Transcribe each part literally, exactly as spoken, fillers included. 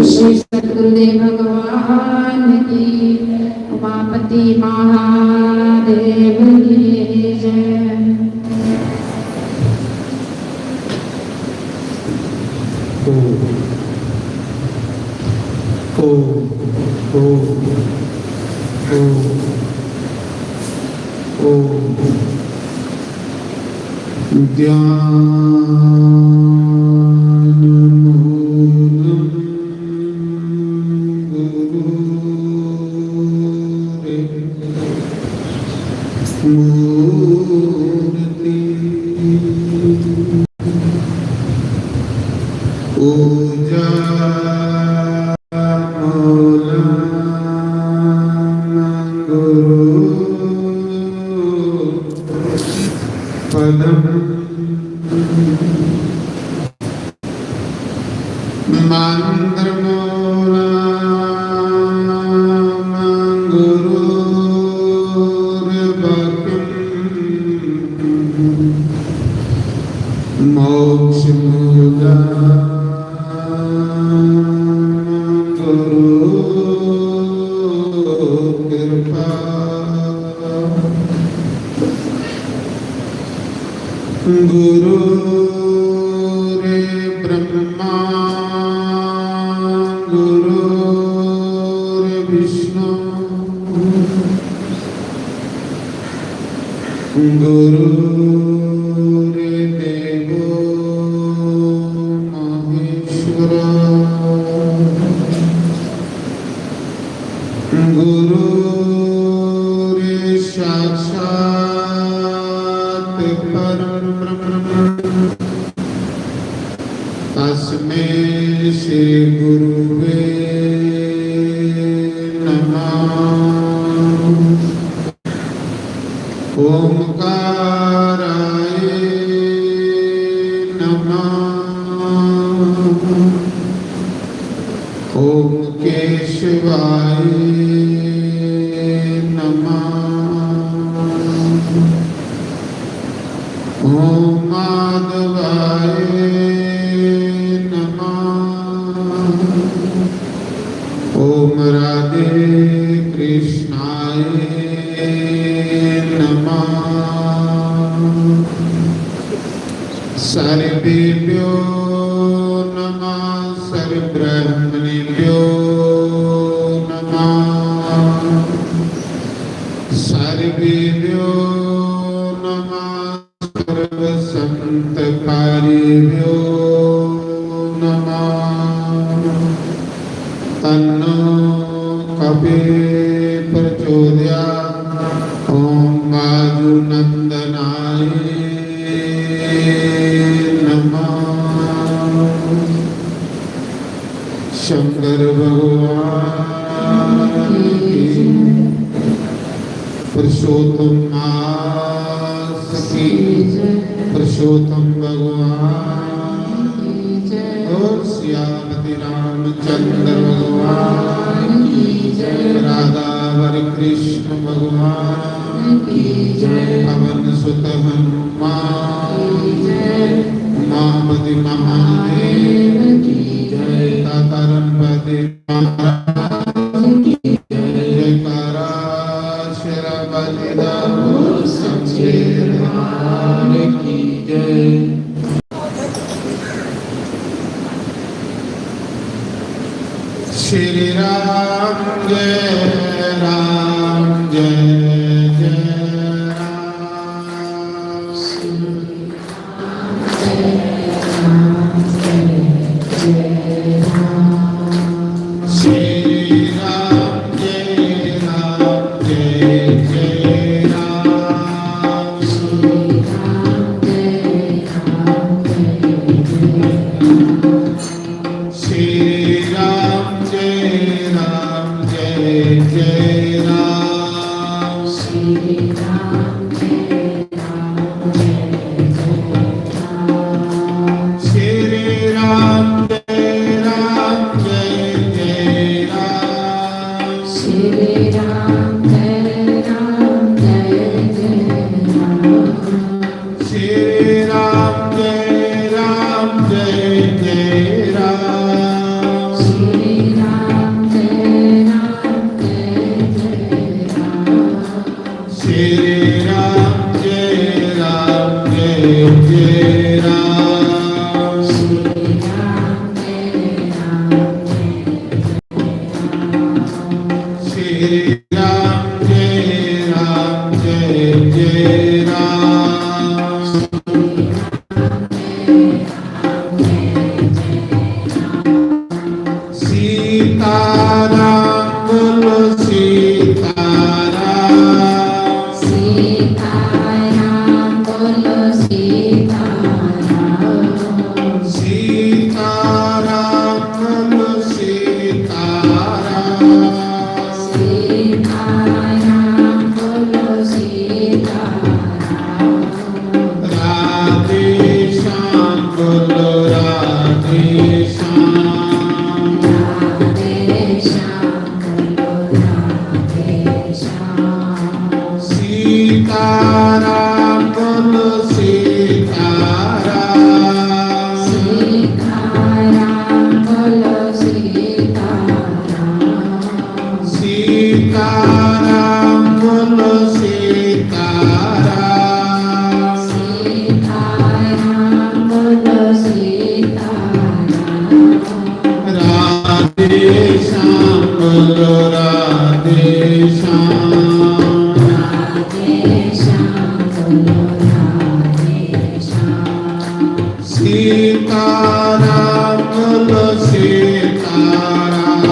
श्री सतगुरुदेव भगवान की, उमापति महादेव की जय। ओम, ओम, ओम, ओम, ओम। ध्यानमूलं गुरोरे मूर्ति। पूजामूलं गुरु पदम। मंत्रमूलं गुरुर्वाक्यम्। मोक्षमूलं गुरु कृपा। गुरुर्ब्रह्मा गुरुर्विष्णु गुरुर्देवो महेश्वरा। गुरुर्साक्षात् परं ब्रह्म। तस्मै श्री गुरुवे नमः। ओंकाराय नमः। ओम केशवाय नमः। ओम माधवाय नमः। ओम राधे कृष्णाय नमः। सर्वेभ्यो नमः, सर्वब्राह्मणेभ्यो नमः, सर्वेभ्यो नमः, सर्वसंतकारिभ्यो नमः। तन्नो कपि प्रचोदयात्। ओम वायुनंदनाय नमः। शंकर भगवान की, पुरुषोत्तम मास की, पुरुषोत्तम गौतम भगवान की जय। और सियापति रामचंद्र भगवान की जय। राधावर कृष्ण भगवान की जय। पवन सुत हनुमान की जय। उमापति महादेव की जय। तातारनपति महाराज की जय। जयकारा शेरापति दाऊद सच्चे दरबार की जय। श्री राम जय राम जय जय राम। श्री राम जय राम जय जय राम। श्री राम जय राम जय जय राम। श्री राम जय राम जय जय राम। श्री राम जय राम जय जय राम। श्री राम जय राम जय जय राम। श्री राम जय राम जय जय राम। श्री राम जय राम जय जय राम। श्री राम जय राम जय जय राम। श्री राम जय राम जय जय राम। श्री राम जय राम जय जय राम। सीताराम बोलो सीताराम। सीताराम बोलो सीताराम। सीताराम बोलो सीताराम। सीताराम बोलो सीताराम। राधे श्याम बोलो राधे श्याम। राधे श्याम बोलो राधे श्याम। सीताराम बोलो सीताराम। सीताराम बोलो सीताराम। सीताराम बोलो सीताराम। सीताराम बोलो सीताराम। राधे श्याम बोलो राधे श्याम। राधे श्याम बोलो राधे श्याम। सीताराम बोलो सीताराम।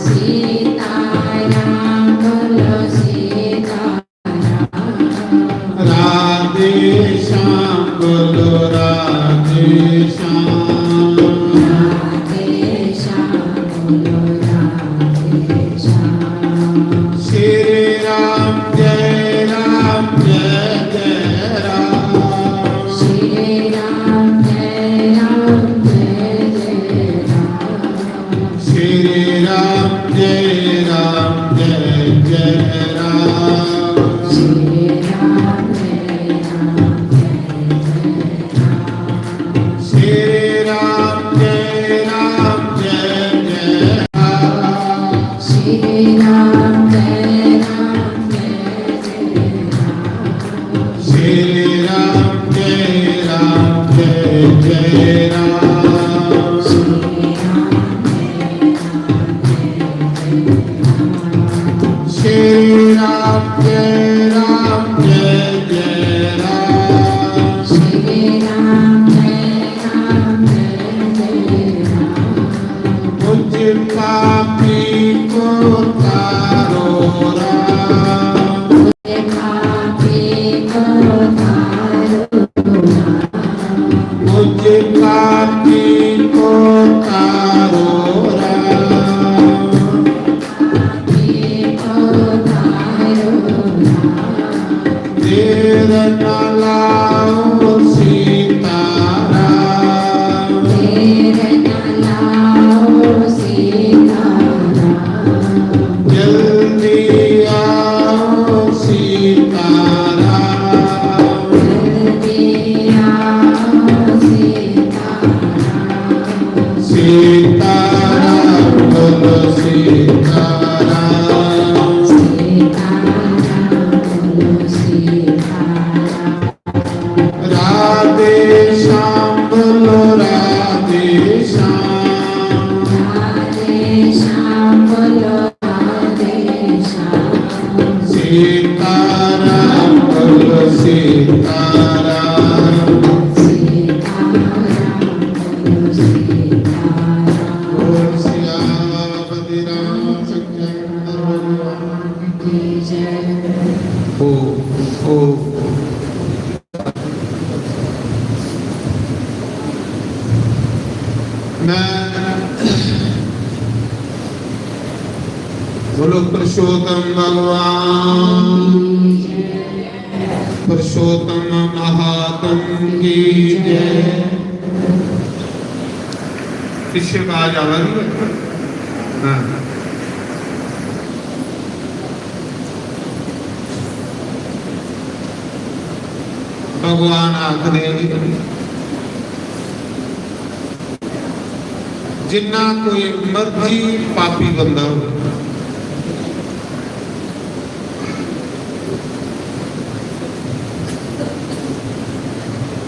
सीताराम बोलो सीताराम। राधे श्याम बोलो राधे श्याम। राधे श्याम बोलो राधे श्याम। श्री राम जय राम जय जय राम। श्री राम जय राम जय जय राम। श्याम बोलो राधे श्याम। राधे श्याम बोलो राधे श्याम। सीताराम बोलो सीताराम। सीताराम बोलो सीताराम। बोल सियापति रामचंद्र भगवान की जय। ओ, ओ। मैं बोलो पुरुषोत्तम भगवान, पुरुषोत्तम महात्म की जय। पीछे आवाज आ रही है? हाँ। भगवान आखदे, जिन्ना कोई मर्जी पापी बंदा हो,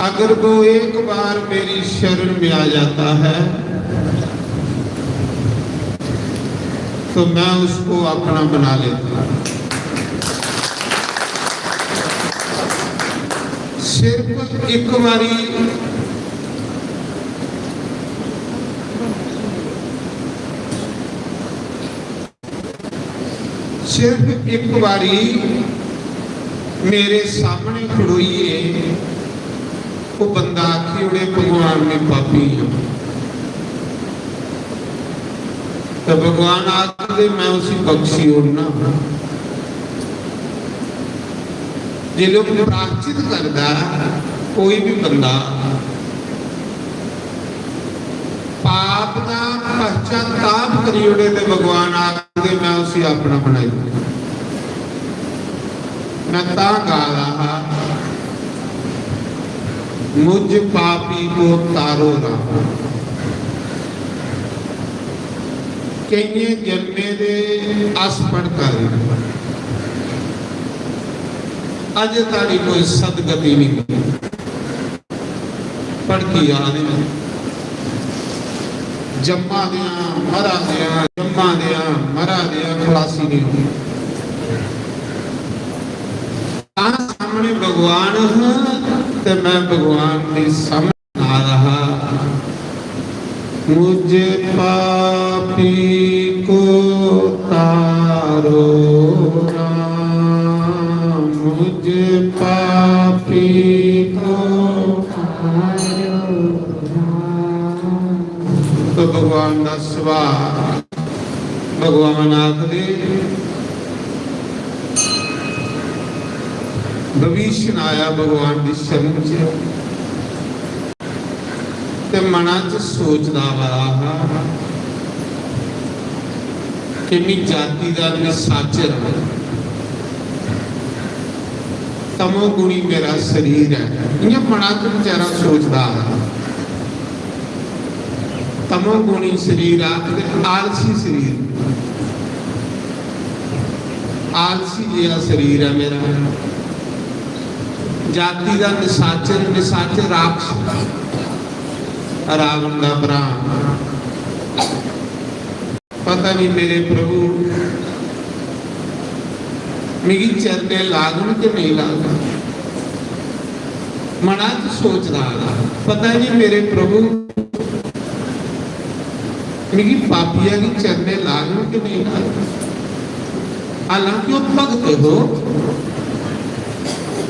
अगर वो एक बार मेरी शरण में आ जाता है, तो मैं उसको अपना बना लेता। सिर्फ एक बारी, सिर्फ एक बारी मेरे सामने खड़ोइए, वो बंदा आखी ओड़े, "भगवान, मैं पापी हां।" तो भगवान आखदे, "मैं उसी बख्शी ओड़ना।" जे लोग प्रायश्चित करदा कोई भी बंदा, पाप दा पश्चाताप करी ओड़े, ते भगवान आखदे, "मैं उसी अपना बनाई।" मैं तां गा रहा, "मुझ पापी को तारो राम।" केइयें जन्में दे अस भड़का दे, अजे ताड़ी कोई सदगति नहीं। भड़की जा दे, जम्मा दियां, मरा दियां, जम्मा दियां, मरा दियां, खलासी नहीं होंदी। तां सामने भगवान हां, ते मैं भगवान दे सामने आ रहा। मुझ पापी को तारो राम, मुझ पापी को तारो राम। तो भगवान दा सुभाऽ, भगवान आखदे, विभीषण आया भगवान दी शरण च, ते मना च सोचदा आवा दा हा कि मी जाति दा निशाचर, तमोगुणी मेरा शरीर ऐ। इ'यां मना च बेचारा सोचदा आवा दा। तमोगुणी शरीर आखदे आलसी शरीर, आलसी जिहा शरीर ऐ मेरा। जाति दा निशाचर, निशाचर राक्षस, रावण दा भ्रा। पता नहीं मेरे प्रभु मिगी चरणे लागन के नहीं लागन। मना च सोचदा आवा दा, पता नहीं मेरे प्रभु मिगी पापिया गी चरणे लागन के नहीं लागन। हालांकि ओह् भगत हो,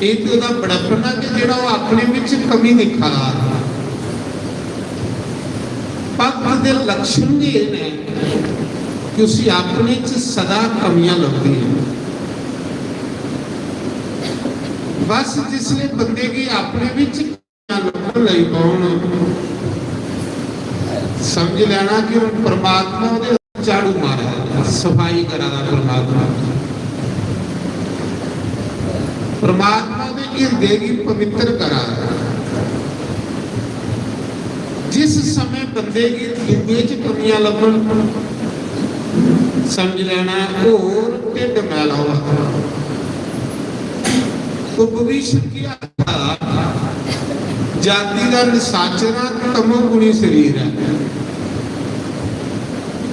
एह् ते ओह्दा बड़प्पन ऐ कि जेह्ड़ा ओह् अपने बिच कमी दिक्खा दा। भगत दे लक्षण गै एह् न कि उसी अपने च सदा कमियां लभदियां। बस जिसले बंदे गी अपने बिच लब्भन लगी पौन, समझ लैना कि हून परमात्मा ओह्दे झाड़ू मारा दा, सफाई करा दा परमात्मा। परमात्मा ओह्दे हिरदे गी पवित्र करा दा। जिस समय बंदे गी दूए च कमियां लब्भन, समझ लैना होर ढिड्ड मैला होआ दा। तो विभीषण की आखदा, जाति दा निशाचर आं, तमोगुणी शरीर ऐ।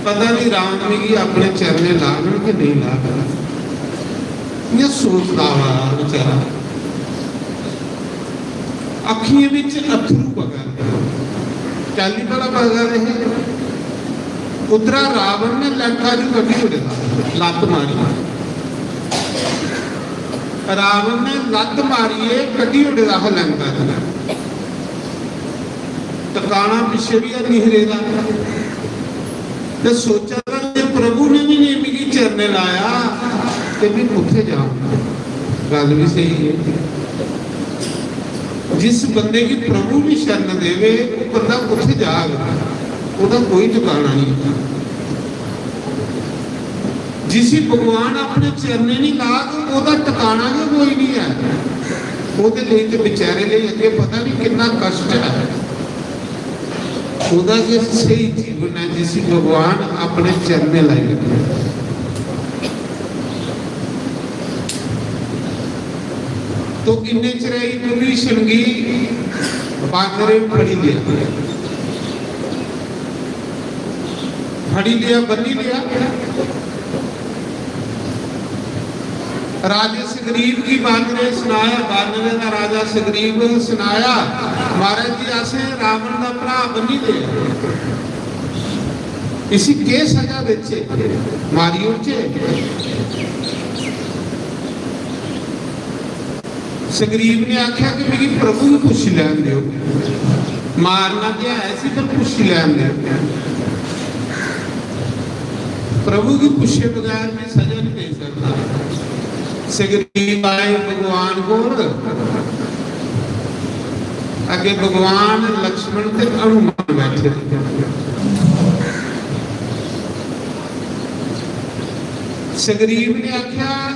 पता नहीं राम मिगी अपने चरणें लाङन कि नेईं लाङन। इ'यां सोचदा आवा दा बेचारा। अक्खियें बिच अत्थरू बगा दे। कैल्ली भला बगा दे हे? उद्धरा रावण ने लंका चू कड्ढी ओड़े दा, लत्त मारी। रावण ने लत्त मारियै कड्ढी ओड़े दा हा लंका चू। टकाना पिच्छे बी हैनी रेह्दा। ते सोचा दा जे प्रभु ने भी नहीं मिगी चरणें लाया ते भी कुत्थे जाऊं। गल्ल भी सही है। जिस बंदे गी प्रभु भी शरण देवे, वो बंदा कुत्थे जाग? ओह्दा कोई ठिकाना नहीं। जिसी भगवान अपने चरणें नहीं लाग, ओह्दा ठिकाना गै कोई नहीं है। ओह्दे लेई ते बेचारे लेई अग्गे पता नहीं कितना कष्ट है। ओह्दा गै स्हेई जीवन है जिसी भगवान अपने चरणें लाई लैंदे। तो इन्ने चिरै च विभीषण गी बानरें फड़ी लेआ, फड़ी लेआ, बन्नी लेआ। राजे सुग्रीव गी बानरें सनाया, बानरें दा राजा सुग्रीव सनाया, "महाराज जी, असें रावण दा भ्राऽ बन्नी लेआ, इसी केह् सजा देचै? मारी ओड़चै?" सुग्रीव ने आखेआ कि मिगी प्रभु गी पुच्छी लैन देओ, मारना ते है सी, पर पुच्छी लैन देओ। प्रभु गी पुच्छे बगैर मैं सजा नहीं दे सकता। सुग्रीव आए भगवान कोल, अगे भगवान, लक्ष्मण ते हनुमान बैठे। सुग्रीव ने आख्या,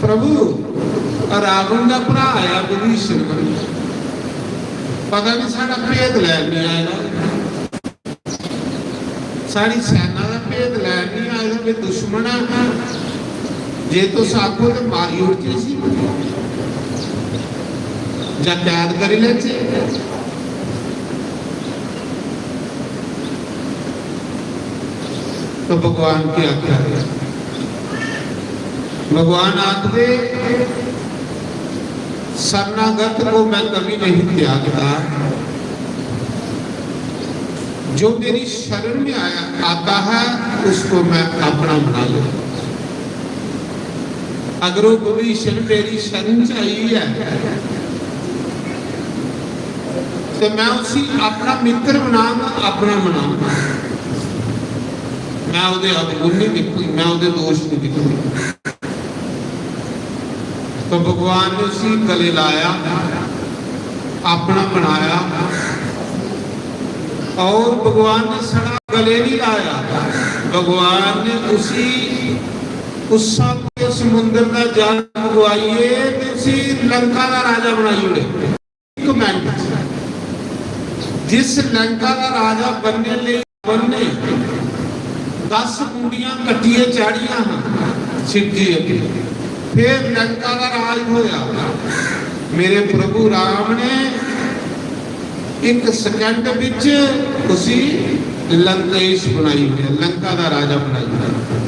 "प्रभु, रावण दा भ्रा आया विभीषण, पता नहीं साढ़ा भेद लैन नहीं आया।" साढ़ी सेना दा भेद लैन नहीं आए दा, कोई दुश्मन है। जे तुस आखो ते मारी ओड़चै इसी, जां कैद करी लैचै। तो भगवान की आज्ञा है। भगवान आखदे, "शरणागत को मैं कभी नहीं त्यागता, जो मेरी शरण में आया, आता है, उसको मैं अपना बना लेता।" अगर वो विभीषण मेरी शरण च आई है, तो मैं उसी अपना मित्र बनाऊंगा, अपना बनाऊंगा। मैं ओदे अवगुण नहीं दिखूंगा, मैं ओदे दोष नहीं दिखूंगा। तो भगवान ने उसी गले लाया, अपना बनाया, और भगवान ने सड़ा गले नहीं लाया, भगवान ने उसी उस के समुद्र का जल मंगवाइए ते उसी लंका का राजा बनाई ओड़े। एक मिनट, जिस लंका का राजा बनने ले बनने दस मुंडियां कट्टिए चाढ़ियां हां शिव जी अगे, फिर लंका का राज होया। मेरे प्रभु राम ने एक सेकंड विच उसी लंकेश बनाई ओड़ेआ, लंका का राजा बनाई ओड़ेआ।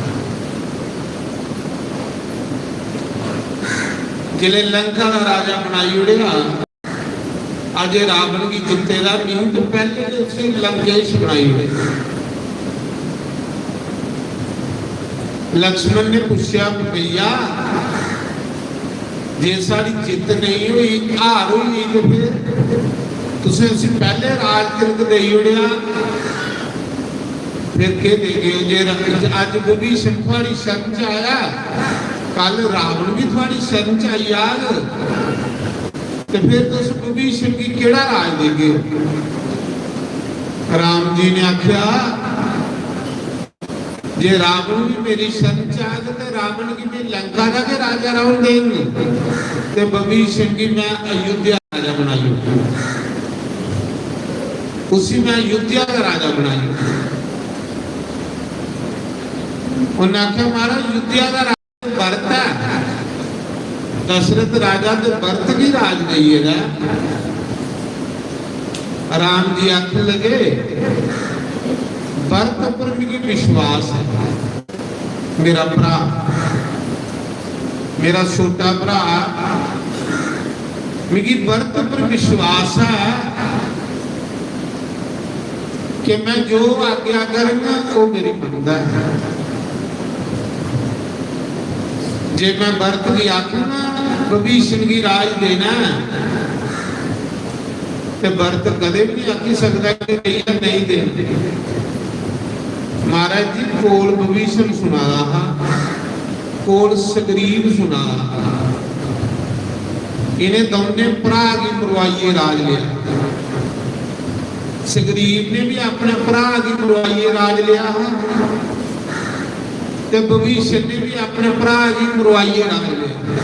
जिले लंका का राजा बनाई ओड़ेआ, अजे रावण की जिते दा मिनट पहले ते उसी लंकेश बनाई ओड़े। लक्ष्मण ने पूछा, "भैया, जे साड़ी जित नहीं हुई, हार हुई, तो फिर तुसें उसी पहले राज तिलक देई ओड़ेआ, फिर केह् देगे? जे र-, अज विभीषण थुआड़ी शरण च आया, कल रावण भी थुआड़ी शरण च आई जाग, ते फिर तुस विभीषण गी केह्ड़ा राज देगे?" राम जी ने आख्या, "जे रावण भी मेरी शरण च आग, ते रावण गी मैं लंका का के राजा रावण देंगे, ते विभीषण गी मैं अयोध्या राजा बनाई ओड़ूंगा, उसी मैं अयोध्या का राजा बनाई ओड़ूंगा।" उन्हें आख्या, "महाराज, अयोध्या का राजा भरत है, दशरथ राजा ते भरत गी राज देई गेदा। राम जी आखन लगे, "भरत पर मिगी विश्वास ऐ, मेरा भ्रा, मेरा छोटा भ्रा, मिगी भरत पर विश्वास ऐ कि मैं जो आज्ञा करंगा, वो मेरी मनदा ऐ। जे मैं भरत गी आखूंगा, विभीषण गी राज देना ऐ, ते भरत कदें भी नहीं आखी सकदा कि नेईं, नेईं देना।" महाराज जी, कोल विभीषण सुना दा हा, कोल सुग्रीव सुना दा हा। इ'नें दौनें भ्रा गी मरवाइयै राज लेआ। सुग्रीव ने भी अपने भ्रा गी मरवाइयै राज लेआ हा, ते विभीषण ने भी अपने भ्रा गी मरवाइयै राज लेआ।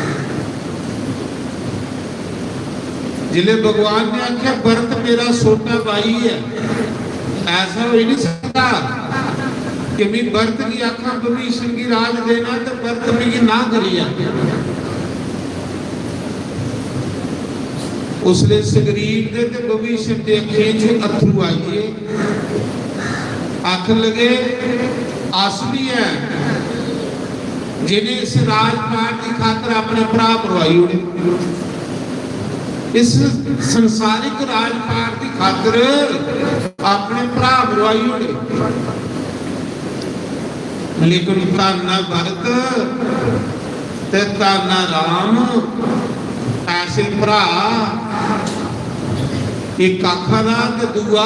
जिसलै भगवान ने आखेआ, "भरत मेरा छोटा भाई ऐ, ऐसा होई नहीं सकदा कि मैं भरत गी आखां विभीषण गी राज देना ते भरत मिगी ना करी जा।" उसलै सुग्रीव दे ते विभीषण दे अक्खियें च अत्थरू आई गे। आखन लगे, "अस भी हैं जिन्हें इस राजपाट की खातर अपने भ्रा मरवाई ओड़े, इस संसारिक राजपाट की खातर अपने भ्रा मरवाई ओड़े।" लेकिन धन्न ऐ भरत ते धन्न ऐ राम, ऐसे भ्रा, इक आखा दा ते दूआ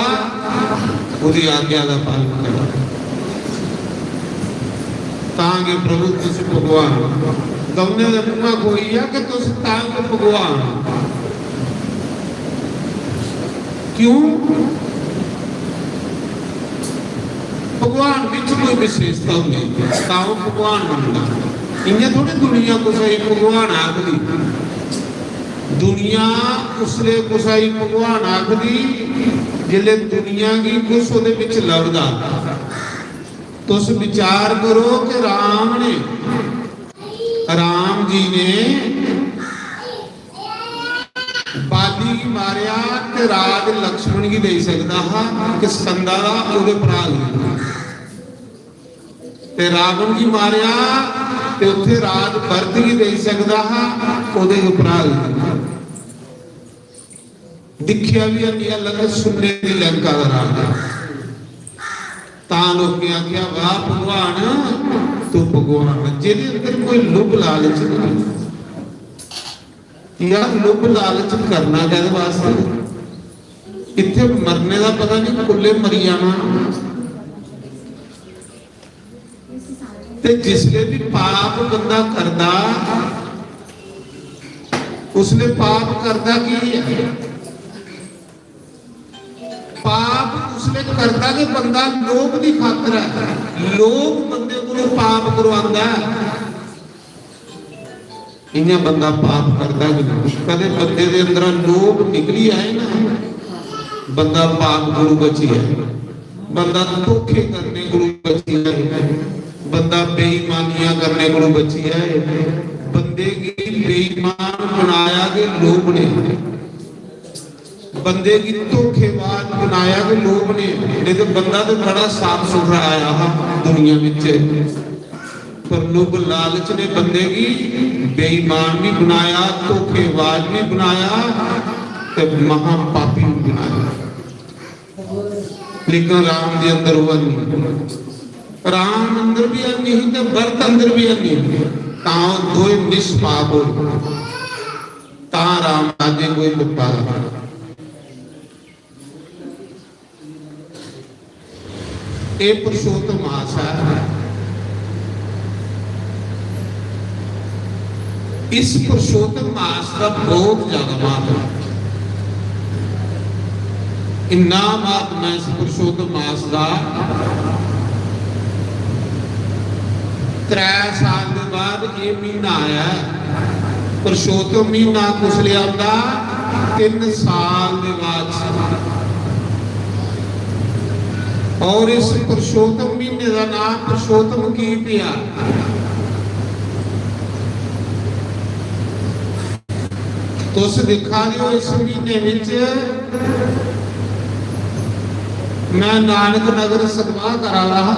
ओह्दी आज्ञा दा पालन करा। तां गै प्रभु तुस भगवान, दौनें दे मुंहा कोई ऐ कि तुस तां गै भगवान। क्यों? भगवान बिच कोई विशेषता होंदी, तां ओह् भगवान बनदा। इ'यां थोड़ी दुनिया कुसै गी भगवान आखदी। दुनिया उसलै कुसै गी भगवान आखदी, जिसलै दुनिया गी कुछ ओह्दे बिच लभदा। तुस विचार करो कि राम ने, राम जी ने बाली गी मारेआ ते राज लक्ष्मण गी देई सकदा हा, किस्कंदा दा, ओह्दे भ्राऽ गी। ते रावण गी मारेआ ते उत्थे राज भरत गी देई सकदा हा, ओह्दे गै भ्राऽ गी। दिक्खेआ बी हैनी, लंका, सुन्ने दी लंका दा राज। तां लोकें आखेआ, "वाह भगवान, तू भगवान, जेह्दे अंदर कोई लुभ लालच नहीं।" यार, लुभ लालच करना कैह्दे वास्ते? इत्थे मरने दा पता नहीं, कुल्ले मरी जाना। ते जिसले भी पाप बंदा करदा, उसले पाप करदा की है? पाप उसले करदा कि बंदा लोभ दी खातर है। लोभ बंदे कोलों पाप करवांदा है। इ'यां बंदा पाप करदा कि नहीं? कदे बंदे दे अंदरा लोभ निकली आए ना, बंदा पाप कोलों बची जाए, बंदा धोखे करने कोलों बची जाए, बंदा बेईमानियां करने कोलों बची जाए। बंदे गी बेईमान बनाया कि लोभ ने, बंदे गी धोखेबाज बनाया कि लोभ ने, नहीं तो बंदा तो बड़ा साफ सुथरा आया हा दुनिया विच। पर लोभ लालच ने बंदे गी बेईमान भी बनाया, धोखेबाज भी बनाया ते महापापी भी बनाया। लेकिन राम दे अंदर वह नहीं। राम अंदर भी है नहीं ते भरत अंदर भी है नहीं। तां दोए निष्पाप हो, तां राम राज्य कोई मुक्ता रहा। ये पुरुषोत्तम मास है। इस पुरुषोत्तम मास का बहुत ज्यादा महत्व है। इन्ना महत्व है इस पुरुषोत्तम मास का। त्रै साल के बाद ये महीना आया है। पुरुषोत्तम महीना कुसलै आंदा? तिन्न साल दे बाद। और इस पुरुषोत्तम महीने का नाम पुरुषोत्तम की पिया? तुस दिक्खा दे ओ, इस म्हीने विच मैं नानक नगर सतवाह करा दा हा,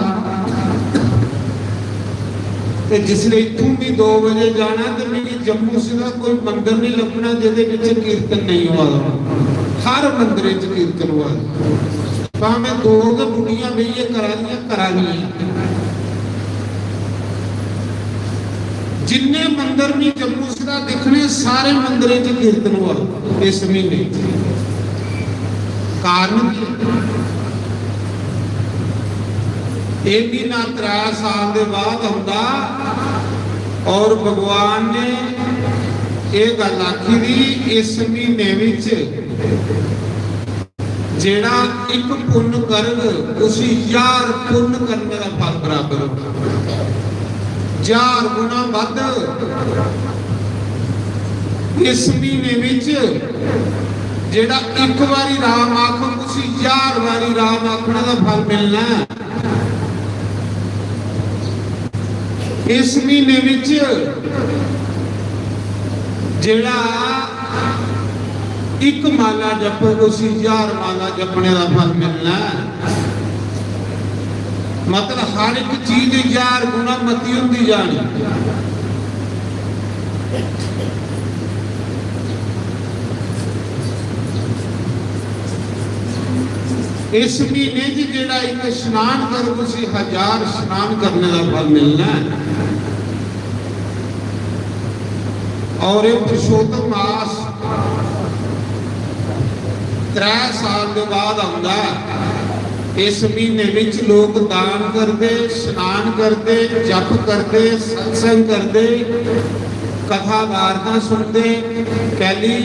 ते जिसले इत्थूं बी दो बजे जाना, ते मिगी जम्मू सिवा कोई मंदर नहीं लब्भना जेह्दे विच कीर्तन नहीं होआ दा। हर मंदरे च कीर्तन होआ दा। भावें दो गै बुड्ढियां बेहियै करा दियां, करा दियां। जिन्ने मंदर मी जम्मू सिरा दिक्खने, सारे मंदरें च कीर्तन होआ इस म्हीने च। कारण की? एह् म्हीना त्रै साल दे बाद औंदा, और भगवान ने एह् गल्ल आखी दी, इस म्हीने विच जेड़ा इक पुन्न करग, उसी ज्हार पुन्न करने दा फल बराबर होगा। ज्हार गुणा बद्ध। इस म्हीने विच जेड़ा इक बारी राम आखग, उसी ज्हार बारी राम आखने दा फल मिलना है। इस म्हीने विच जेड़ा इक माला जपग, उसी ज्हार माला जपने दा फल मिलना है। मतलब, हर एक चीज ज्हार गुणा मती होंदी जानी। इस महीने च जेड़ा इक स्नान करग, उसी हजार स्नान करने दा फल मिलना है। और ये पुरुषोत्तम मास त्रै साल दे बाद आंदा है। इस महीने विच लोक दान करदे, स्नान करदे, जप करदे, सत्संग करदे, कथा वार्ता सुनदे। कैली?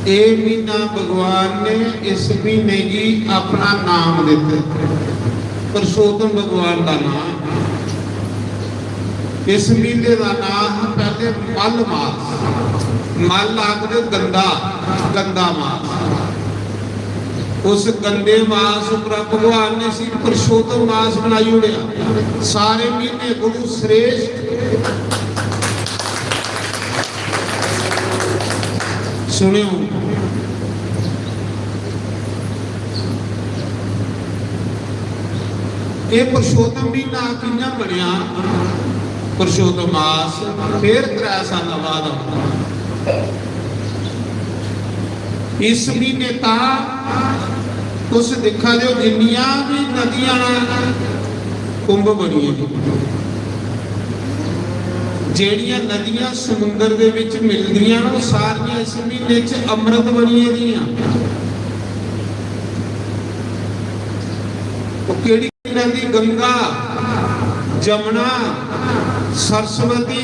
ए महीना भगवान ने इस महीने गी अपना नाम दिता, पुरुषोत्तम भगवान का नाम। इस महीने का नाम है पहले मल मास। मल आखदे गंदा, गंदा मास। उस गंदे मास उपर भगवान ने इसी पुरुषोत्तम मास बनाई ओड़ेआ। सारे महीने कोलू श्रेष्ठ। सुनियो, ये पुरुषोत्तम महीना कि'यां बनेआ? पुरुषोत्तम मास फिर त्रै साल बाद आंदा। इस महीने तां तुस दिक्खा दे ओ, जिन्नियां भी नदियां न, कुंभ बनियै दी। जेह्ड़ियां नदियां समुंदर दे विच मिलदियां न, ओह् सारियां इस महीने च अमृत बनियै दियां। ओह् केह्ड़ी नदी? गंगा, जमुना, सरस्वती,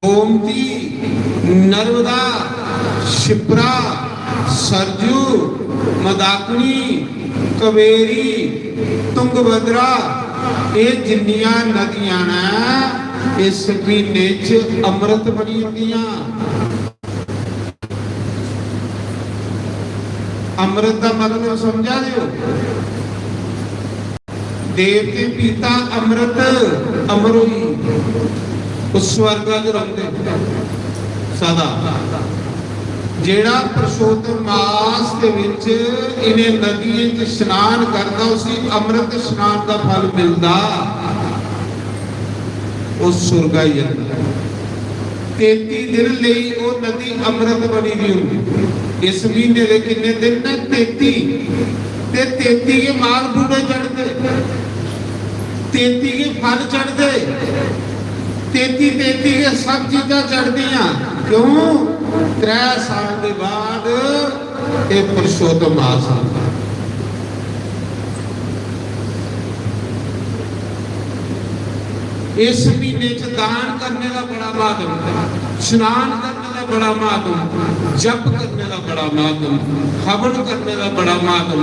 गोमती, नर्मदा, शिप्रा, सरजू, मंदाकिनी, कावेरी, तुंगभद्रा, एह् जिन्नियां नदियां न, इस म्हीने च अमृत बनी जंदियां। अमृत दा मतलब समझा दे ओ? देवते पीता अमृत, अमर होई, ओह् स्वर्गा च रौंह्दे सदा। जेह्ड़ा पुरुषोत्तम मास दे विच इ'नें नदियें च स्नान करदा, उसी अमृत स्नान दा फल मिलदा, ओह् सुर्ग आई जंदा। तेती दिन लेई ओह् नदी अमृत बनी दी होंदी। इस म्हीने दे किन्ने दिन न? तेती। ते तेती गे माल बूटे चढ़दे, तेती गे फल चढ़दे, तेती, तेती गे सब चीजां चढ़दियां। क्यों? त्रै साल दे बाद एह् पुरुषोत्तम मास आंदा। इस महीने च दान करने दा बड़ा महत्व, स्नान करने दा बड़ा महत्व, जप करने दा बड़ा महत्व, हवन करने दा बड़ा महत्व।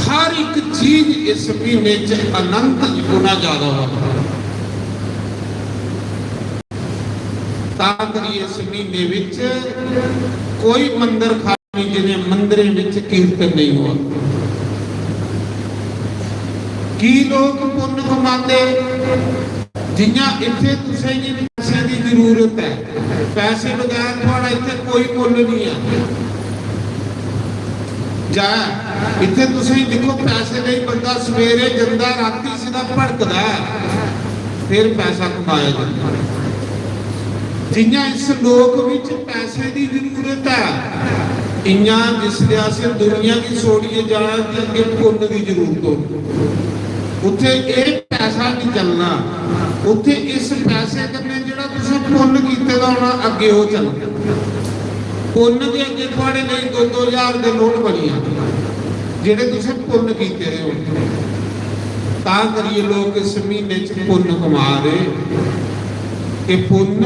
हर एक चीज इस महीने च अनंत गुना ज्यादा होती है। तां करियै इस महीने विच कोई मंदर खाली, जिन्हें मंदरें विच कीर्तन नहीं हुआ। की लोग पुण्य कमाते? जियां इत्थै तुसें गी पैसे दी जरूरत ऐ, पैसे बगैर थुआढ़ा इत्थै कोई मुल्ल निं ऐ। जां इत्थै तुसें गी दिक्खो, पैसे लेई बंदा सवेरे जंदा, रातीं सिद्धा भड़कदा ऐ, फिर पैसा कमाया जंदा। जियां इस लोक बिच पैसे दी जरूरत ऐ, इयां जिसलै असें दुनिया गी छोड़ियै जाना ते अग्गें पुन्न दी जरूरत होनी। उत्थै एह् पैसा निं चलना, उत्थै इस पैसे कन्नै जेह्ड़ा तुसें पुन्न कीते दा होना, अग्गें ओह् चलना। पुन्न दे अग्गें थुआढ़े लेई दो दो ज्हार दे नोट बनी जाने, जेह्ड़े तुसें पुन्न कीते दे होने। तां करियै लोक इस म्हीने च पुन्न कमा दे। एह् पुन्न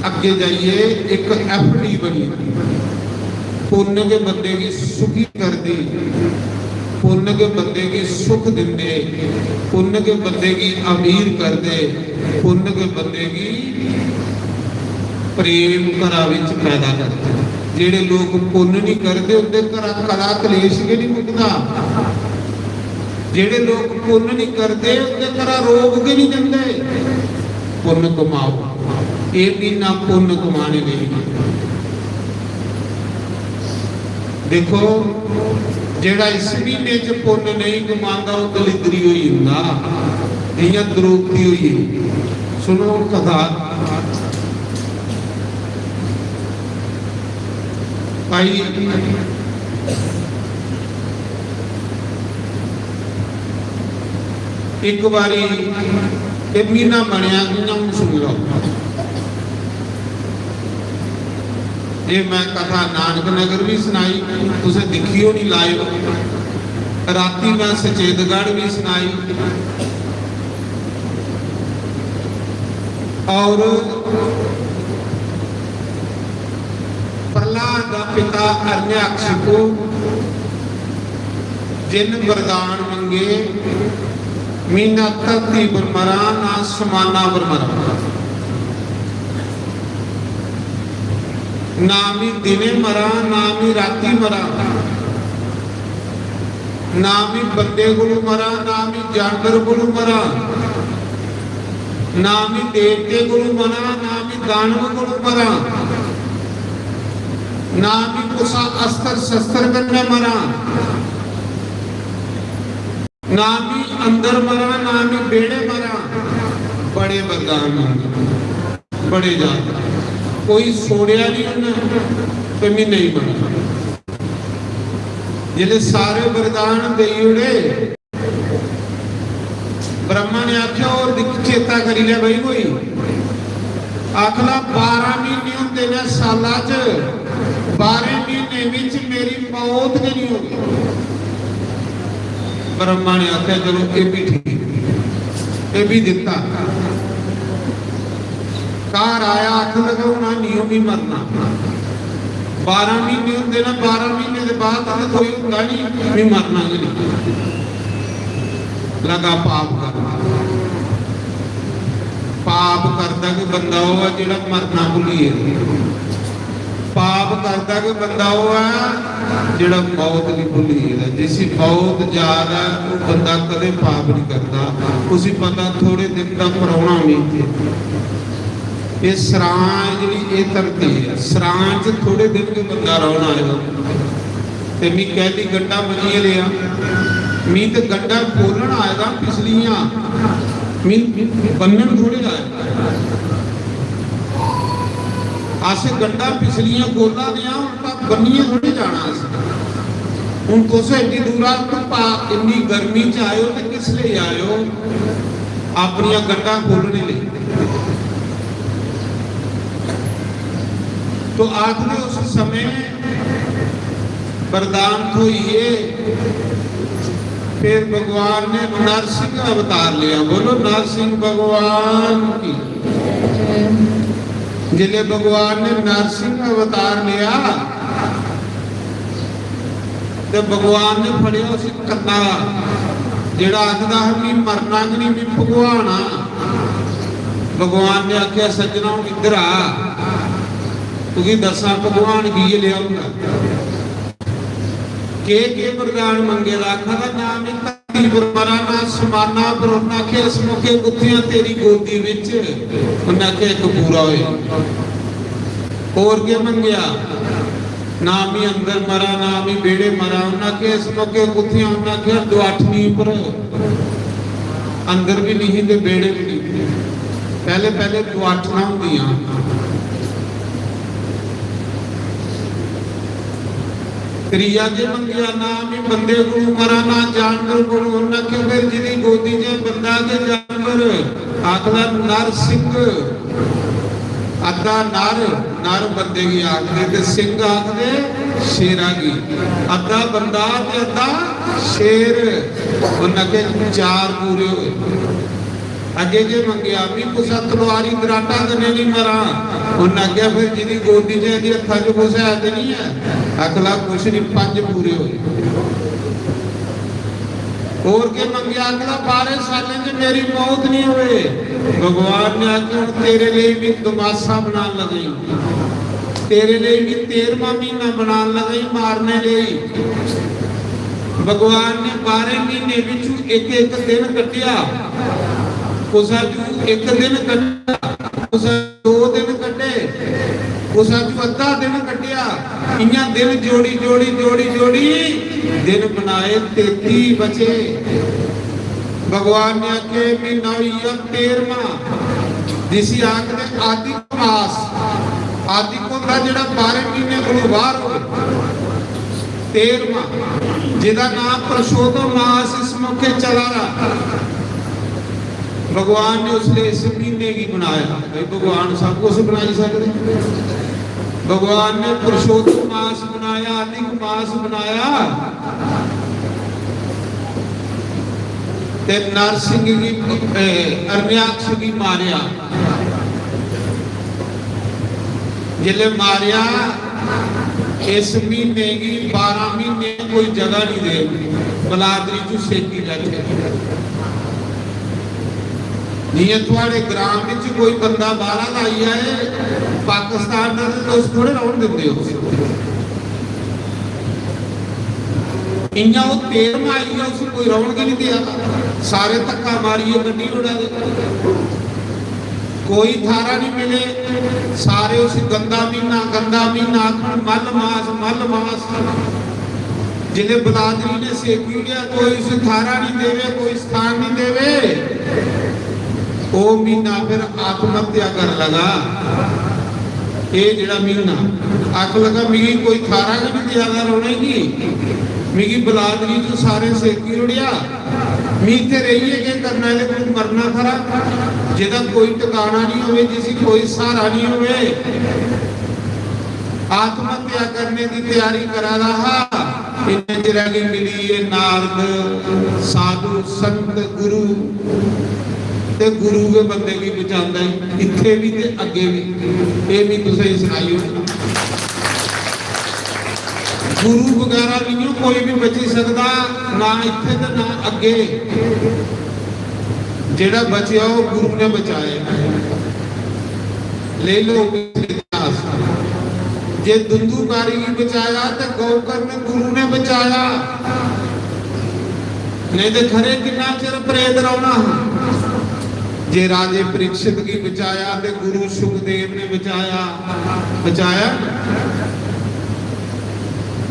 अग्गें जाइयै इक एफ डी बनी जंदी। पुन्न गै बंदे गी सुखी करदी, पुन्न गै बंदे गी सुख दिंदे, पुन्न गै बंदे गी अमीर करदे, पुन्न गै बंदे गी प्रेम घरा विच पैदा करदे। जेह्ड़े लोक पुन्न नहीं करदे, उंदे घरा कदा कलेश गै नहीं मुकदा। जेह्ड़े लोक पुन्न नहीं करदे, उंदे घरा रोग गै नहीं जंदे। पुन्न कमाओ, एह् म्हीना पुन्न कमाने लेई। देखो, जेह्ड़ा इस म्हीने च पुन्न नहीं कमांदा, ओह् दलिद्री होई जंदा, जि'यां द्रौपदी होई गेई। सुनो कथा। भाई, इक बारी एह् म्हीना मनेआ कि'यां, हून सुनी लैओ। एह् में कथा नानक नगर बी सनाई, तुसें दिक्खी होनी लाइव। रातीं में सचेतगढ़ बी सनाई। और प्रहलाद दा पिता हिरण्याकशिपु जिन वरदान मंगे, मी ना धरती पर मरां, ना समाना पर मरां, ना मी दिने मरां, ना मी राती मरां, ना मी बंदे कोलू मरां, ना मी जानवर कोलू मरां, ना मी देवते कोलू मरां, ना मी दानव कोलू मरां, ना मी कुसा अस्त्र शस्त्र कन्नै मरां, ना मी अंदर मरां, ना मी बेड़े मरां। बड़े वरदान मंगे, बड़े ज्यादा। कोई छोड़ेआ नहीं उन्हें, ते मी नहीं मरां। जिसले सारे वरदान देई ओड़े, ब्रह्मा ने आख्या, "और दिक्ख, चेता करी लै भाई कोई।" आखला, "बारां महीने होंदे ने साला च, बारें महीने बिच मेरी मौत गै नहीं होनी।" ब्रह्मा ने आख्या, "चलो, ये भी ठीक, ये भी दिता।" घर आया, आखन लगा, "हून नहीं होनी मरना।" बारां महीने होंदे ना, बारां महीने दे बाद ते कोई होंदा नहीं, भी मरना गै नहीं। लगा पाप करना। पाप करदा कोई बंदा ओह् ऐ जेह्ड़ा मरना भुल्ली गेदा। पाप करदा कोई बंदा ओह् ऐ जेह्ड़ा मौत गी भुल्ली गेदा। जिसी मौत याद ऐ, ओह् बंदा कदें पाप नहीं करदा। उसी पता थोड़े दिन दा परौह्ना होनी इत्थै। एह् सरां ऐ जेह्ड़ी, एह् धरती ऐ। सरां च थोड़े दिन गै बंदा रौह्ना आए दा। ते मी कैह्दी गंढा बनियै रेहा? मी ते गंढा खोलन आए दा पिछलियां, मी बन्नन थोड़े आए दा। अस गंढा पिछलियां खोला दे आं, उल्टा बन्नियै थोड़े जाना अस। हून तुस एड्डी दूरा धुप्पा, इन्नी गर्मी च आए ओ ते किस लेई आए ओ? अपनियां गंढां खोलने लेई। तो आखदे उस समय वरदान थ्होइयै फिर भगवान ने नरसिंह अवतार लिया। बोलो, नरसिंह भगवान की। जिसले भगवान ने नरसिंह अवतार लिया, ते भगवान ने फड़ेआ उसी कन्ना, जेह्ड़ा आखदा हा, "मी मरना गै निं, मी भगवान आ।" भगवान ने आखेआ, "सज्जना, हून इद्धर आ, तुगी दस्सां भगवान की गै लेआ होंदा। केह् केह् वरदान मंगे दा?" आखा दा, "ना मी धरती पर मरा ना समाना, पर उन्नै आखेआ, "इस मौके कुत्थै आ तेरी गोदी बिच?" उन्नै आखेआ, "इक पूरा होए।" होर केह् मंगेआ? "ना मी अंदर मरा, ना मी बेड़े मरा।" उन्नै आखेआ, "इस मौके कुत्थै आ?" उन्नै आखेआ, "दुआठनी पर।" अंदर भी नहीं ते बेड़े भी नहीं। पहले, पहले दुआठना होंदियां। त्रीया जे मंगेआ, "ना मी बंदे कोलू मरा, ना जानवर कोलू।" उन्नै आखेआ, "फिर जिदी गोदी च बंदा ते जानवर?" आखदा, "नर सिंह।" अद्धा नर, नर बंदे गी आखदे ते सिंह आखदे शेरा गी। अद्धा बंदा ते अद्धा शेर। उन्नै आखेआ, "चार पूरे होए।" अग्गें जे मंगेआ, "मी कुसै तलवारी दराटा कन्नै निं मरां।" उन्नै आखेआ, "फिर जिदी गोदी च, एह्दी हत्था च कुसै है ते निं है?" आखदा, "कुछ निं, पंज पूरे होए।" होर केह् मंगेआ? आखदा, "बारें सालें च मेरी मौत निं होए।" भगवान ने आखेआ, "हून तेरे लेई बी तमाशा बनान लगी, तेरे लेई बी तेरहवां म्हीना बनान लगी मारने लेई।" भगवान ने बारें म्हीने बिच्चों इक इक दिन कट्टेआ, कुसा चू इक दिन कट्टेआ, कुसा दो दिन कट्टे, कुसा चू अद्धा दिन कट्टेआ। इयां दिन जोड़ी, जोड़ी, जोड़ी, जोड़ी दिन बनाए, तेती बचे। भगवान ने आखे, "म्हीना होई गेआ तेरहवां, जिसी आखदे आदि मास।" आदि होंदा जेड़ा बारें म्हीने कोलू बाहर होवे, तेरहवां, जेदा नाम पुरुषोत्तम मास इस मौके चला रहा। भगवान ने उसले इस महीने की बनाया। भाई, भगवान सब कुछ बनाई सकते। भगवान ने पुरुषोत्तम मास बनाया, अधिक मास बनाया, ते नरसिंह गी, ए, अरण्याक्ष गी मारया। जिसले मारया, इस महीने गी बारह महीने कोई जगह नहीं दे, बलादरी चू सेकी बैठे। जियां थुआड़े ग्रां विच कोई बंदा बाहरा दा आई जाए पाकिस्तान दा, ते तुस थोड़े रौहन दिंदे हो। इयां ओह तेरहवां आई गेआ, उसी कोई रौहन गै नहीं देआ दा, सारे धक्का मारियै कड्ढी ओड़ा दे। कोई थारा नहीं मिले, सारे उसी गंदा महीना, गंदा महीना आखन, मल मास, मल मास। जिसले बलादरी ने सेकी ओड़ेआ, कोई उसी थारा नहीं देवे, कोई स्थान नहीं देवे, ओह महीना फिर आत्महत्या कर लगा। एह जेड़ा महीना आख लगा, "मिगी कोई थारा गै नहीं देआ दा रौहने गी, मिगी बलादरी चू सारे सेकी ओड़ेआ, मी इत्थे रेहियै केह करना, एहदे कोल मरना खरा।" जेदा कोई ठिकाना नहीं होवे, जिसी कोई सहारा नहीं होवे, आत्महत्या करने की तैयारी करा दा हा। इन्ने चिरै गी मिली ए नारद, साधु, संत, गुरु, ते गुरु गै बंदे गी बचांदा ऐ, इत्थे भी ते अग्गे भी। एह भी तुसें सनाई ओड़ना। गुरु बगैरा नहीं कोई भी बची सकदा, ना इत्थे ते ना अग्गे। जेड़ा बचेआ, ओह गुरु ने बचाया। ले लो इतिहास, जे दुंदुकारी गी बचाया ते गौकर्ण गुरु ने बचाया, नहीं ते खरे किन्ना चिर प्रेत रौहना हा। जे राजे परीक्षित गी बचाया ते गुरु सुखदेव ने बचाया, बचाया।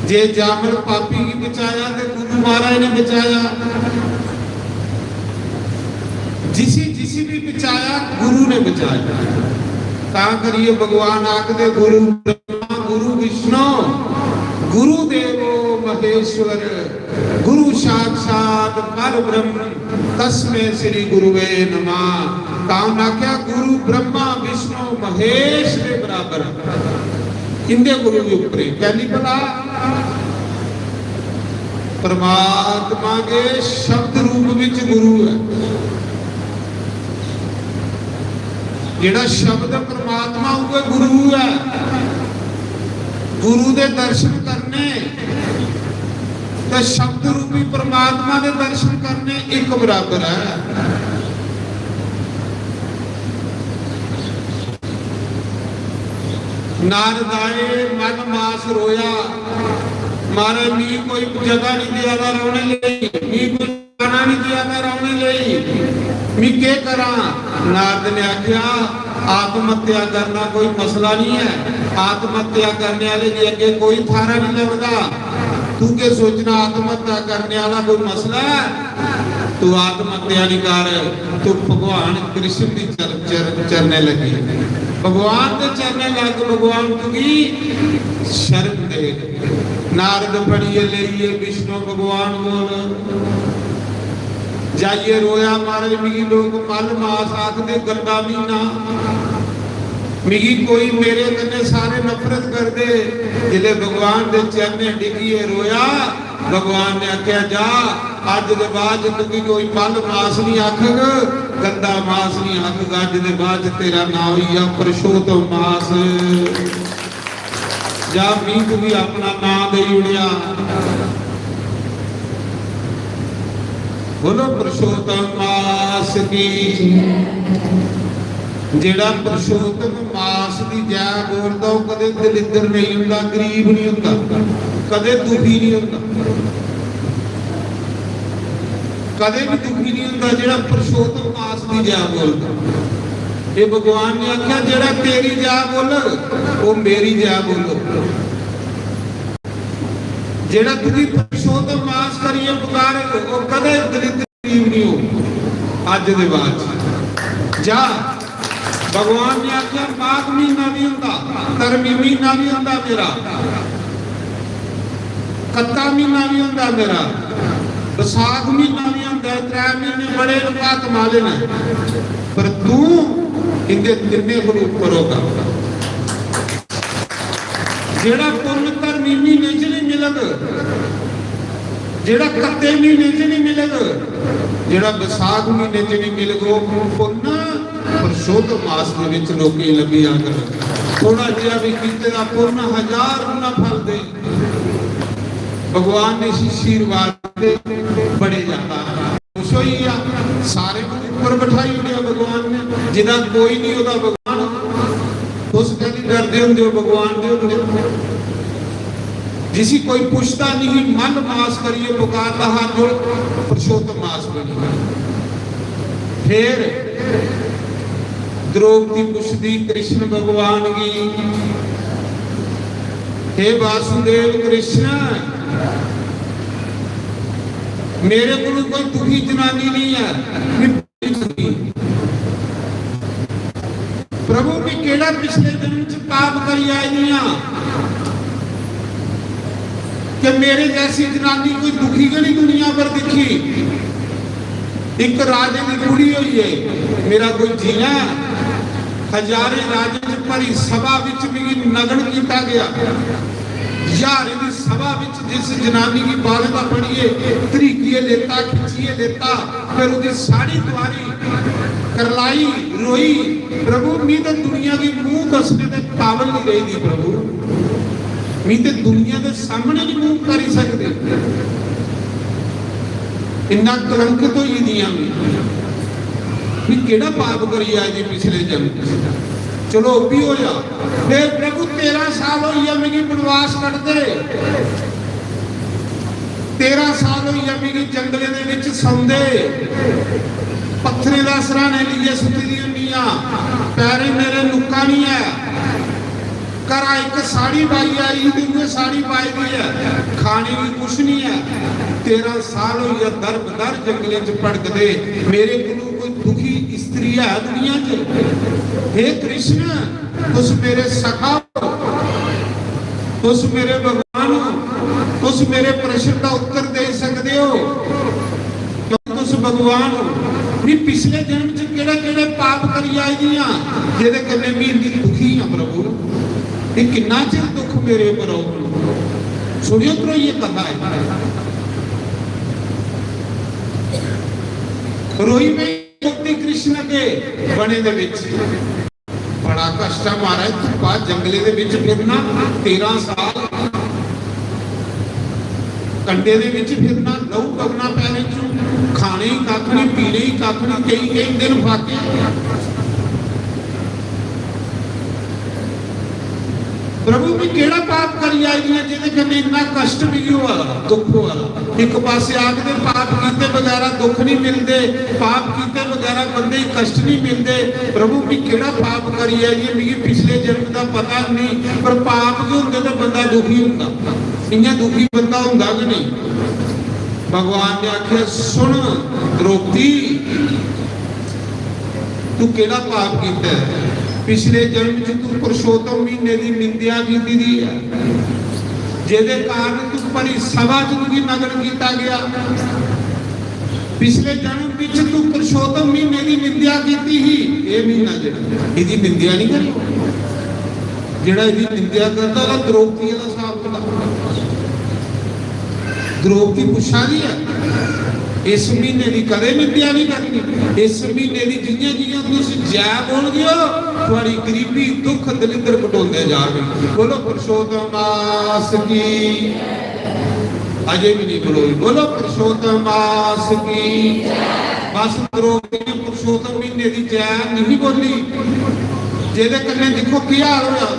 जे जामल पापी गी बचाया ते गुरु महाराज ने बचाया। जिसी, जिसी भी बचाया, गुरु ने बचाया। तां करिए भगवान आखदे, "गुरु ब्रह्मा, गुरु विष्णु, गुरु देवो महेश्वर, गुरु साक्षात पर ब्रह्म, तस्मै श्री गुरुवे नमः।" तां उन्हें आख्या, "गुरु ब्रह्मा, विष्णु, महेश दे बराबर, इंदे गुरु भी उपरे।" पहली भला परमात्मा के शब्द रूप विच गुरु है। जेड़ा शब्द परमात्मा, उहे गुरु है। गुरु दे दर्शन करने ते शब्द रूपी परमात्मा दे दर्शन करने एक बराबर है। नारद आए, मल मास रोया, "महाराज, मी कोई जगह नहीं देआ दा रौहने लेई, मी कोई जाना नहीं दिया मैं रौने लेई, मैं के करां? नारद ने आख्या, आत्महत्या करना कोई मसला नहीं है, आत्महत्या करने वाले के अगे कोई थारा नहीं लगता। तू के सोचना, आत्महत्या करने वाला कोई मसला है? तू आत्महत्या नहीं कर, तू भगवान कृष्ण की चर-, चर-, चरने लगी, भगवान के चरने लग, भगवान तुगी शर्म दे। नारद फड़िए लेइए विष्णु भगवान बोल जाइए रोया, महाराज मिगी लोग मल मास आखदे, गंदा महीना, मिगी कोई मेरे कन्नै सारे नफरत करदे। जिसलै भगवान दे चरणें डिग्गियै रोया, भगवान ने आख्या, जा, अज्ज दे बाद च तुगी कोई मल मास नहीं आखग, गंदा मास नहीं आखग, अज्ज दे बाद च तेरा नाम होई गेआ पुरुषोत्तम मास। जा, मी तुगी अपना नाम देई ओड़ेआ। बोलो पुरुषोत्तम मास की। जेड़ा पुरुषोत्तम मास दी जय बोलदा, ओह कदे दलिद्र नहीं हुंदा, गरीब नहीं हुंदा, कदे दुखी नहीं हुंदा, कदे भी दुखी नहीं हुंदा। जेड़ा पुरुषोत्तम मास दी जय बोलदा, ये भगवान ने आख्या, जेड़ा तेरी जय बोलग, ओह मेरी जय बोलग। जेड़ा तुगी पुरुषोत्तम मास करिए पुकारग, ओह कदे दलिद्र गरीब नहीं हो। अज दे बाद च जा, भगवान ने आख्या, माघ महीना भी हुंदा, तरमी महीना भी हुंदा मेरा, कत्ता महीना भी हुंदा मेरा, बसाख महीना भी हुंदा है, त्रै महीने बड़े न, महात्मा आह्ले न, पर तू इंदे तिन्ने कोला उप्पर होगा। जेड़ा पुन्न धर्मी महीने च नहीं मिलग, जेड़ा कत्ते महीने च नहीं मिलग, जेड़ा बसाख महीने च नहीं मिलग, ओह पुन्न पुरुषोत्तम मास दे विच लोकें गी लब्भी जाग। थोड़ा जिहा भी कीते दा पुन्न हजार गुना फल दे। भगवान ने इसी आशीर्वाद दे बड़े ज्यादा खुश होई गेआ। सारे को ऊपर बिठाई ओड़ेआ भगवान ने। जिदा कोई नहीं, ओदा भगवान। तुस कैली डरदे होंदे हो भगवान दे होंदे? जिसी कोई पुछदा नहीं, मल मास करिए पुकारदा हा, जो पुरुषोत्तम मास बनी। फिर द्रौपदी पुछदी कृष्ण भगवान गी, हे वासुदेव कृष्ण, मेरे कोल कोई दुखी जनानी नहीं है, मैं बड़ी दुखी। प्रभु, मैं केड़ा पिछले जन्म च पाप करी आई दी हां कि मेरे जैसी जनानी कोई दुखी गै नहीं दुनिया पर दिखी। एक राजे की कुड़ी हुई है, मेरा कोई जीना है? हजारें राजें च भरी सभा विच मिगी नग्न कीता गया। ज्हारें दी सभा विच जिस जनानी की बालता पड़िए, धरीकिए लेता, खिच्चिए लेता, फिर ओदी साड़ी तुआरी, करलाई, रोई। प्रभु, मी तो दुनिया की मूंह दसने दे काबल नहीं रही दी प्रभु, मी ते दुनिया के सामने नहीं मूंह करी सकते। इन्ना कलंकित होई दियां मैं। मैं केड़ा पाप करी आई दी पिछले जन्म च? चलो, ओह भी होया। फिर प्रभु, तेरह साल होई गया मिगी वनवास कटदे। तेरह साल होई गया मिगी जंगलें दे विच सौंदे। पत्थरें दा सराहने लेइयै सुत्ती दी हुन्नी आं। पैरें मेरे नुक्का नहीं है। घरा इक साड़ी पाई आई ही, ते उ'ऐ साड़ी पाई दी ऐ, खाने गी कुछ नहीं ऐ। तेरह साल होई गेआ दर बदर जंगलें च भटकदे। मेरे कोलू कोई दुखी स्त्री है दुनिया च? हे कृष्ण, तुस मेरे सखा हो, तुस मेरे भगवान हो, तुस मेरे प्रश्न का उत्तर दे सकते हो। क्योंकि तुस भगवान हो। मैं पिछले जन्म च केड़े-केड़े पाप करी आई दी आं, जेदे कन्नै मैं इन्नी दुखी आं प्रभु। ये किन्ना चिर दुख मेरे पर हो। सुनियो तो ये कथा है। रोई पे मुक्ति कृष्ण के बने दे विच। बड़ा कष्ट है महाराज, धुप्पा जंगले दे विच फिरना, तेरह साल कंडे दे विच फिरना, लहू बगना पैरें चों, खाने ही कक्ख नहीं, पीने ही कक्ख नहीं, कई कई दिन फाके। प्रभु, मैं केड़ा पाप करी आई दी आं जेदे कन्नै इन्ना कष्ट मिगी होआ दा, दुख होआ दा? इक पासे आखदे पाप कीते बगैरा दुख नहीं मिलदे, पाप कीते बगैरा बंदे गी कष्ट नहीं मिलदे। प्रभु, मैं केड़ा पाप करी आई दी आं, मिगी पिछले जन्म दा पता नहीं, पर पाप गै होंदे ते बंदा दुखी होंदा, इ'यां दुखी बंदा होंदा गै नहीं। भगवान ने आखिया, सुन द्रौपदी, तू केड़ा पाप कीता है? पिछले जन्म च तू पुरुषोत्तम महीने दी निंदेआ कीती दी है, जेदे कारण तू भरी सभा च तुगी नग्न कीता गया। पिछले जन्म विच तू पुरुषोत्तम महीने दी निंदेआ कीती ही। ये महीना जेड़ा, इदी निंदेआ नहीं करो। जेड़ा इदी निंदेआ करदा, ओदा द्रौपदी दा साथ होंदा। द्रौपदी पुच्छा दी है, इस महीने दी कदें निंदेआ नहीं करनी। इस महीने दी जियां जियां तुस जय बोलगे ओ, थुआड़ी गरीबी, दुख, दलिद्र कटोंदे जाग। बोलो पुरुषोत्तम मास की। अजे भी नहीं बोलो, बोलो पुरुषोत्तम मास की। बस द्रौपदी ने पुरुषोत्तम महीने दी जय नहीं बोली, जेदे कन्नै दिक्खो की हाल होया।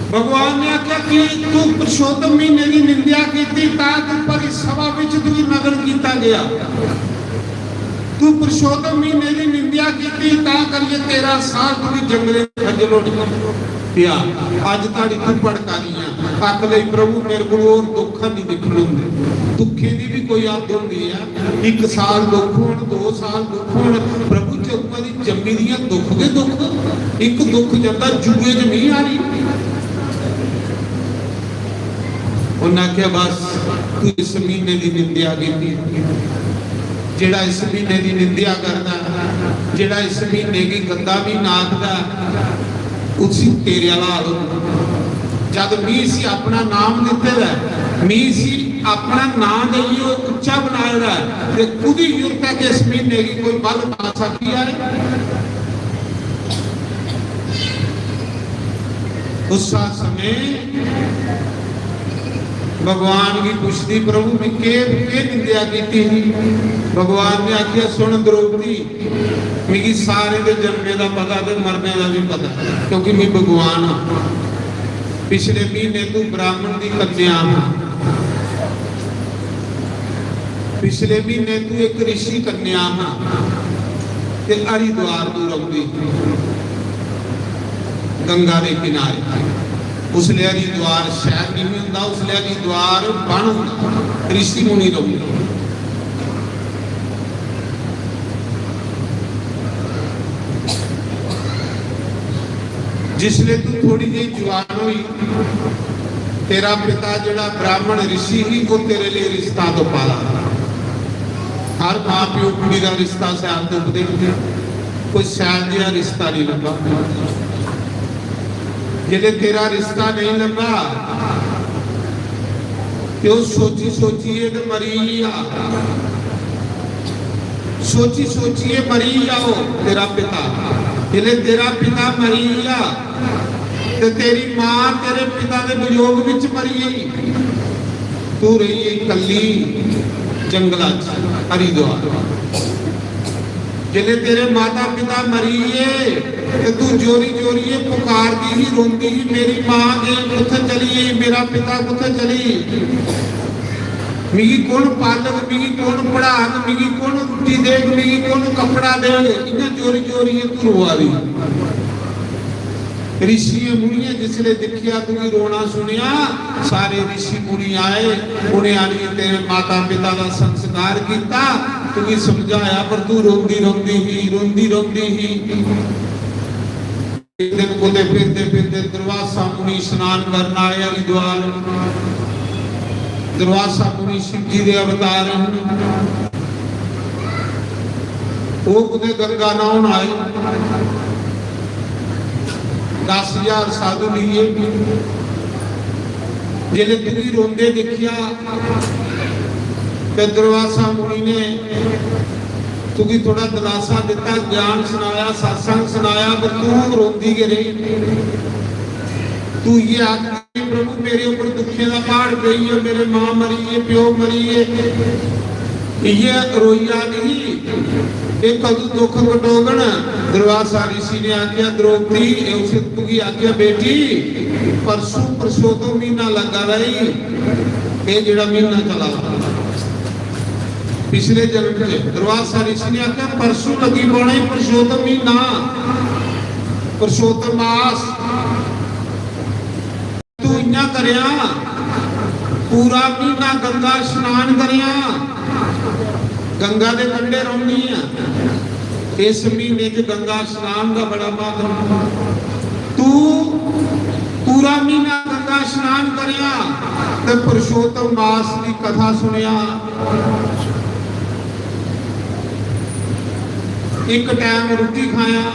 भगवान ने आख्या कि तू पुरुषोत्तम महीने की निंदेआ कीती, तां तू भरी सभा विच तुगी नग्न कीता गया। तू पुरुषोत्तम महीने की निंदेआ कीती, तां करिए तेरह साल तुगी जंगले च खज्जल होनी पिया। अज ताड़ी तू भड़का नहीं आ। आख ले, प्रभु, मेरे को और दुख नहीं दिखने होंदे। दुखे की भी कोई हद होंदी है। एक साल दुख होण, दो साल दुख होण, प्रभु, जदुआं दी जम्मी दियां दुख गै दुख। एक दुख जंदा जुए च मींह आली। उन्हें आख्या, बस, तू इस महीने की निंदेआ कीती। जेड़ा इस महीने की निंदेआ करदा, जेड़ा इस महीने की गंदा महीना आखदा, उसी तेरे आला हाल होना। जद मी इसी अपना नाम दिते दा ऐ, मी इसी अपना नाम देइयै उच्चा बनाए दा ऐ, ते कुदी जरूरत है कि इस महीने की कोई बल पा सकती है? उस समय भगवान की पुछदी, प्रभु, मैं के, के निंदेआ कीती ही? भगवान ने आखिया, सुन द्रौपदी, मिगी सारे दे जन्मे दा पता ते मरने दा भी पता, क्योंकि मैं भगवान हां। पिछले महीने तू ब्राह्मण दी कन्या हां, पिछले महीने तू एक ऋषि कन्या हां, ते हरिद्वार तू रौंदी गंगा दे किनारे। उसले हरिद्वार शहर नहीं होंदा, उसले हरिद्वार बन होंदा, ऋषि मुनि रौंदे। जिसले तू थोड़ी जी जवान हुई, तेरा पिता जेड़ा ब्राह्मण ऋषि ही, वो तेरे लिए रिश्ता तो पाला। हर मां प्यो कुड़ी का रिश्ता सैल तुपदे, कोई सैल जिहा रिश्ता नहीं लभा। जिसले तेरा रिश्ता नहीं लभा, ते ओह सोची सोचिए ते मरी गेआ। सोची सोचिए मरी गेआ ओह तेरा पिता। जिसले तेरा पिता मरी गेआ, ते तेरी मां तेरे पिता दे वियोग विच मरी गई। तू रही गई कल्ली जंगला च, हरिद्वार। जिसले तेरे माता पिता मरी गए, ते तू जोरी जोरिये पुकारदी ही, रोंदी ही, मेरी मां गई कुत्थै चली गई, मेरा पिता कुत्थै चली गई? मिगी कौन पालग, मिगी कौन पढ़ाग, मिगी कौन रुट्टी देग, मिगी कौन कपड़ा देग? इ'यां जोरी जोरिये तू रोआ दी। ऋषियें मुनियें जिसले दिक्खेआ, तुगी रोना सुनेआ, सारे ऋषि मुनि आए, उन्हें आनियै तेरे माता पिता दा संस्कार किया, तुगी समझाया, पर तू रोंदी रोंदी ही, रोंदी रोंदी ही। एक दिन कुते फिरदे फिरदे दुर्वासा मुनि स्नान करन आए हरिद्वार। दुर्वासा मुनि शिव जी दे अवतार हैं। वो कुते गंगा नहान आए, दस हजार साधु लिए। जिसले तुगी रोंदे दिखिया, ते दुर्वासा मुनि ने तुगी थोड़ा दिलासा दिता, ज्ञान सुनाया, सत्संग सुनाया, पर तू रोंदी गै रही। तू ये आख, प्रभु, मेरे ऊपर दुखे का पहाड़ पेई है, मेरे मां मरी है, प्यो मरी है। इयै रोई आ गई। एह् कदूं दुख कटोगन? दुर्वासा ऋषि ने आखेआ, "द्रौपदी, एह् उस तुगी आखेआ, बेटी, परसों पुरुषोत्तम म्हीना लग्गा दा ई, एह् जेह्ड़ा म्हीना चला दा पिछले जन्म च।" दुर्वासा ऋषि ने आखेआ, "परसों लग्गी पौना ई पुरुषोत्तम म्हीना, पुरुषोत्तम मास।" तू इ'यां करेआं, पूरा म्हीना गंगा स्नान करेआं, गंगा दे कंढे रौह्नी ऐ। इस म्हीने च गंगा स्नान दा बड़ा म्हत्तव। तू पूरा म्हीना गंगा स्नान करेआं ते पुरुषोत्तम मास दी कथा सुनेआं। इक टैम रुट्टी खाया,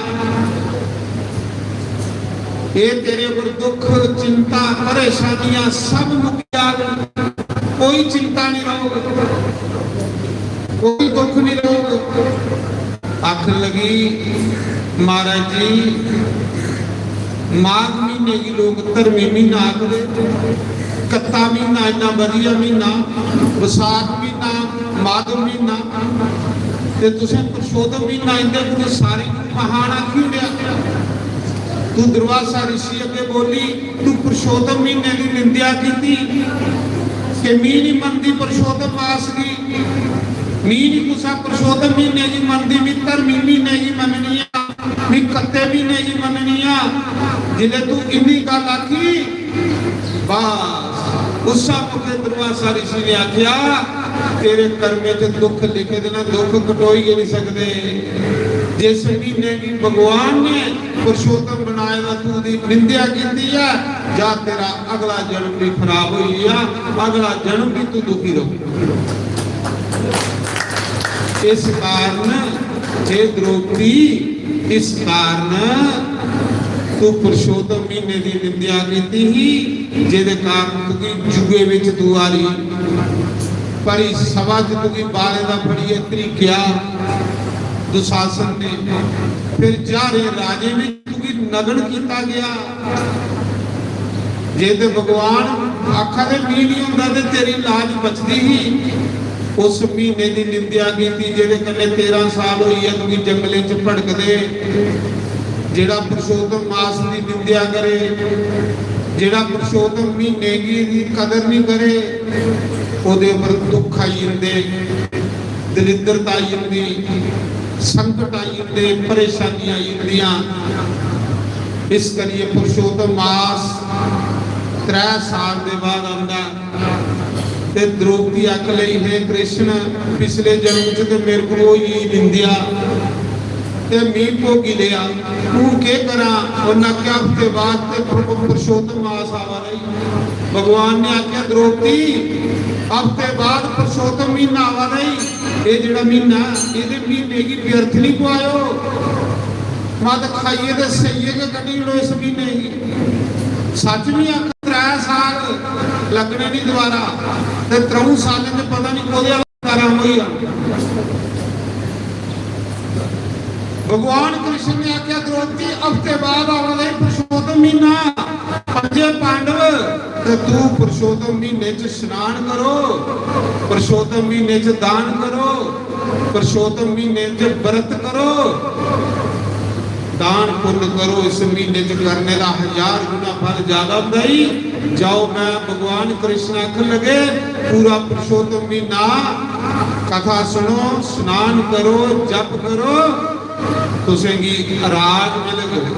एह् तेरे पर दुख, चिंता, परेशानियां सब मुक्की जाग, कोई चिंता नहीं रहोग, कोई दुख नहीं रहोग। आखन लगी, "महाराज जी, माघ महीने गी लोक धर्मी महीना आखदे, कत्ता महीना इन्ना बधिया महीना, बसाख महीना, माघ महीना, ते तुसें पुरुषोत्तम महीना इंदे कुतै सारे गी महान आखी ओड़ेआ।" तू दुर्वासा ऋषि अग्गें बोली, "तू पुरुषोत्तम महीने दी निंदेआ कीती कि मी नहीं मनदी पुरुषोत्तम मास गी, मी नहीं कुसा पुरुषोत्तम महीने गी मनदी, मी धर्मी महीने गी मननी आ, मी कत्ते महीने गी मननी आ।" जिसलै तू इन्नी गल्ल आखी, बस उस्सै मौके दुर्वासा ऋषि ने आखेआ, "तेरे कर्में च दुख लिखे दे न, दुख कटोई गै नहीं सकदे। जिस महीने गी भगवान ने पुरुषोत्तम बनाए दा, तू दी निंदेआ कीती ऐ, जा तेरा अगला जन्म भी खराब होई गेआ, अगला जन्म भी तू दुखी रहो।" इस कारण, हे द्रौपदी, इस कारण तू पुरुषोत्तम महीने दी निंदेआ कीती ही, जेदे कारण तुगी जुए विच तू हारी, भरी सभा च तुगी बालें दा फड़ियै ध्रीकेआ दुशासन ने, फिर ज्हारें राजें विच तुगी नग्न कीता गया। जे ते भगवान आखा दे मी नहीं होंदा ते तेरी लाज बचदी ही। उस महीने दी निंदेआ कीती जेदे कन्नै तेरां साल होई गे तुगी जंगलें च भटकदे। जेड़ा पुरुषोत्तम मास दी निंदेआ करे, जेड़ा पुरुषोत्तम महीने गी दी कदर नहीं करे, ओदे उपर दुख आई जंदे, दलिद्रता आई जंदी, संकट आई जंदे, परेशानी आई जंदियां। इस करियै पुरुषोत्तम मास त्रै साल दे बाद आंदा। ते द्रौपदी आख लई, "हे कृष्ण, पिछले जन्म च ते मेरे को होई गेई निंदेआ ते मी भोगी लेआ, हून केह करां?" उन्हें आखेआ, "हफ्ते बाद ते पुर-, पुरुषोत्तम मास आवा दा ही।" भगवान ने आखेआ, "द्रौपदी, हफ्ते बाद पुरुषोत्तम महीना आवा दा ही, एह जेड़ा महीना, एहदे महीने गी व्यर्थ नहीं पवायो, मत खाइए ते सहिए गै कड्ढी ओड़ो इस महीने गी।" सच भी आख, त्रै साल लगने नहीं दोबारा, ते त्र'ऊं सालें च पता नहीं कोहदे आह्ला आराम होई जाना। भगवान कृष्ण ने आख्या, "द्रौपदी, हफ्ते बाद आवा दे पुरुषोत्तम महीना, पंजे पांडव, ते तू पुरुषोत्तम महीने च स्नान करो, पुरुषोत्तम महीने च दान करो, पुरुषोत्तम महीने च व्रत करो।" दान पुण्य करो, इस महीने च करने दा हजार गुना फल ज्यादा होंदा ही। जाओ, मैं भगवान कृष्ण आखन लगे, पूरा पुरुषोत्तम महीना कथा सुनो, स्नान करो, जप करो, तुसेंगी राज मिलग,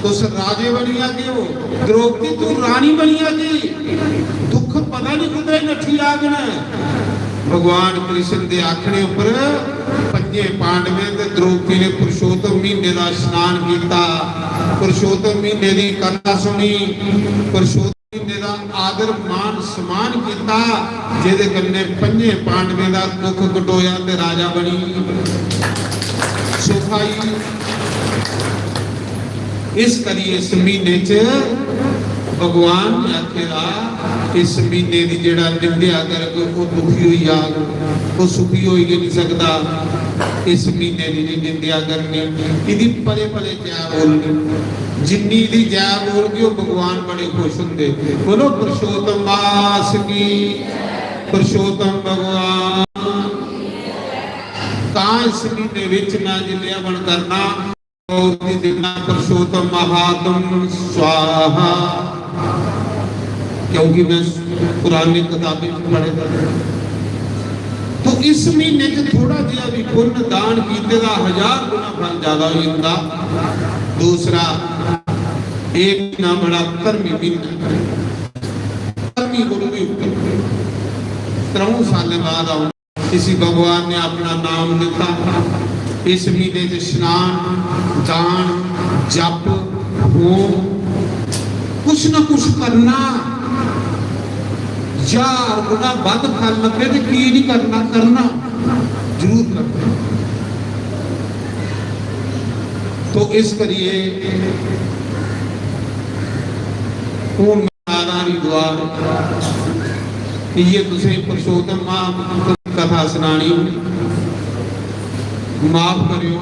तुस राजे बनी जागे हो। द्रौपदी, तू रानी बनी जागी, दुख पता नहीं कुतै नठी आगन। भगवान कृष्ण दे आखने उपर पंजे पांडवें ते द्रौपदी ने पुरुषोत्तम महीने दा स्नान किया, पुरुषोत्तम महीने दी कथा सुनी, पुरुषोत्तम महीने दा आदर मान सम्मान किया, जेदे कन्ने पंजे पांडवें दा दुख कटोया ते राजा बनी सुख आई। इस करियै इस महीने च भगवान ने आखे दा, इस महीने दी जेड़ा निंदेआ करग, ओह दुखी होई जाग, ओह सुखी होई गै नहीं सकदा। इस महीने दी नहीं निंदेआ करनी, इदी पले पले जय बोलनी। जिन्नी इदी जय बोलगे, ओह भगवान बड़े खुश होंदे। बोलो, पुरुषोत्तम मास की, पुरुषोत्तम भगवान। इस महीने विच मैं जिल्लै हवन करना, और दी दिना पुरुषोत्तम महात्म स्वाहा, क्योंकि मैं पुरानी किताबें च पढ़े दा। तो इस महीने च थोड़ा जिहा भी पुण्य दान कीते दा हजार गुना फल ज्यादा हो जाता। दूसरा, एक महीना बड़ा धर्मी महीना, धर्मी गुरु भी उत्तर त्रऊं सालें बाद आउंदा। इसी भगवान ने अपना नाम दिता। इस महीने च स्नान, दान, जप, होम, कुछ ना कुछ करना। हजार गुना वध फल लभे ते की नहीं करना? करना, जरूर करना। तो इस करिए हून नारायण द्वार, इयै तुसें पुरुषोत्तम महापुरुष दी कथा सनानी। माफ करियो,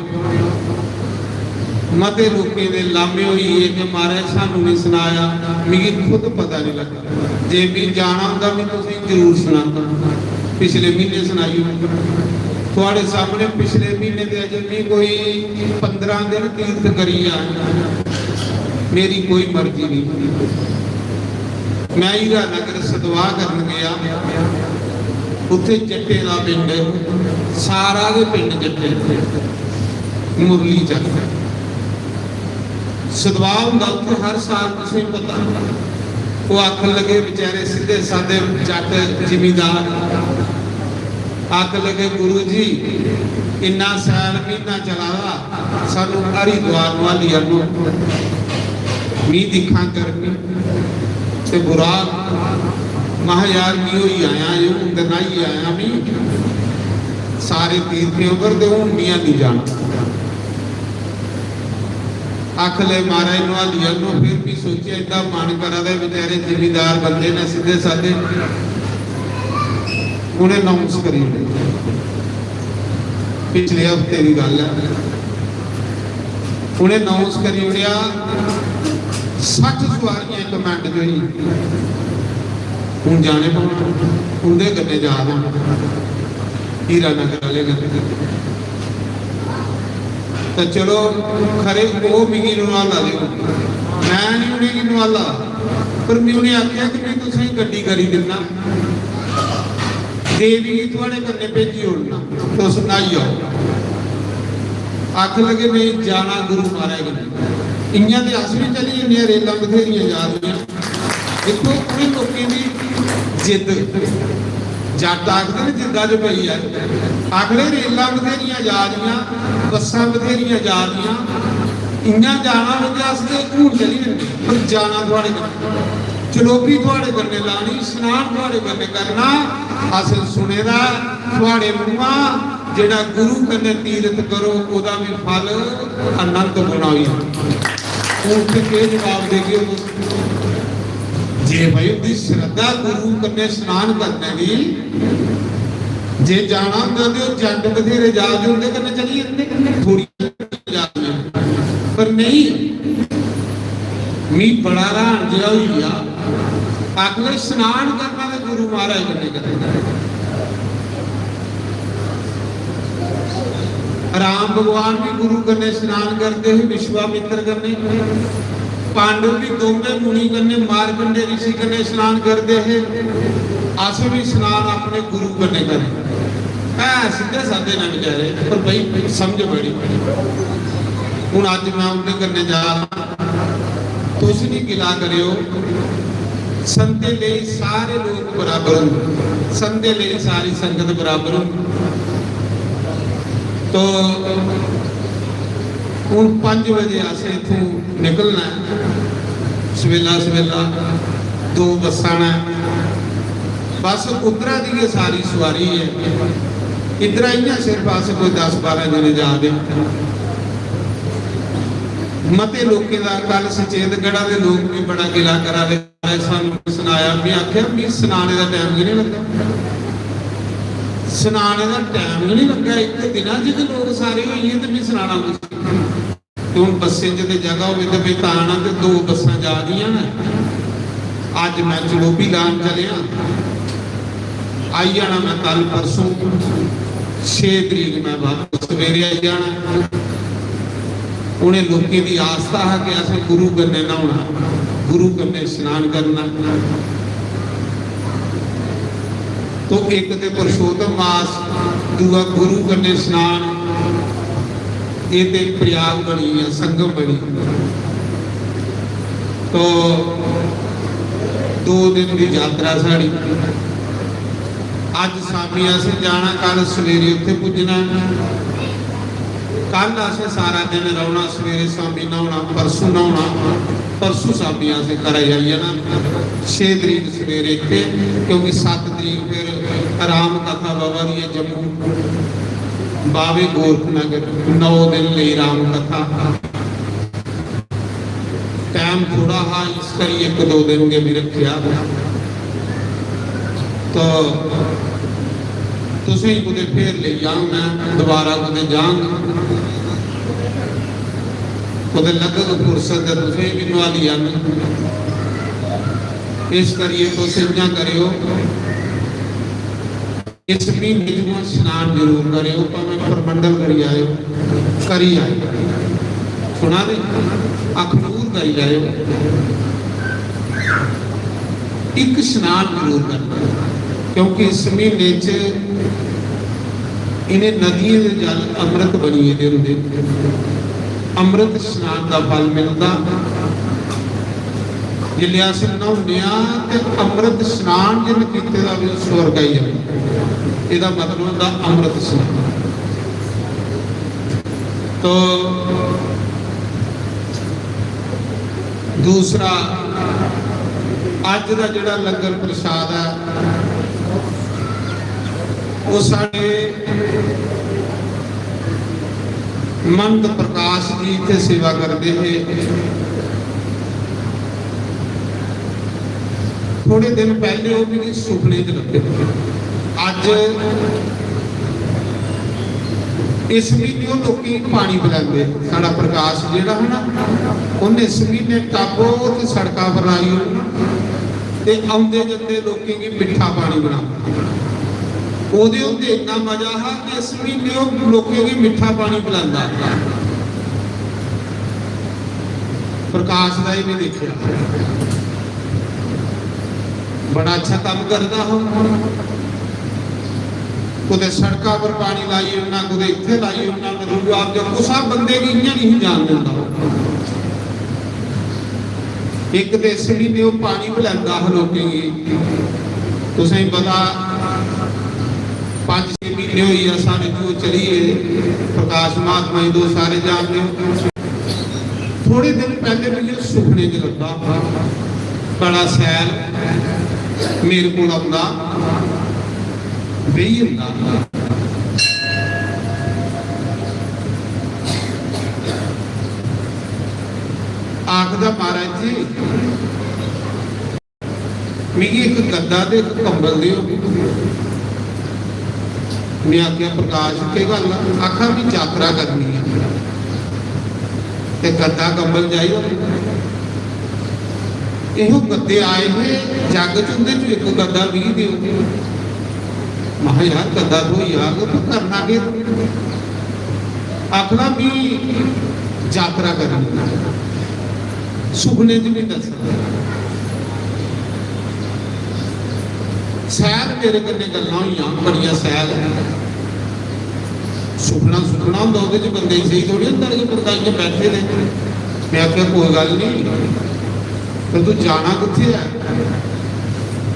मते लोकें दे लामे होई गे कि महाराज सानू नहीं सनाया, मिगी खुद पता नहीं लगा। जे भी जाना होंदा, मैं तुसें जरूर सनाता। पिछले महीने सनाई ओड़ी। थुआड़े सामने पिछले महीने दे अजे भी कोई पंद्रह दिन तीर्थ करी आए। मेरी कोई मर्जी नहीं। मैं हीरानगर सतवाह करन गया, उत्थे जट्टे दा पिंड, सारा गै पिंड जट्टे, मुरली चक। सतवाह हुंदा उत्थे हर साल, तुसें पता। वो आखन लगे, बेचारे सीधे साधे जट जिमीदार, आखन लगे, "गुरु जी, इन्ना सैल महीना चला दा, सानू हरिद्वार नवाली आनो।" मी दिक्खां गर्मी ते बुरा, महा, "यार, मी होई आया, हून ते न्हाई आया मी सारे तीर्थें उप्पर, ते हून मी हैनी जाना।" आख ले, "महाराज, नोहाली आनो।" फिर भी सोचेआ, इंदा मन करा दा, बेचारे जिमीदार बंदे ने, सीधे साधे, उ'नें अनाउंस करी ओड़े। पिछले हफ्ते दी गल्ल ऐ, उ'नें अनाउंस करी ओड़ेआ, सट्ठ सुआरियां इक मिंट च होई। हून जाने पौन, उं'दे कन्नै जा दे न, हीरा नगर आह्ले कन्नै। ते चलो, खरे, ओह् मिगी नोहाला देओ, मैं निं उ'नेंगी नोहाला। पर मैं उ'नें आखेआ कि मैं तुसेंगी गड्डी करी दिन्ना, देवी गी थुआढ़े कन्नै भेजी ओड़ना, तुस न्हाई आओ। आखन लगे, "नेईं, जाना गुरु महाराज कन्नै।" इ'यां ते अस बी चली जन्ने आं, रेलां बथेरियां जा दियां। दिक्खो, उ'नें लोकें दी जिद्द, जट्ट आखदे न, जिद्दा च पेई ऐ। आखदे, "रेलां बथेरियां जा दियां, बस्सां बथेरियां जा दियां, इ'यां जाना होऐ ते अस ते हून चली जन्ने, पर जाना थुआढ़े कन्नै, चलोपी थुआढ़े कन्नै लानी, स्नान थुआढ़े कन्नै करना।" असें सुने दा थुआढ़े मुंहा, "जेह्ड़ा गुरु कन्नै तीरथ करो, ओह्दा बी फल अनंत गुणा होई जंदा।" हून ते केह् जवाब देगे तुस? जे भाई उंदी श्रद्धा गुरु कन्नै स्नान करने दी, जे जाना होंदा ते ओह् जंड बथेरे जा दे, उंदे कन्नै चली जंदे, थोड़ी जा दे। पर नेईं, मी बड़ा हैरान जेहा होई गेआ। आखदे स्नान करना ते गुरु महाराज कन्नै करना। राम भगवान भी गुरु कन्नै स्नान करदे हे, विश्वामित्र कन्नै। पांडव भी दोवें मुनि कन्नै, मार्कंडे ऋषि कन्नै स्नान करदे हे। अस भी स्नान अपने गुरु कन्नै करें। है सिद्धे साधे न बेचारे, पर भाई समझ बड़ी। हून अज्ज मैं उं'दे कन्नै जा रहा। तुस निं गिला करेओ, संतें लेई सारे लोक बराबर होंदे, संतें लेई सारी संगत बराबर होंदी। तो हून पंज बजे असें इत्थूं निकलना ऐ, सवेला सवेला दो बस्सां न, बस उद्धरा दी गै सारी सुआरी ऐ। इद्धरा इ'यां सिर्फ अस कोई दस बारां जने जा दे। मते लोकें दा, कल सचेतगढ़ा दे लोक भी बड़ा गिला करा दे, सानू सनाया, मैं आखेआ, "मी सनाने दा टैम गै नहीं लग्गा, सनाने दा टैम गै नहीं लग्गा, इक दिना च ते लोक सारे होई गे ते मी सनाना कुसी?" ते हून बस्सें च ते जगह होवे ते फिर तां ना, ते दो बस्सां जा दियां न। अज्ज मैं चलोपी लान चलेआ, आई जाना मैं कल परसों। छे तरीक मैं बापस सवेरे आई जाना। उ'नें लोकें दी आस्था हा कि असें गुरु कन्नै न्हौना, गुरु कन्नै स्नान करना। तो इक ते पुरुषोत्तम मास, दूआ गुरु कन्नै स्नान, एह् ते प्रयाग बनी गेआ, संगम बनी। तो दो दिन दी यात्रा साढ़ी। अज्ज शामी असें जाना, कल सवेरे उत्थे पुज्जना। कल असें सारा दिन रौह्ना, सवेरे शामी न्हौना, परसों न्हौना, परसों शामी असें घरै आई जाना। छे तरीक सवेरे इत्थे, क्योंकि सत्त तरीक फिर राम कथा बाबा दी ऐ जम्मू, बावे गोरखनगर, नौ दिन लेई राम कथा। टाइम थोड़ा हा, इस करियै इक दो दिन गै भी रखेआ। तो तुसें कुतै फिर लेई जांग, मैं दोबारा कुतै जांग, कुतै लगग फुर्सत ते तुसें भी नुहाली आंग। इस करियै तुस इ'यां करेओ। इस महीने च स्नान जरूर करेओ, भावें परमंडल करी आएओ, करी आएओ। सुना दे? अखनूर करी आएओ। इक स्नान जरूर करना, क्योंकि इस महीने च इ'नें नदियें दे जल अमृत बनी गेदे होंदे। अमृत स्नान दा फल मिलदा। जिसलै अस न्हौने आं ते अमृत स्नान जिन्न कीते दा, ओह् स्वर्ग आई जंदा। एह्दा मतलब होंदा अमृत स्नान। तो दूसरा, अज्ज दा जेह्ड़ा लंगर प्रसाद ऐ, ओह् साढ़े महंत प्रकाश जी इत्थै सेवा करदे हे। थोड़े दिन पैह्ले ओह् मिगी सुखने च लब्भे। अज्ज इस म्हीने ओह् लोकें गी पानी पलैंदे। साढ़ा प्रकाश जेह्ड़ा हा ना, उन्नै इस म्हीने टब ते सड़का पर लाई ओड़ना ते औंदे जंदे लोकें गी मिट्ठा पानी बनाना। ओह्दे होंदे इन्ना मजा हा कि इस म्हीने ओह् लोकें गी मिट्ठा पानी पलैंदा। प्रकाश दा एह् बी दिक्खेआ, बड़ा अच्छा कम्म करदा हा। कुतै सड़का पर पानी लाई ओड़ना, कुतै इत्थै लाई ओड़ना, मतलब आप जो कुसै बंदे गी इ'यां नहीं जान दिंदा। इक ते इस म्हीने ओह् पानी पलैंदा हा लोकें गी। तुसेंगी पता, पंज छे म्हीने होई गेआ साढ़े चो चली गे। प्रकाश महात्मा जी, दो सारे जानदे हो। थोड़े दिन पैह्ले मिगी ओह् सुखने च लब्भा, बड़ा सैल मेरे कोल औंदा, बेही जंदा। आखदा, "महाराज जी, मिगी इक गद्दा ते इक कंबल देओ।" मैं आखेआ, "प्रकाश, केह् गल्ल आ?" आखा, "मैं यात्रा करनी ऐ ते गद्दा कंबल चाहिदा।" एहो गद्दे आए हे, जग च उं'दे चों इक गद्दा मिगी देओ। महां, "यार, गद्दा थ्होई जाग, पर करना केह्?" आखना, "मी यात्रा करनी।" सुखने च बी दस्सना। सैल मेरे कन्नै गल्लां होइयां, बड़ियां सैल। सुखना, सुखना होंदा, ओह्दे च बंदे गी सेही थोड़ी होंदा कि बंदा इ'यां बैठे दे। मैं आखेआ, "कोई गल्ल निं, पर तूं जाना कुत्थै ऐ?"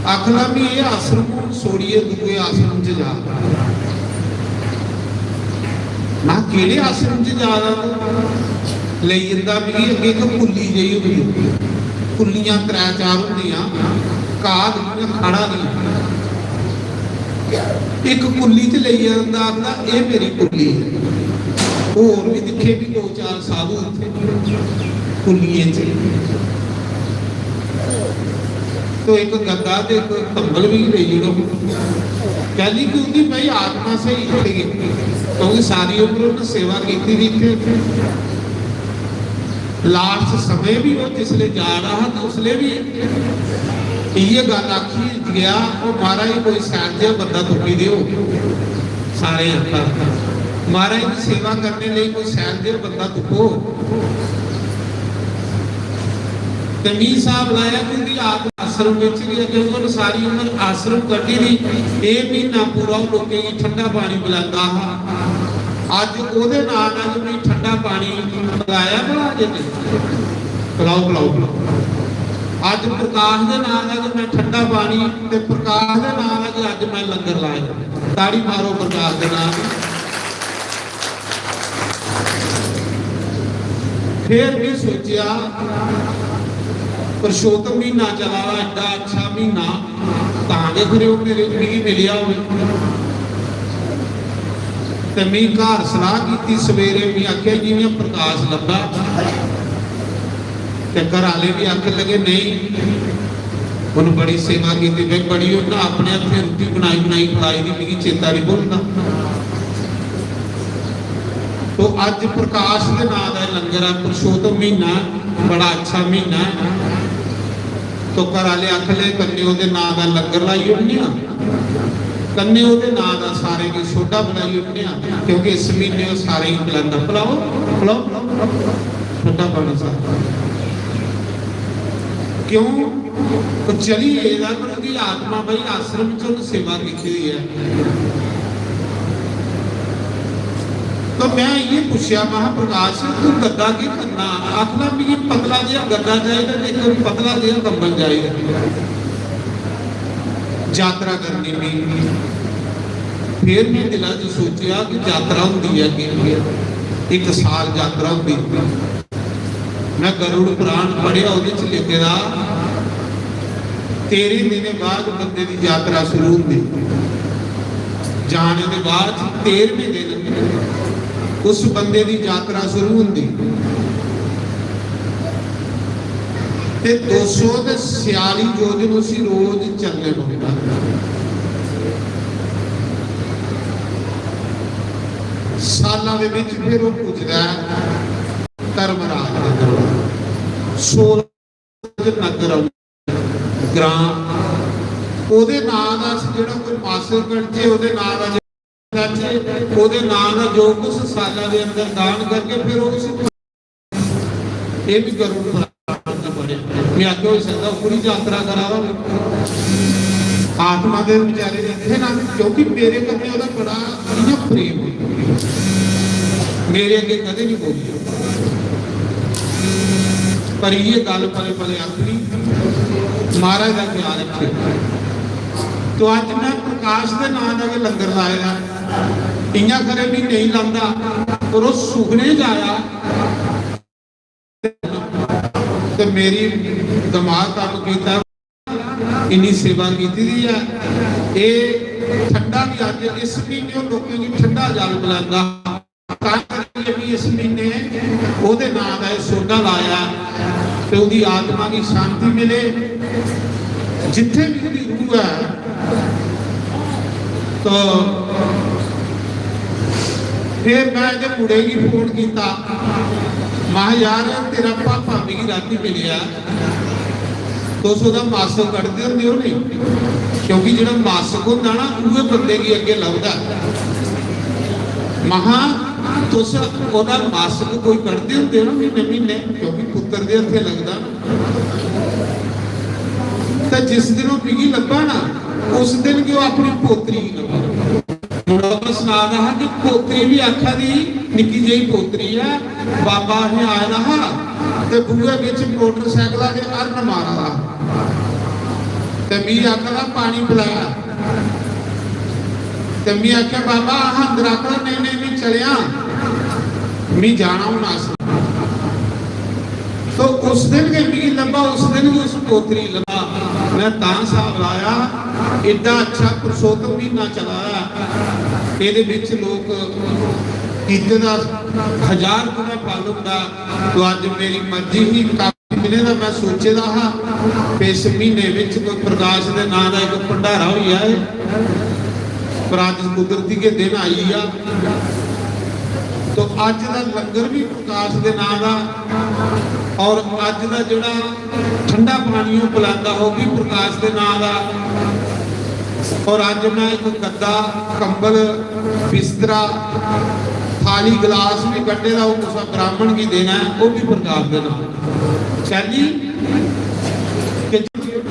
आखना, "मी एह् आश्रम छोड़ियै दूए आश्रम च जा।" मैं, "केह्ड़े आश्रम च जा दा तूं?" लेई जंदा मिगी अग्गें इक कुल्ली जेही होंदी, कुल्लियां त्रै चार होंदियां, घाऽ दियां, खड़ा दियां। इक कुल्ली च लेई जंदा, आखदा, "एह् मेरी कुल्ली ऐ।" होर बी दिक्खे बी दो चार साधु उत्थै कुल्लियें च। तो इक गद्दा ते इक कंबल बी लेई जेड़ो। कैली कि उंदी भाई आत्मा स्हेई इत्थै गै, क्योंकि सारी उम्र उन्नै सेवा कीती दी इत्थै। लास्ट समें बी ओह् जिसलै जा रहा हा, ते उसलै बी इ'यै गल्ल आखी गेआ, "ओह् महाराज, कोई सैल जेहा बंदा तुप्पी देओ।" सारे आखा, "महाराज दी सेवा करने लेई कोई सैल जेहा बंदा तुप्पो।" ते मी स्हाब लाया कि उं'दी आत्मा आश्रम बिच गै, क्योंकि उ'न्न सारी उम्र आश्रम कड्ढी दी। एह् म्हीना पूरा ओह् लोकें गी ठंडा पानी पलैंदा हा। अज्ज ओह्दे नांऽ दा गै मी ठंडा पानी पलाया भला जे नेईं? पलाओ, पलाओ, पलाओ। अज्ज प्रकाश दे नांऽ दा गै मैं ठंडा पानी ते प्रकाश दे नांऽ दा गै अज्ज मैं लंगर लाया। ताड़ी मारो प्रकाश दे नांऽ दी। फिर भी सोचेआ, पुरुषोत्तम म्हीना चला दा, एड्डा अच्छा म्हीना, तां गै फिर ओह् मेरे, मिगी मिलेआ होवे। ते मी घर सलाह कीती सवेरे, मी आखेआ, "जि'यां प्रकाश लब्भा।" ते घर आह्ले बी आखन लगे, "नेईं।" उन्न बड़ी सेवा कीती, भाई, बड़ी उन्न अपने हत्थें रुट्टी बनाई, बनाई खलाई दी, मिगी चेता नहीं भुलदा। तो अज्ज प्रकाश दे नां दा लंगर ऐ, पुरुषोत्तम म्हीना ऐ, बड़ा अच्छा म्हीना ऐ। तो घर आह्ले आखन लगे, "कन्नै ओह्दे नां दा लंगर लाई ओड़ने आं, कन्नै ओह्दे नां दा सारें गी सोडा बनाई ओड़ने आं, क्योंकि इस म्हीने ओह् सारें गी पलैंदा।" पलाओ, पलाओ, ठंडा पानी सारा। क्यों? ओह् चली गेदा, पर ओह्दी आत्मा भाई आश्रम च उन्न सेवा कीती दी ऐ। तो मैं इ'यै पुच्छेआ, महां, "प्रकाश, तू गद्दा केह् करना?" आखदा, "मिगी पतला जेहा गद्दा चाहिदा ते इक पतला जेहा कंबल चाहिदा। यात्रा करनी मी।" फिर मैं दिला च सोचेआ कि यात्रा होंदी ऐ केह्? इक साल यात्रा होंदी। मैं गरुड़ पुराण पढ़ेआ, ओह्दे च लिखे दा, तेरें दिनें बाद बंदे दी यात्रा शुरू होंदी। जाने दे बाद तेरहवें दिन उस बंदे दी यात्रा शुरू होंदी ते दो सौ ते छियाली योजन उसी रोज चलने पौंदा। सालां दे बिच फिर ओह् पुजदा ऐ धर्मराज दे दरबार। सोलां च नगर औंदा, ग्रां। ओह्दे नां दा अस जेह्ड़ा कोई मासक कड्ढचै, ओह्दे नां दा जे कड्ढचै, ओह्दे नां दा जो कुछ साला दे अंदर दान करगे, फिर ओह् उसी, एह् बी गरुड़ पुराण च पढ़ेआ। मैं आखेआ, होई सकदा ओह् कुड़ी यात्रा करा दा होऐ। आत्मा दे बेचारे इत्थै ना, क्योंकि मेरे कन्नै ओह्दा बड़ा इ'यां प्रेम ऐ। मेरे अग्गें कदें नहीं बोली। पर इ'यै गल्ल पले पले आखनी, महाराज दा ख्याल रक्खेओ। तो अज्ज मैं प्रकाश दे नां दा गै लंगर लाए दा। इ'यां खरे मी नेईं लांदा, पर ओह् सुखने च आया ते मेरी दमाग कम्म कीता। इन्नी सेवा कीती दी ऐ। एह् ठंडा भी अज्ज इस म्हीने ओह् लोकें गी ठंडा जल पलैंदा। तां करियै भी इस म्हीने ओह्दे नां दा एह् सोडा लाया ते ओह्दी आत्मा गी शांति मिले। जित्थै भी ओह्दी रूह ऐ, तो फिर मैं एह्दे मुड़े गी फोन कीता, महां, "यार, तेरा पापा मिगी रातीं मिलेआ।" तुस ओह्दा मासक कड्ढदे होंदे ओ नी? क्योंकि जेह्ड़ा मासक होंदा ना, उ'ऐ बंदे गी अग्गें लभदा। महां, तुस ओह्दा मासक कोई कड्ढदे होंदे ओ ना म्हीने म्हीने, क्योंकि पुत्तर दे हत्थे लगदा ना। ते जिस दिन ओह् मिगी लब्भा ना, उस दिन गै ओह् अपनी पोतरी गी लब्भा। मुड़ा सना दा हा कि पोतरी बी आखा दी, निक्की जेही पोतरी ऐ, बाबा असें आए दा हा ते बूहे बिच मोटरसाइकला दे हरन मारा दा हा। ते मी आखा दा, "पानी पलैया।" ते मी आखेआ, "बाबा, अस अंदर आखना।" "नेईं, नेईं, मी चलेआ, मी जाना हून आश्रम।" तो उस दिन गै मिगी लब्भा, उस दिन गै उस पोतरी लब्भा। मैं तां स्हाब लाया, एड्डा अच्छा पुरुषोत्तम म्हीना चला दा, एह्दे बिच लोक कीते दा हजार गुना फल होंदा। तो अज्ज मेरी मर्जी ही, काफी दिनें दा मैं सोचे दा हा कि इस म्हीने बिच कोई प्रकाश दे नां दा इक भंडारा होई जाए, पर अज्ज कुदरती गै दिन आई गेआ। तो अज्ज दा लंगर भी प्रकाश दे नां दा, और अज्ज दा जेह्ड़ा ठंडा पानी ओह् पलैंदा, ओह् भी प्रकाश दे नां दा। और अज मैं एक गद्दा, कंबल, बिस्तरा, थाली, गिलास भी कड्ढे दा, ओह् कुसै ब्राह्मण गी देना ऐ, ओह् भी प्रकाश दे नाम। शैल जी, कि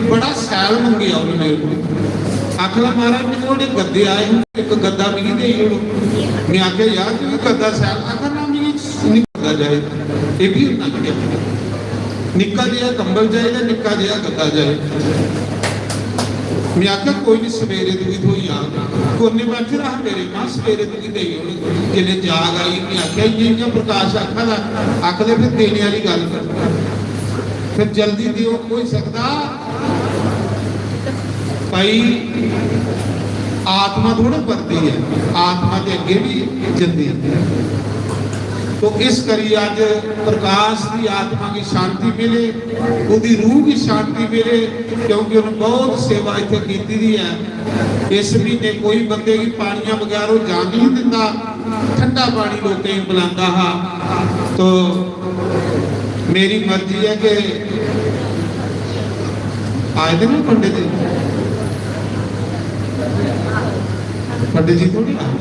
बड़ा सैल मंगेआ उन्हें मेरे को। आखदा, "महाराज, मैंने ओह्दे गद्दे आए हैं, एक गद्दा मिगी देई ओड़ो।" मैं आखेआ, "यार, तू गद्दा सैल।" आखदा, "ना, मिगी निक्का चाहिदा।" एह् भी उन्हें आखेआ, "निक्का जेहा कंबल चाहिदा, निक्का जेहा गद्दा चाहिदा।" मैं आखेआ, "कोई नहीं, सवेरे तुगी थ्होई जाग।" कोने बैठे दा हा मेरे, मां, "सवेरे तुगी देई ओड़ो।" जिसलै जाग आई, मैं आखेआ, "इ'यां, इ'यां प्रकाश आखा दा।" आखदे, "फिर देने आह्ली गल्ल कर।" फिर जल्दी देओ, होई सकदा भाई आत्मा थोड़ा परदी है, आत्मा ते अग्गे भी जंदी है। तो इस करी अज प्रकाश की आत्मा की शांति मिले, उनकी रूह की शांति मिले, क्योंकि उन्हें बहुत सेवा इत्थे कीती दी है। इस महीने कोई बंदे की पानियां बगैर वो जान नहीं दिंदा, ठंडा पानी लोकें गी पिलांदा हा। तो मेरी मर्जी है कि आए दे ना पंडित जी, पंडित जी थोड़ी आए।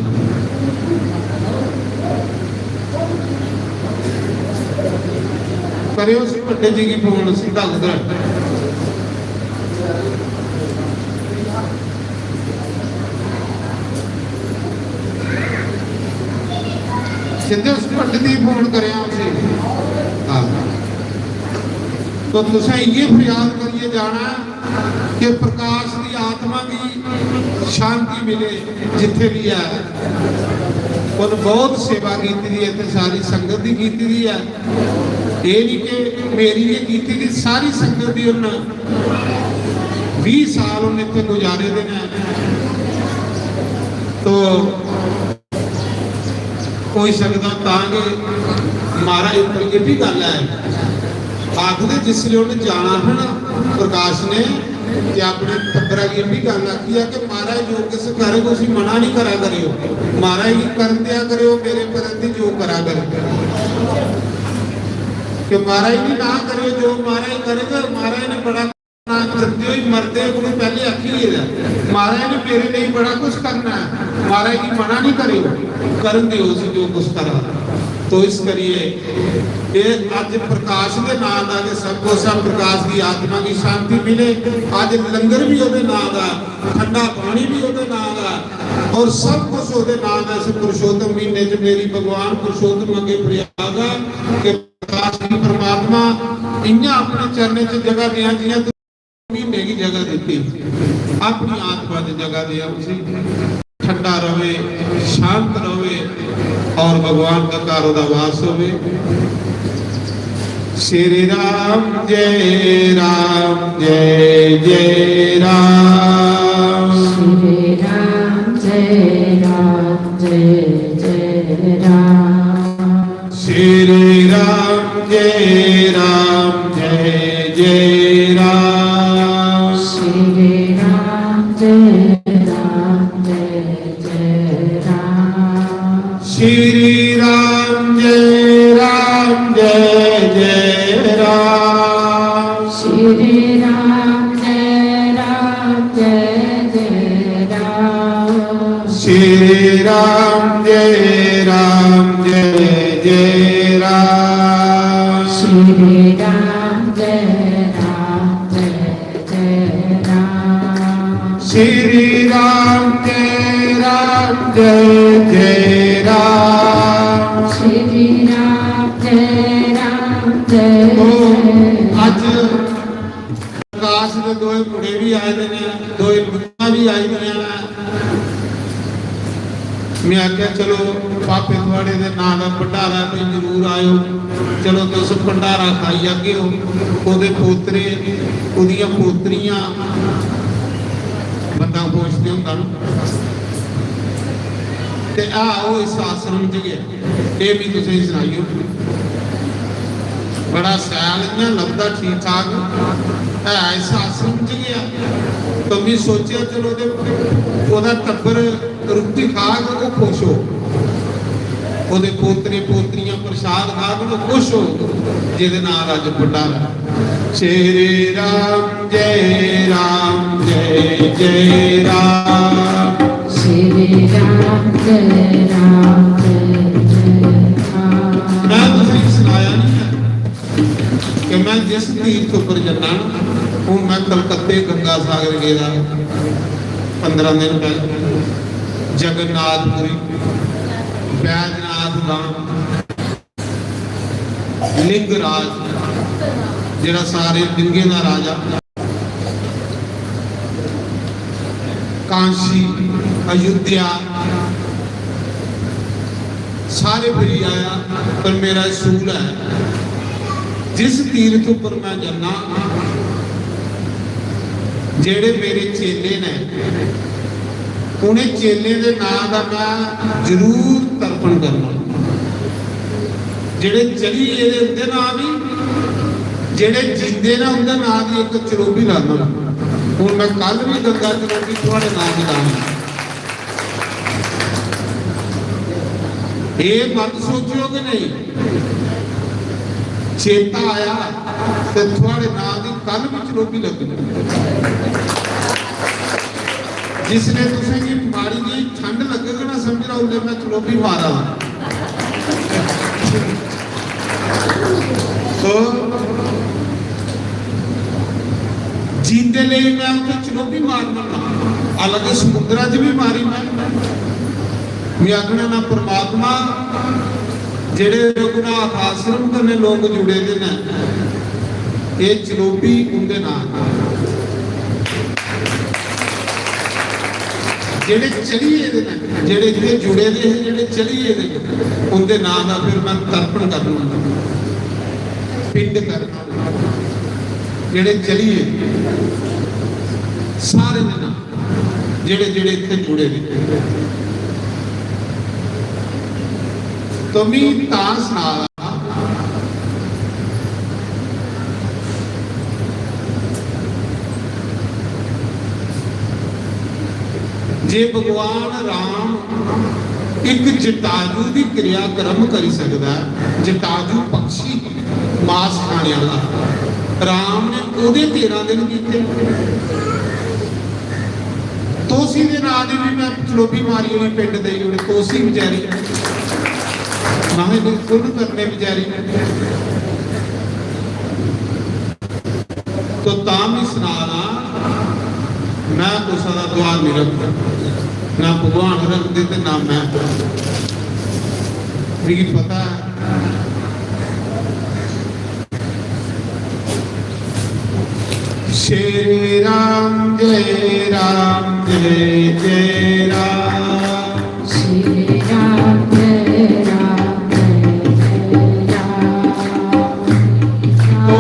करेओ उसी पंडित जी की फोन सीधा उधर। सिद्धे उस पंडित गी फोन करेआ उसी। हाँ। तो तुसें इ'यै फरियाद करियै जाना कि प्रकाश दी आत्मा गी शांति मिले जित्थे भी है। उन बहुत सेवा कीती दी है, इत्थे सारी संगत दी कीती दी है। एह् नहीं कि मेरी गै कीती दी, सारी संगत दी। उन बीह साल उन इत्थे गुजारे दे ने। तो होई सकदा तां गै महाराज, पर एह् बी गल्ल ऐ, आखदे जिसलै उ'नें जाना हा ना प्रकाश ने, ते अपने टब्बरा गी एह् बी गल्ल आखी ऐ कि महाराज जो किश करग उसी मना निं करा करेओ, महाराज गी करन देआ करेओ, मेरे परति जो करा करग। कि महाराज गी ना करेओ, जो महाराज करग, महाराज ने बड़ा करदे होई मरदे कोला पैह्ले आखी गेदा ऐ, महाराज ने मेरे लेई बड़ा कुछ करना ऐ, महाराज गी मना निं करेओ, करन देओ उसी जो कुछ करा। तो इस करियै एह् अज्ज प्रकाश दे नां दा गै सब कुछ ऐ, प्रकाश दी आत्मा गी शांति मिले। अज्ज लंगर भी ओह्दे नां दा, ठंडा पानी भी ओह्दे नां दा, और सब कुछ ओह्दे नां दा। इस पुरुषोत्तम महीने च मेरी भगवान पुरुषोत्तम अग्गे फरियाद ऐ कि प्रकाश गी परमात्मा इ'यां अपने चरणें च जगह देआं जि'यां तू महीने की जगह दित्ती, अपनी आत्मा च जगह देआं उसी, ठंडा रवे, शांत रवे और भगवान का कारो दा वास होवे। श्री राम जय राम जय जय राम। श्री राम जय राम जय जय राम। श्री राम जय राम जय जय राम। श्री राम जय राम जय जय राम। श्री राम जय राम जय जय राम। श्री राम जय राम जय जय राम। श्री राम जय राम जय जय राम। श्री राम जय राम जय जय राम। श्री राम जय राम जय जय राम। श्री राम जय राम जय ओ, जय आज राम। प्रकाश दे दोए मुंडे भी आए दे ने, दोए मुंडियां भी आई दियां ने। मैं आखेआ, "चलो, पापे थुआड़े दे नां दा भंडारा, तुस जरूर आएओ। चलो, तुस भंडारा खाई आगे ओ।" ओह्दे पोतरे, ओह्दियां पोतरियां, बंदा खुश ते होंदा ना। ते आ, ओह् इस आश्रम च गै, एह् बी तुसें गी सनाई ओड़नी। बड़ा सैल इ'यां लभदा, ठीक ठाक है, इस आश्रम च गै। तो मी सोचेआ, चलो, ते ओह्दा टब्बर रुट्टी खाग, ओह् खुश हो, ओह्दे पोतरे पोतरियां प्रसाद खाग, ओह् खुश हो, जेह्दे नाल अज्ज भंडारा। श्री राम जय राम जय जय राम। श्री राम जय राम जय जय राम। मैं तुसेंगी सनाया नहीं है कि मैं जिस तीर्थ उप्पर जन्ना ना, हूं मैं कलकत्ते गंगा सागर गेदा पंद्रह दिन पहले, जगन्नाथपुरी, बैजनाथ धाम, लिंगराज, जेह्ड़ा सारे लिंगें दा राजा, काशी, अयोध्या, सारे फिरी आया, पर मेरा असूल है, जिस तीर्थ उप्पर मैं जन्ना, जेह्ड़े मेरे चेले ने, उ'नें चेलें दे नांऽ दा मैं जरूर तर्पण करना। जेह्ड़े चली गेदे उं'दे नांऽ दी, जेह्ड़े जींदे न उं'दे नांऽ दी इक चलोबी लाना। हून मैं कल भी गंगा चलोबी थुआढ़े नांऽ दी लानी। एह् मत सोचेओ कि नहीं, चेता आया ते थुआढ़े नांऽ दी कल भी चलोबी लग्गनी। जिसने तुसेंगी माड़ी जेही ठंड लग्गग ना, समझ लो उसने मैं चलोबी मारा दा। तो जींदे लेई मैं उत्थे चलोबी मारना, हालांकि समुद्रा च भी मारी मैं। मैं आखना ना, परमात्मा, जेह्ड़े रघुनाथ आश्रम कन्नै लोक जुड़े दे न, एह् चलोबी उं'दे नांऽ। जेह्ड़े चली गेदे न, जेह्ड़े इत्थै जुड़े दे हे, जेह्ड़े चली गेदे न, उं'दे नांऽ दा फिर मैं तर्पण करना, पिंड करना। जेह्ड़े चली गे, सारे दे नांऽ, जेह्ड़े जेह्ड़े इत्थै जुड़े दे। तो मी तां सना दा जे भगवान राम इक जटाजू दी क्रियाक्रम करी सकदा ऐ, जटाजू पक्षी मास खाने आह्ला, राम ने ओह्दे तेरां दिन कीते। तोसी दे नां दी भी मैं चलोबी मारी ओड़ी, पिंड देई ओड़े, तोसी बेचारी, माहे दे पुन्न करने बेचारी। तो तां भी सना ना, मैं कुसै दा दुआर नहीं रखदा, ना भगवान रखदे ते ना मैं। मिगी पता है। श्री राम जय राम जय जय राम। श्री राम जय राम जय जय राम। तो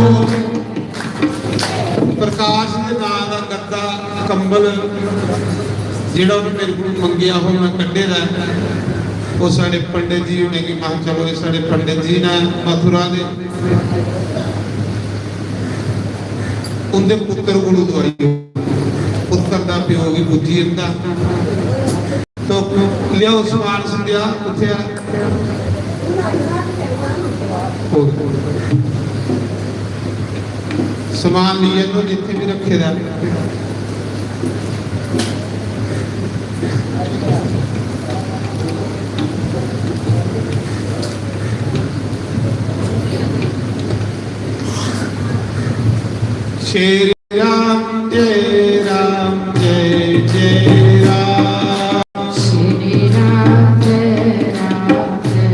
प्रकाश दे नां दा गद्दा, कंबल, जेह्ड़ा उ'नें मेरे कोल मंगेआ, ओह् मैं कड्ढे दा ऐ। ओह् साढ़े पंडित जी उ'नेंगी, महां, चलो, एह् साढ़े पंडित जी न मथुरा दे, उं'दे पुत्तर कोलू दोआई, पुत्तर दा प्यो गी पुज्जी जंदा। तो लियाओ समान संध्या, कुत्थै आ? समान लेई आएओ जित्थै बी रक्खे दा। श्री राम जय राम जय जय राम। श्री राम जय राम जय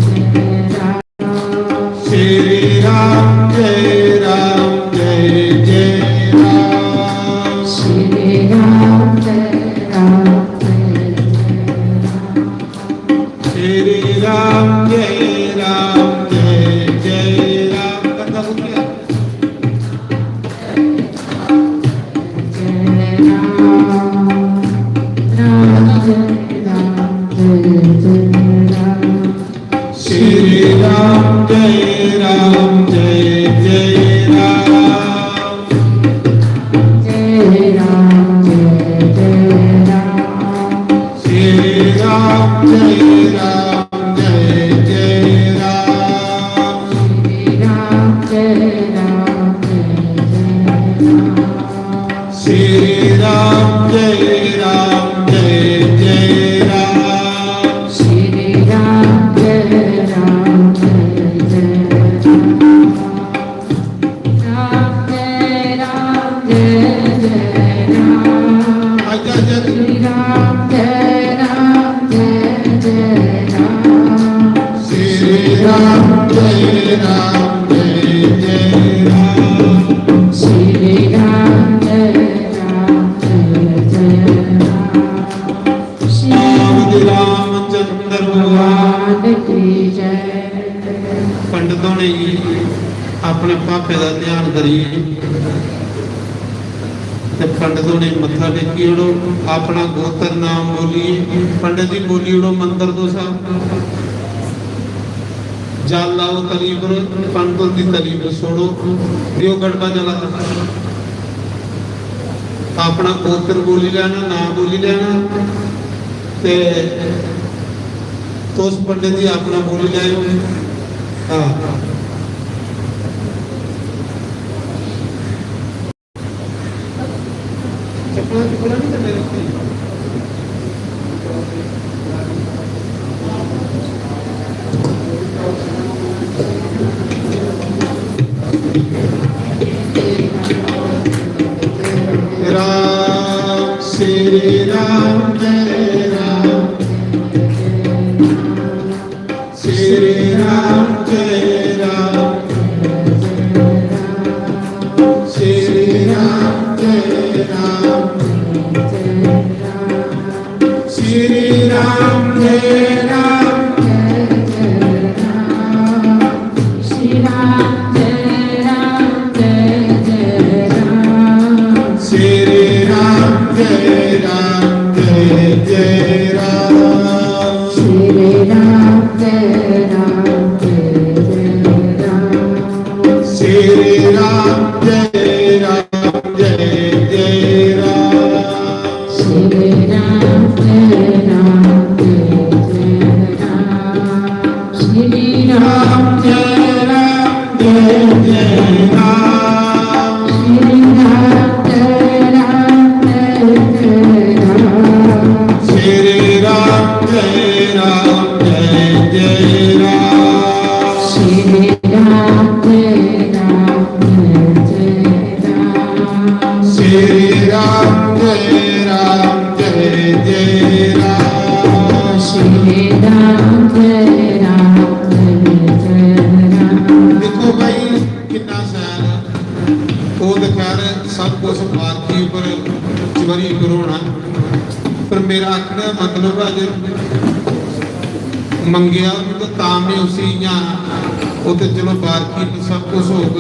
जय राम। श्री राम जय राम जय जय राम। श्री राम जय राम जय जय राम। श्री राम जय राम जय जय राम। कथा हो गया। अपने भापे दा ध्यान करिए ते पंडित होने गी मत्था टेकी ओड़ो। अपना गोत्र नाम बोलिए, पंडित जी बोली ओड़ो मंत्र तुस। जल लाओ तली पर, पंडित दी तली पर छोड़ो, दियो गड़बा जला। अपना गोत्र बोली लैना, नाम बोली लैना, ते तुस पंडित जी अपना बोली लैओ। हाँ। राम श्री राम जय राम, श्री राम जय राम, श्री राम जय राम, श्री राम जय राम, श्री राम जय राम, जय जय राम। श्री राम जय राम, जय जय राम। श्री राम जय राम, जय जय राम। श्री राम जय राम, जय जय राम। श्री राम जय राम, जय जय राम। श्री राम जय राम, जय जय राम। श्री राम जय राम, जय जय राम। श्री राम जय राम, जय जय राम। श्री राम जय राम, जय जय राम। श्री राम जय राम, जय जय राम। श्री राम जय राम, जय जय राम। देखो भाई, कितना सैल है। वो तो खैर सब कुछ पालकी पर चबरी पर होना, पर मेरा आखने दा मतलब है जे मंगेआ भी तो तां भी उसी इ'यां, वो तो चलो पालकी पर सब कुछ होग,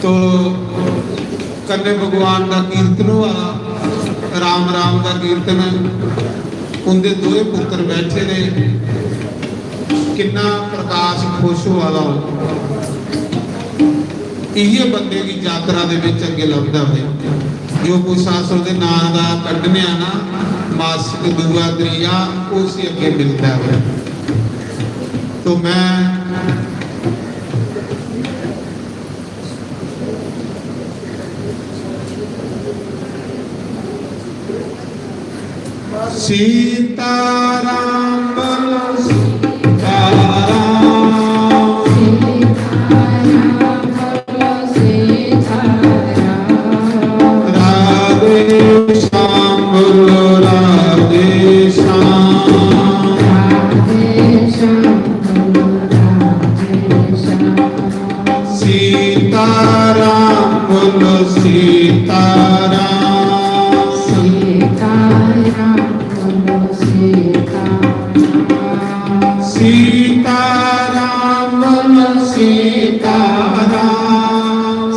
तो कन्नै भगवान दा कीर्तन होआ दा, राम राम दा कीर्तन। उं'दे दोए पुत्तर बैठे दे, किन्ना प्रकाश खुश होआ दा हो। इ'यै बंदे दी यात्रा दे विच अग्गें लभदा होए। जो कुछ अस ओह्दे नां दा कड्ढने आं ना, मासिक दूआ त्रीया, उसी अग्गें मिलदा होए। तो मैं सीताराम बोलो, सीताराम। सीताराम बोलो, सीताराम। राधे श्याम बोलो, राधे श्याम। राधे श्याम बोलो, राधे श्याम। सीताराम बोलो, सीताराम। सीताराम बोलो, सीताराम। सीताराम बोलो, सीताराम।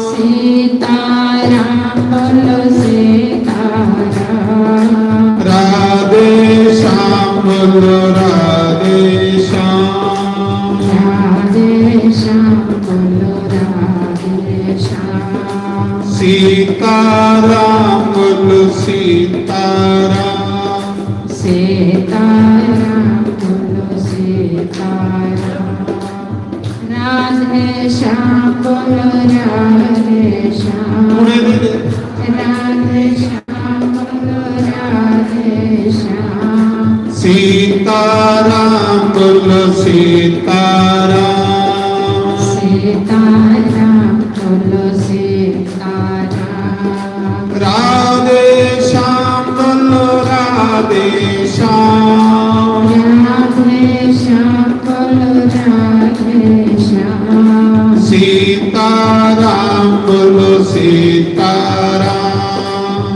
सीताराम बोलो, सीताराम। राधे श्याम बोलो, राधे श्याम। राधे श्याम बोलो, राधे श्याम। सीताराम बोलो, सीताराम। सीताराम बोलो, सीताराम। राधे श्याम बोलो, राधे श्याम। राधे श्याम बोलो, राधे श्याम। सीताराम बोलो, सीताराम। सीताराम बोलो, सीताराम। राधे श्याम बोलो, राधे श्याम। राधे श्याम बोलो, राधे श्याम। सीताराम बोलो, सीताराम।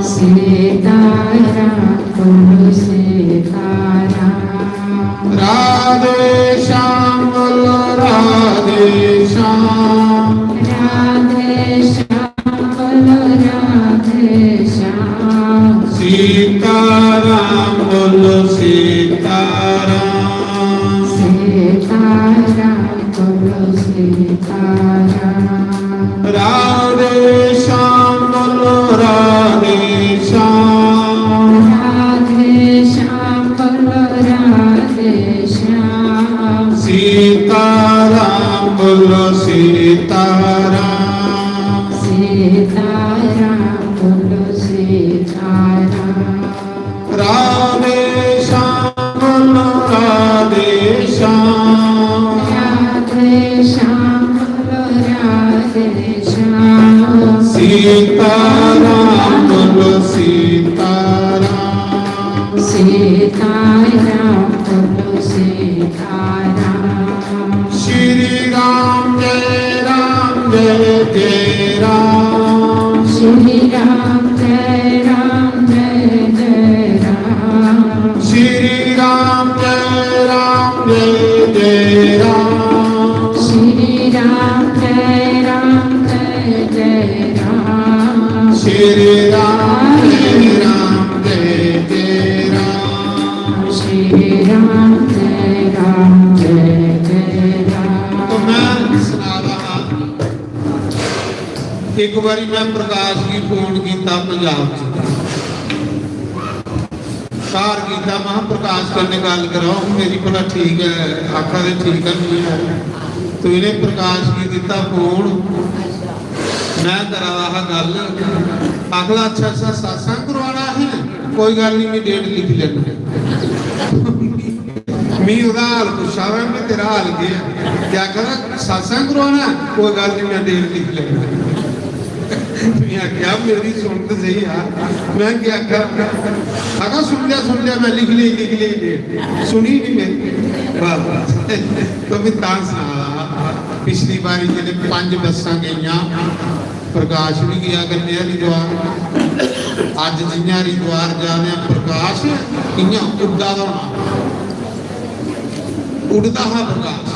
सीताराम बोलो, सीताराम। राधे श्याम सीताराम बोलो सीताराम। सीताराम बोलो सीताराम। राधे श्याम बोलो राधे श्याम। राधे श्याम बोलो राधे श्याम। सीताराम बोलो सीताराम। सीताराम बोलो सीताराम। राधे श्याम बोलो राधे श्याम। राधे श्याम बोलो राधे श्याम। सीताराम बोलो सीताराम। सीताराम बोलो सीताराम। श्री राम जय राम जय जय राम। श्री राम जय राम जय जय राम। श्री राम जय राम जय जय राम। श्री राम जय राम जय जय राम। श्री राम जय राम जय जय राम। श्री राम जय राम जय जय राम। तो मैं सना रहा, एक बारी मैं प्रकाश की फोन किया पंजाब च, घर किया, मैं प्रकाश कन्नै गल्ल कराओ, मेरी भला ठीक है, आखा दे ठीक है नहीं है। तो इन्हें प्रकाश की दिता फोन, मैं करा दा हा गल्ल, आखदा अच्छा अच्छा सत्संग करवाना है, कोई गल्ल नहीं, मैं डेट लिख लेना। मी ओह्दा हाल पुच्छा दा, मैं तेरा हाल केह् ऐ? क्या आखा दा, सत्संग करवाना? कोई गल्ल नहीं, मैं डेट लिख लैना। मैं आखेआ, मेरी सुन ते स्हेई यार। मैं क्या आखेआ? आखा, सुन लिया, सुन लिया, मैं लिख लेई, लिख लेई डेट। सुनी नहीं मेरी। बस। तो मैं तां सना दा हा, पिछली बारी जेल्लै पंज बस्सां गेइयां, प्रकाश भी गया कन्नै हरिद्वार। अज्ज जियां हरिद्वार जा दे आं, प्रकाश इयां उड्डा दा होना, उड्डदा हा प्रकाश।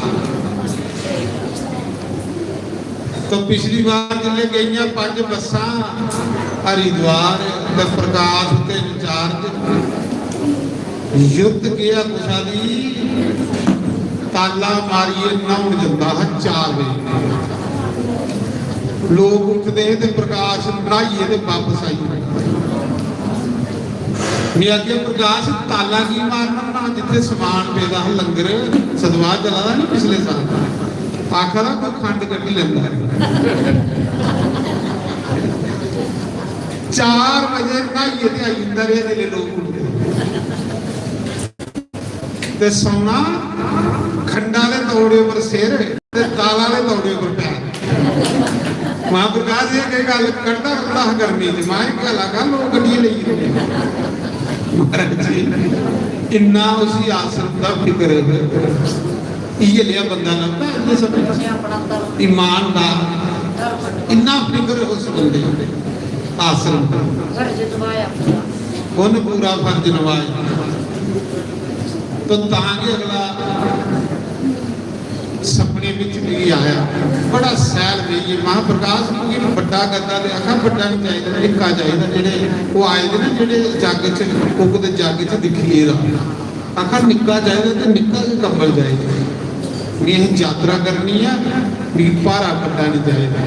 तो पिछली बार जिसलै गेइयां पंज बस्सां हरिद्वार, ते प्रकाश ते इंचार्ज, युद्ध केह् कुसा दी, ताला मारियै न्हौन जंदा हा चार बजे। लोक उठदे हे ते प्रकाश न्हाइयै ते बापस आई जंदा। मैं आखेआ, "प्रकाश, ताला की मारना होना? जित्थे समान पेदा हा लंगर, सतवाह चला दा नी पिछले साल।" आखा दा, "कोई खंड कड्ढी लैंदा।" चार बजे न्हाइयै ते आई जंदा रेहा जिसलै लोक उठदे। ते सौना खंडा दे तौड़े पर सिर ते ताला दे तौड़े पर पैर। महाप्रकाश जी, केह् गल्ल, कड्ढा रौंह्दा हा गर्मी च? मां, इक गल्ल आखां, लोक कड्ढियै लेई जंदे। महाराज जी, इन्ना उसी आश्रम दा फिकर, इ'यै नेहा बंदा लभदा इन्ने समें च? ईमानदार, इन्ना फिकर उस बंदे दा आश्रम दा। कु'न पूरा फर्ज नभाए? तो तां गै अगला सपने बिच मिगी आया, बड़ा सैल बेहियै, महाप्रकाश, मिगी बड्डा गद्दा ते आखा, बड्डा नहीं चाहिदा, निक्का चाहिदा। जेह्ड़े ओह् आए दे ना, जेह्ड़े जग च, ओह् कुतै जग च दिक्खी लेदा। आखा, निक्का चाहिदा ते निक्का गै कंबल चाहिदा। में असें यात्रा करनी ऐ, मिगी भारा बड्डा नहीं चाहिदा।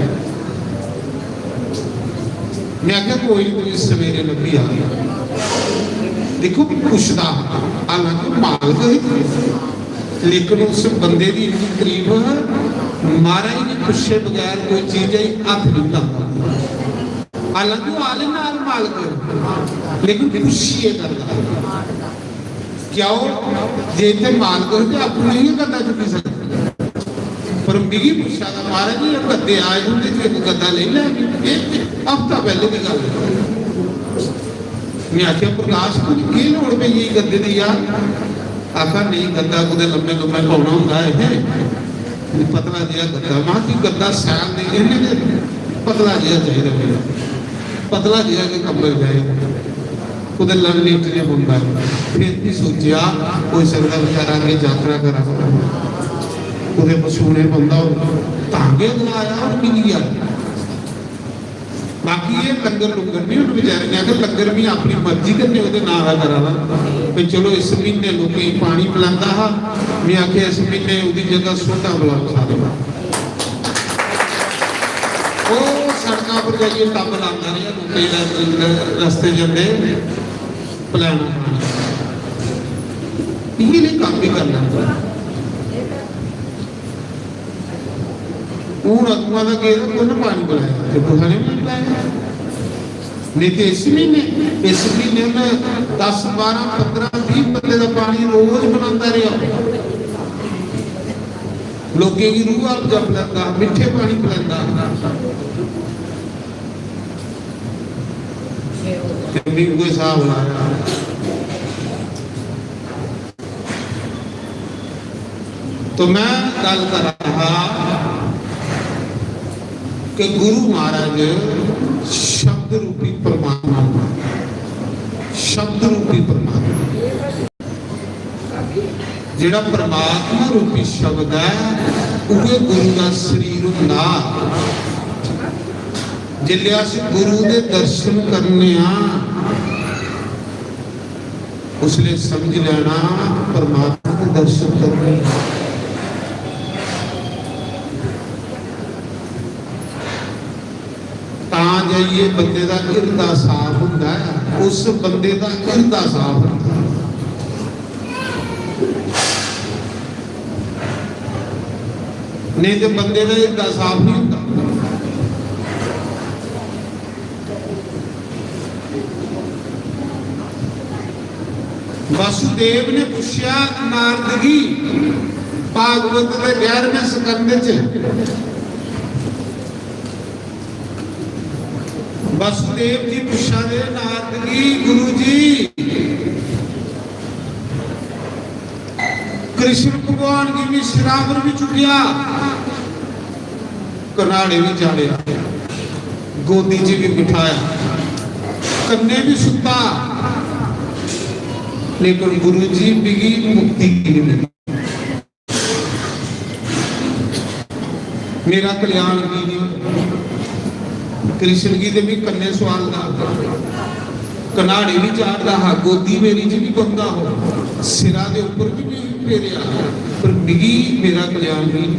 मैं आखेआ, "कोई नहीं, तुगी सवेरे लब्भी जाग।" दिक्खो, पुछदा हा, हालांकि मालक ही, लेकिन उस बंदे दी इतनी तारीफ, महाराज गी पुच्छे बगैर कोई चीज ही हत्थ नहीं लांदा। हालांकि ओह् आले नाल मालक, लेकिन पुच्छियै करदा। क्यों? जे इत्थै मालक होंदे, आपूं नेईं गद्दा चुक्की सकदे। पर मिगी पुच्छा दा, "महाराज जी, एह् गद्दे आए होंदे, जे इक गद्दा लेई लैंदे।" एह् हफ्ता पैह्ले दी गल्ल ऐ। में आखेआ, "प्रकाश, तुगी केह् लोड़ पेई गेई गद्दे दी यार?" आखा, "नेईं, गद्दा कुतै लम्मे लुम्मे पौना होंदा ऐ, एह् पतला जेहा गद्दा।" महां, "तुगी गद्दा सैल नेईं, इन्ने गै पतला जेहा चाहिदा मेरा, पतला जेहा गै कंबल चाहिदा।" कुतै लड़ लेटने पौंदा ऐ। फिर भी सोचेआ, होई सकदा बेचारा अग्गें यात्रा करा, कुतै पसूने पौंदा होग, तां गै अगला आया, होर की निं आया? बाकी एह् लंगर लुंगर बी उ'नें बेचारे ने आखेआ, लंगर बी अपनी मर्जी कन्नै ओह्दे नांऽ दा करा दा। ते चलो, इस म्हीने लोकें गी पानी पलैंदा हा, में आखेआ, इस म्हीने ओह्दी जगह सोडा पलाओ सारे। ओह् सड़का पर जाइयै टब लांदा रेहा, लोकें दे रस्ते जंदे पलैना पानी। इ'यै नेह् कम्म बी करी लैंदा। हून अगुआं दा गेदा, कु'न पानी पलाया? ते कुसै ने बी निं पलाया। नेईं ते इस म्हीने, इस म्हीने उ'न्नै दस, बारां, पंदरां, बीह् बंदे दा पानी रोज बनांदा रेहा। लोकें गी रूह अफ्जा पलैंदा, मिट्ठे पानी पलैंदा। ते मी उ'ऐ स्हाब लाया। तो मैं गल्ल करा हा कि गुरु महाराज शब्द रूपी परमात्मा, शब्द रूपी परमात्मा, जेड़ा परमात्मा रूपी शब्द है, उ'ऐ गुरु दा शरीर हुंदा। जिसलै अस गुरु दे दर्शन करने आं, उसले समझ लेना परमात्मा दे दर्शन करने। तां जाइयै बंदे दा हिरदा साफ हुंदा ऐ, उस बंदे दा हिरदा साफ हुंदा ऐ। नेईं ते बंदे दा हिरदा साफ नहीं हुंदा। वसुदेव ने पुच्छेआ नारद गी, भागवत दे ग्यारहवें स्कंद च वसुदेव जी पुच्छा दे नारद गी, गुरु जी, कृष्ण भगवान गी भी सिरा पर भी चुक्केआ, कन्हाड़े भी चाढ़ेआ, गोदी च भी बिठाया, कन्ने भी सुत्ता, लेकिन गुरु जी, मिगी मुक्ति की नहीं मिली। मेरा कल्याण की नहीं होया? कृष्ण गी ते भी कन्ने स्वालदा, कन्हाड़े भी चाढ़दा हा, गोदी मेरी च भी बंदा हो, सिरा दे ऊपर भी फेरेआ, पर मिगी मेरा कल्याण नहीं।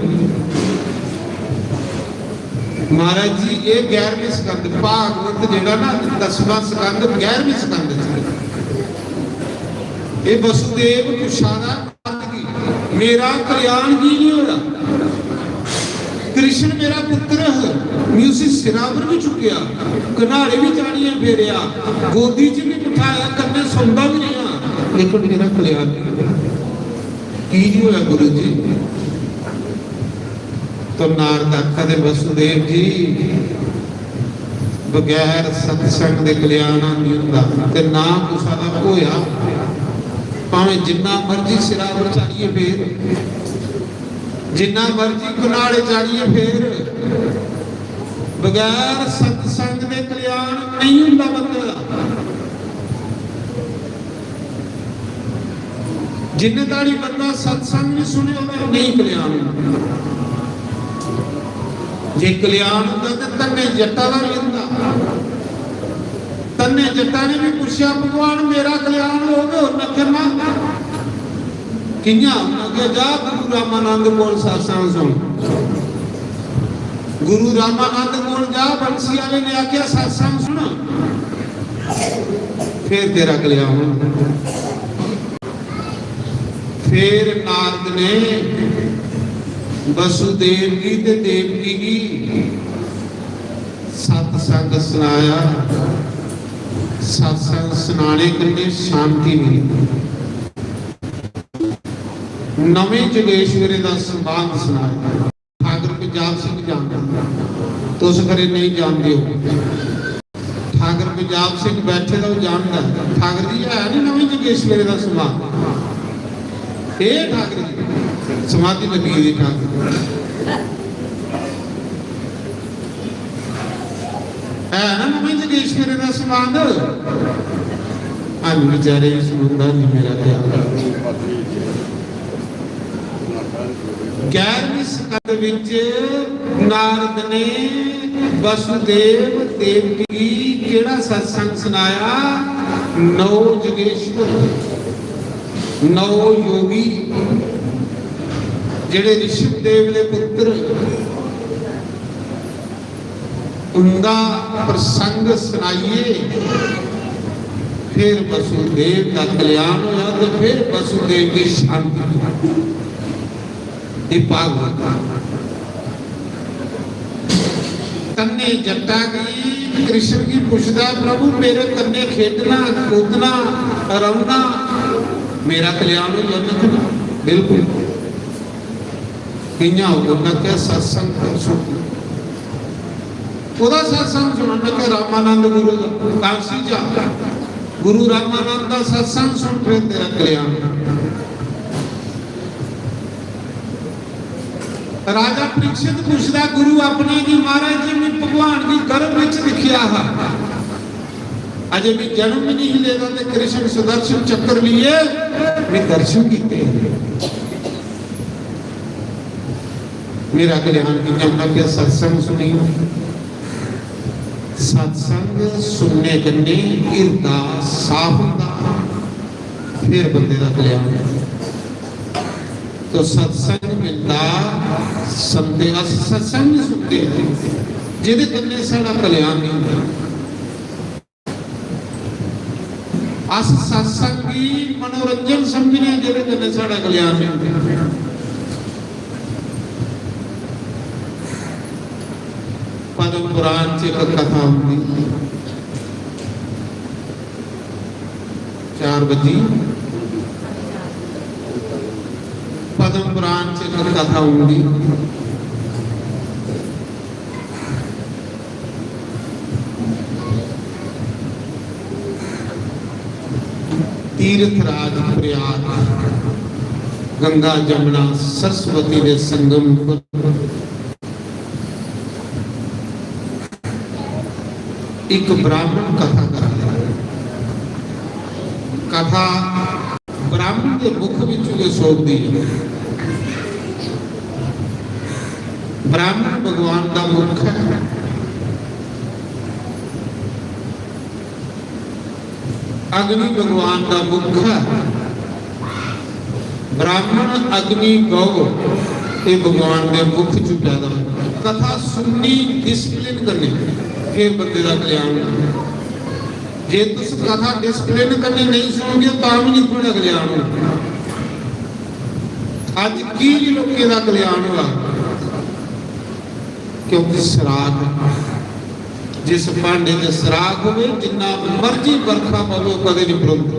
महाराज जी, ये ग्यारहवें स्कंद, भागवत जेड़ा ना, दसवां स्कंद, ग्यारहवें स्कंद च। ये वसुदेव पुच्छा दा, मेरा कल्याण की नहीं होया? कृष्ण मेरा पुत्र है, मैं उसी सिरा पर भी चुकया, कन्हाड़े भी चाढ़िए फेरया, गोदी च भी बिठाया, कन्ने सुनदा भी रहा, लेकिन मेरा कल्याण नहीं होया। की नहीं होया गुरु जी? तो नारद आखा दे, वसुदेव जी, बगैर सत्संग दे कल्याण नहीं हुंदा, ते ना कुसा दा होया। भावें जिन्ना मर्जी सिरा पर चाढ़िए फेर, जिन्ना मर्जी कन्हाड़े चाढ़िए फेर, बगैर सत्संग दे कल्याण नहीं हुंदा बंदे दा। जिन्ने धड़ी बंदा सत्संग नहीं सुने, ओह्दा नहीं कल्याण होंदा। जे कल्याण होंदा ते धन्ने जट्टा दा भी होंदा। धन्ने जट्टा ने भी पुच्छेआ, "भगवान, मेरा कल्याण होग?" उन्नै आखेआ, "ना।" "कि'यां?" उन्नै आखेआ, "जा गुरु रामानंद कोल सत्संग सुन।" गुरु रामानंद कोल जा, बंसी आले ने आखेआ, "सत्संग सुन, फिर तेरा कल्याण होना।" फिर नारद ने वसुदेव गी ते देवकी गी सत्संग सनाया। सत्संग सनाने कन्नै शांति मिली। नमें जोगेश्वरी दा संवाद सनाया। ठाकर पंजाब सिंह जानदा, तुस खरे नहीं जानदे हो। ठाकर पंजाब सिंह बैठे दा, ओह् जानदा। ठाकर जी है नहीं नमें जोगेश्वरी दा समाज। ए ठाकर जी, समाधि लगी हुई ठाकर। है ना नमें जोगेश्वरी दा समाज? हम बेचारे इस मुंडा नहीं मेरा ख्याल। ग्यारहवीं स्कंद विच नारद ने वसुदेव देवकी गी केह्ड़ा सत्संग सनाया? नौ योगेश्वर, नौ योगी, जेह्ड़े ऋषभ देव दे पुत्र, उंदा प्रसंग सनाइयै फिर वसुदेव दा कल्याण होया ते फिर वसुदेव दी शांति। एह् भागवत। कन्ने जट्टा गी, कृष्ण गी पुछदा, "प्रभु, मेरे कन्ने खेडना, कूदना, रौहना, मेरा कल्याण होई जाना?" बिल्कुल। कि'यां होग? उन्नै आखेआ, "सत्संग सुन।" ओह्दा सत्संग सुन, उन्नै आखेआ, "रामानंद गुरु दा, कांसी चा गुरु रामानंद दा सत्संग सुन, फिर तेरा कल्याण।" राजा परीक्षित पुछदा गुरु अपने गी, "महाराज जी, मैं भगवान गी गर्भ विच दिक्खेआ हा, अजे मैं जन्म भी नहीं लेदा, ते कृष्ण सुदर्शन चक्र लिए मैं दर्शन कीते।" मेरा कल्याण कि'यां होना? क्या सत्संग सुनियो? सत्संग सुनने कन्नै हिरदा साफ होंदा, फिर बंदे दा कल्याण होंदा। तो सत्संग मिलदा संते, अस सत्संग नहीं सुनते हैं, जेह्दे कन्नै साढ़ा कल्याण नहीं होंदा। अस सत्संग गी मनोरंजन समझने आं, जेह्दे कन्नै साढ़ा कल्याण नहीं होंदा। पद्म पुराण च इक कथा होंदी, चार बजी, पद्म पुराण च इक कथा होंदी। तीर्थ राज प्रयाग, गंगा जमुना सरस्वती दे संगम पर एक ब्राह्मण कथा करदा है। कथा ब्राह्मण के मुख विचों गै सोभदी है। ब्राह्मण भगवान का मुख है, अग्नि भगवान का मुख है। ब्राह्मण, अग्नि, गौ, ये भगवान के मुख चों पैदा होंदा। कथा सुननी डिसिप्लिन कन्नै, फिर बंदे दा कल्याण होंदा। जे तुस कथा डिसिप्लिन कन्नै नहीं सुनगे, तां भी नहीं थुआढ़ा कल्याण होना। अज्ज की लोकें दा कल्याण होआ? क्योंकि सराख, जिस भांडे च सराख होवे, जिन्ना मर्जी बरखा पवे, कदे नहीं भरोंदी।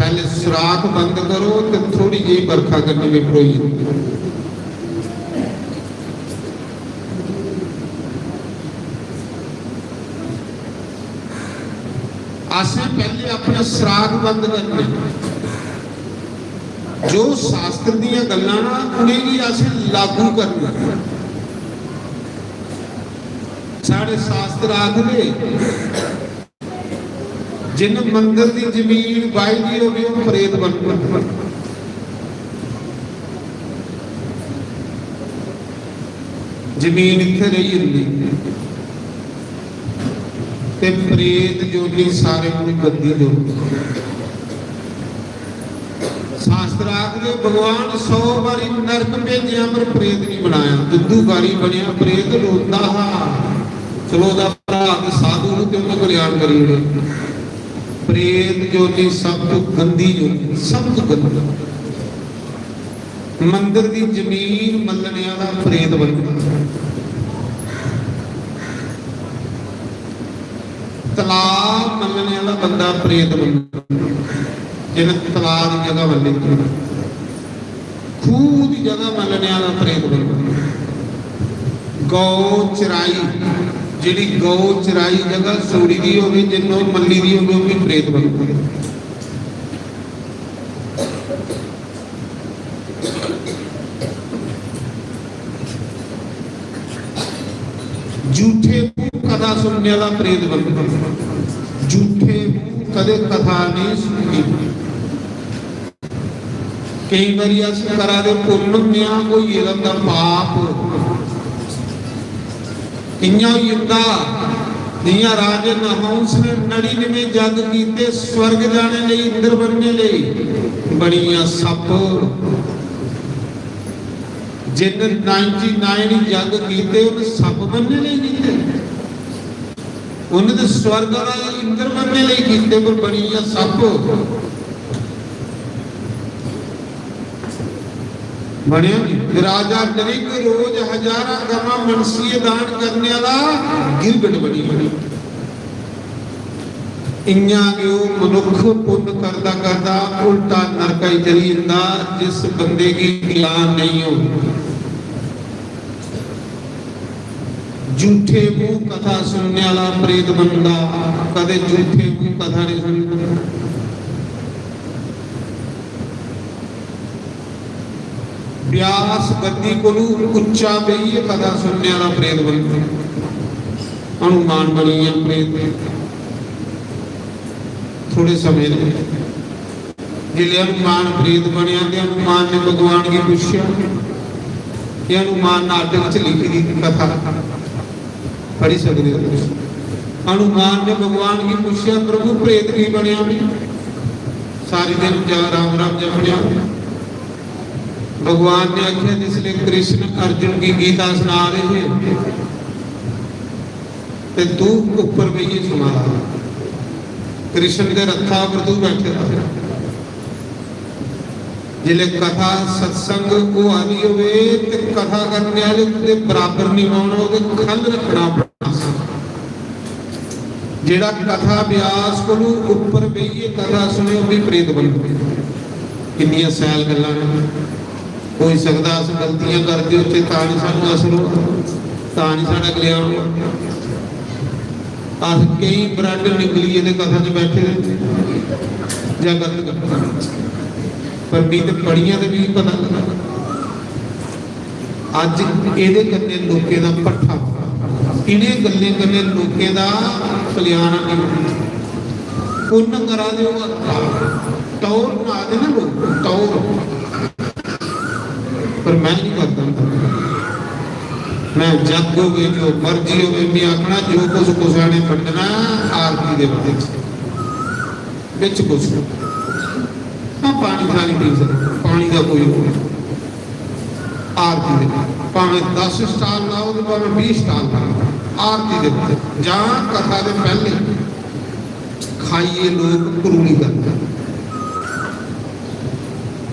पहले सराख बंद करो, तो थोड़ी जी बरखा कन्नै भी भरोई जंदी। असें पहले अपने सराख बंद करने, जो शास्त्र दियां गल्लां ना, उ'नेंगी असें लागू करना। साढ़े शास्त्र आखदे, जिन मंदर दी जमीन बाही दी होवे, ओह प्रेत बनदा। जमीन इत्थे रेही जंदी ते प्रेत जोनी सारे कोला गंदी जोनी। शास्त्र आखदे, भगवान सौ बारी नरक भेजेआ, पर प्रेत नहीं बनाया। दुद्धू गारी बनया, प्रेत रोंदा हा। चलो, ओहदा भरा ते साधु नूं ते ओहदा कल्याण करी ओड़े। प्रेत जोनी सब तो गंदी जोनी, सब तो गंदी। मंदर दी जमीन मल्लने आह्ला प्रेत बनदा। तलाऽ मल्लने आह्ला बंदा प्रेत बनदा, जिन्नै तलाऽ दी जगह मल्ली दी। खूह दी जगह मल्लने आह्ला प्रेत बनदा। गौ चराई, जेह्ड़ी गौ चराई जगह छोड़ी दी होवे, जिन्नै ओह् मल्ली दी होवे, ओह् भी प्रेत बनदा। झूठे मुंह कथा सुनने वाला प्रेत बनदा। झूठे मुंह कदे कथा नहीं सुननी। कई बारी अस करा दे पुन्न होंदे आं, होई गेदा होंदा पाप। इ'यां होई जंदा जि'यां राजे नहुस ने नड़िनमें जग कीते, स्वर्ग जाने लेई, इंद्र बनने लेई, बनी गेआ सप्प। जिन्न नाइंटी नाइन जग कीते, उन्न सप्प बनने लेई कीते। उन्न ते स्वर्ग दा इंद्र बनने लेई कीते, पर बनी गेआ सप्प। बनेआ नहीं। राजा नृग रोज हजारां गवां, मनसिए दान करने वाला गिरगट बनी। इ'यां गै ओह् मनुक्ख पुन्न करदा करदा उल्टा नरका च चली जंदा, जिस बंदे गी ज्ञान नहीं हो। झूठे मुंह कथा सुनने वाला प्रेत बनदा, कदे झूठे मुंह कथा नहीं सुनदा। व्यास गद्दी कोलू उच्चा बेहियै कथा सुनने वाला प्रेत बनदा। हनुमान बनी गेआ प्रेत। थोड़े समय दे जिसलै हनुमान प्रेत बनया ते हनुमान ने भगवान गी पुच्छेआ, ये हनुमान नाटक च लिखी दी कथा पढ़ी सकदे हो तुस। हनुमान ने भगवान गी पुच्छेआ, "प्रभु, प्रेत की बनया?" सारी दिन जा राम राम जपया। भगवान ने आख्या, जिसलै कृष्ण अर्जुन गी गीता सना रहे थे, ते तू ऊपर बेहियै सुना रहा। कृष्ण दे रथा पर तू बैठे दा। जिसलै कथा सत्संग होआ दी होवे ते कथा करने वाले दे बराबर नहीं होना, ओह्दे खल रखना पड़ना। जेड़ा कथा व्यास कोलू ऊपर बेहियै कथा सुने, ओह् भी प्रेत बनदा। किन्नियां सैल गल्लां न। होई सकदा अस गलतियां करदे होचै, तां निं सानूं असर होआ, तां निं साढ़ा कल्याण होआ। अस केईं ब्रैड निकलियै ते कथा च बैठे दे जां गलत करदे। पर मी ते पढ़ियां ते मिगी पता लगा। अज्ज एह्दे कन्नै लोकें दा भट्ठा, इ'नें गल्लें कन्नै लोकें दा कल्याण नेईं होंदा। पुन्न करा दे ओ, टौर बना दे ना लोक, टौर। पर मैं नहीं करदा। मैं जग होवे, जो मर्जी होवे, मैं आखना जो कुछ कुसै ने बंडना आरती दे बंदे च। बिच कुछ। हाँ, पानी शानी पी सकदे, पानी दा कोई आरती दे, भावें दस स्टाल लाओ ते भावें बीह स्टाल लाओ, आरती दे, जां कथा दे पैह्ले खाइयै लोक करूली करदे।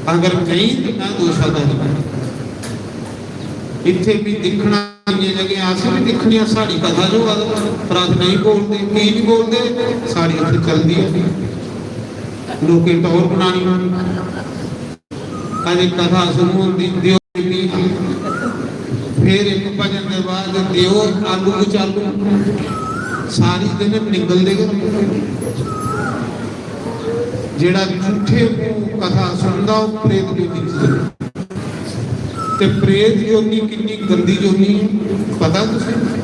अगर नेईं ते मैं दोशा दा नहीं। इत्थै भी दिक्खना, इन्नियां जगह अस भी दिक्खने आं, साढ़ी कथा जो होआ दा, पर अस नेईं बोलदे। की नहीं बोलदे? साढ़ी उत्थै चलदी ऐ, लोकें टौर बनानी। अजे कथा शुरू होंदी, देओ जी, फिर इक भजन दे बाद देओ आलू कचालू, सारी दिन निकलदे गै रौंह्दे। जेह्ड़ा झूठे मूंह कथा सुनदा, ओह् प्रेत जोनी च जंदा। ते प्रेत जोनी किन्नी गंदी जोनी ऐ, पता तुसें?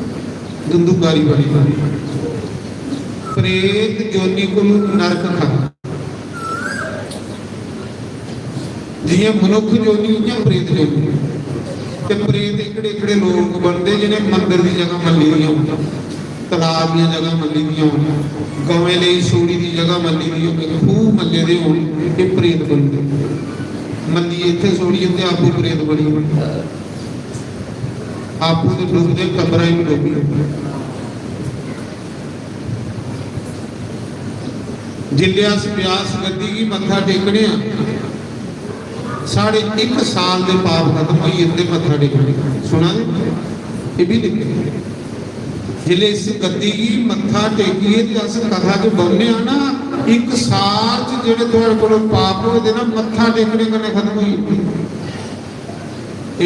धुंधुकारी वाली जोनी। प्रेत जोनी कोलू नरक खरा। जियां मनुक्ख जोनी, इयां प्रेत जोनी। ते प्रेत एहकड़े एहकड़े लोक बनदे जिनें मंदर दी जगह मल्ली दियां होन, तलाऽ दियां जगह मल्ली दियां होन, गवें लेई सूड़ी दी जगह मल्ली दी होन, खूह मल्ले दे होन, एह प्रेत बनदे। मल्लियै इत्थै सूड़ी ते आपूं प्रेत बनी जंदे। आपूं ते डुबदे, टब्बरा गी बी डुबी ओड़दे। जिसलै अस व्यास गद्दी गी मत्था टेकने आं, साढ़े इक साल दे पाप खत्म होई जंदे मत्था टेकने। सुना दे? एह् बी दिक्खो। जिसलै इस गद्दी गी मत्था टेकियै ते अस कथा च बौह्ने आं ना, इक साल च जेह्ड़े थुआढ़े कोलों पाप होए दे ना, मत्था टेकने कन्नै खत्म होई जंदे।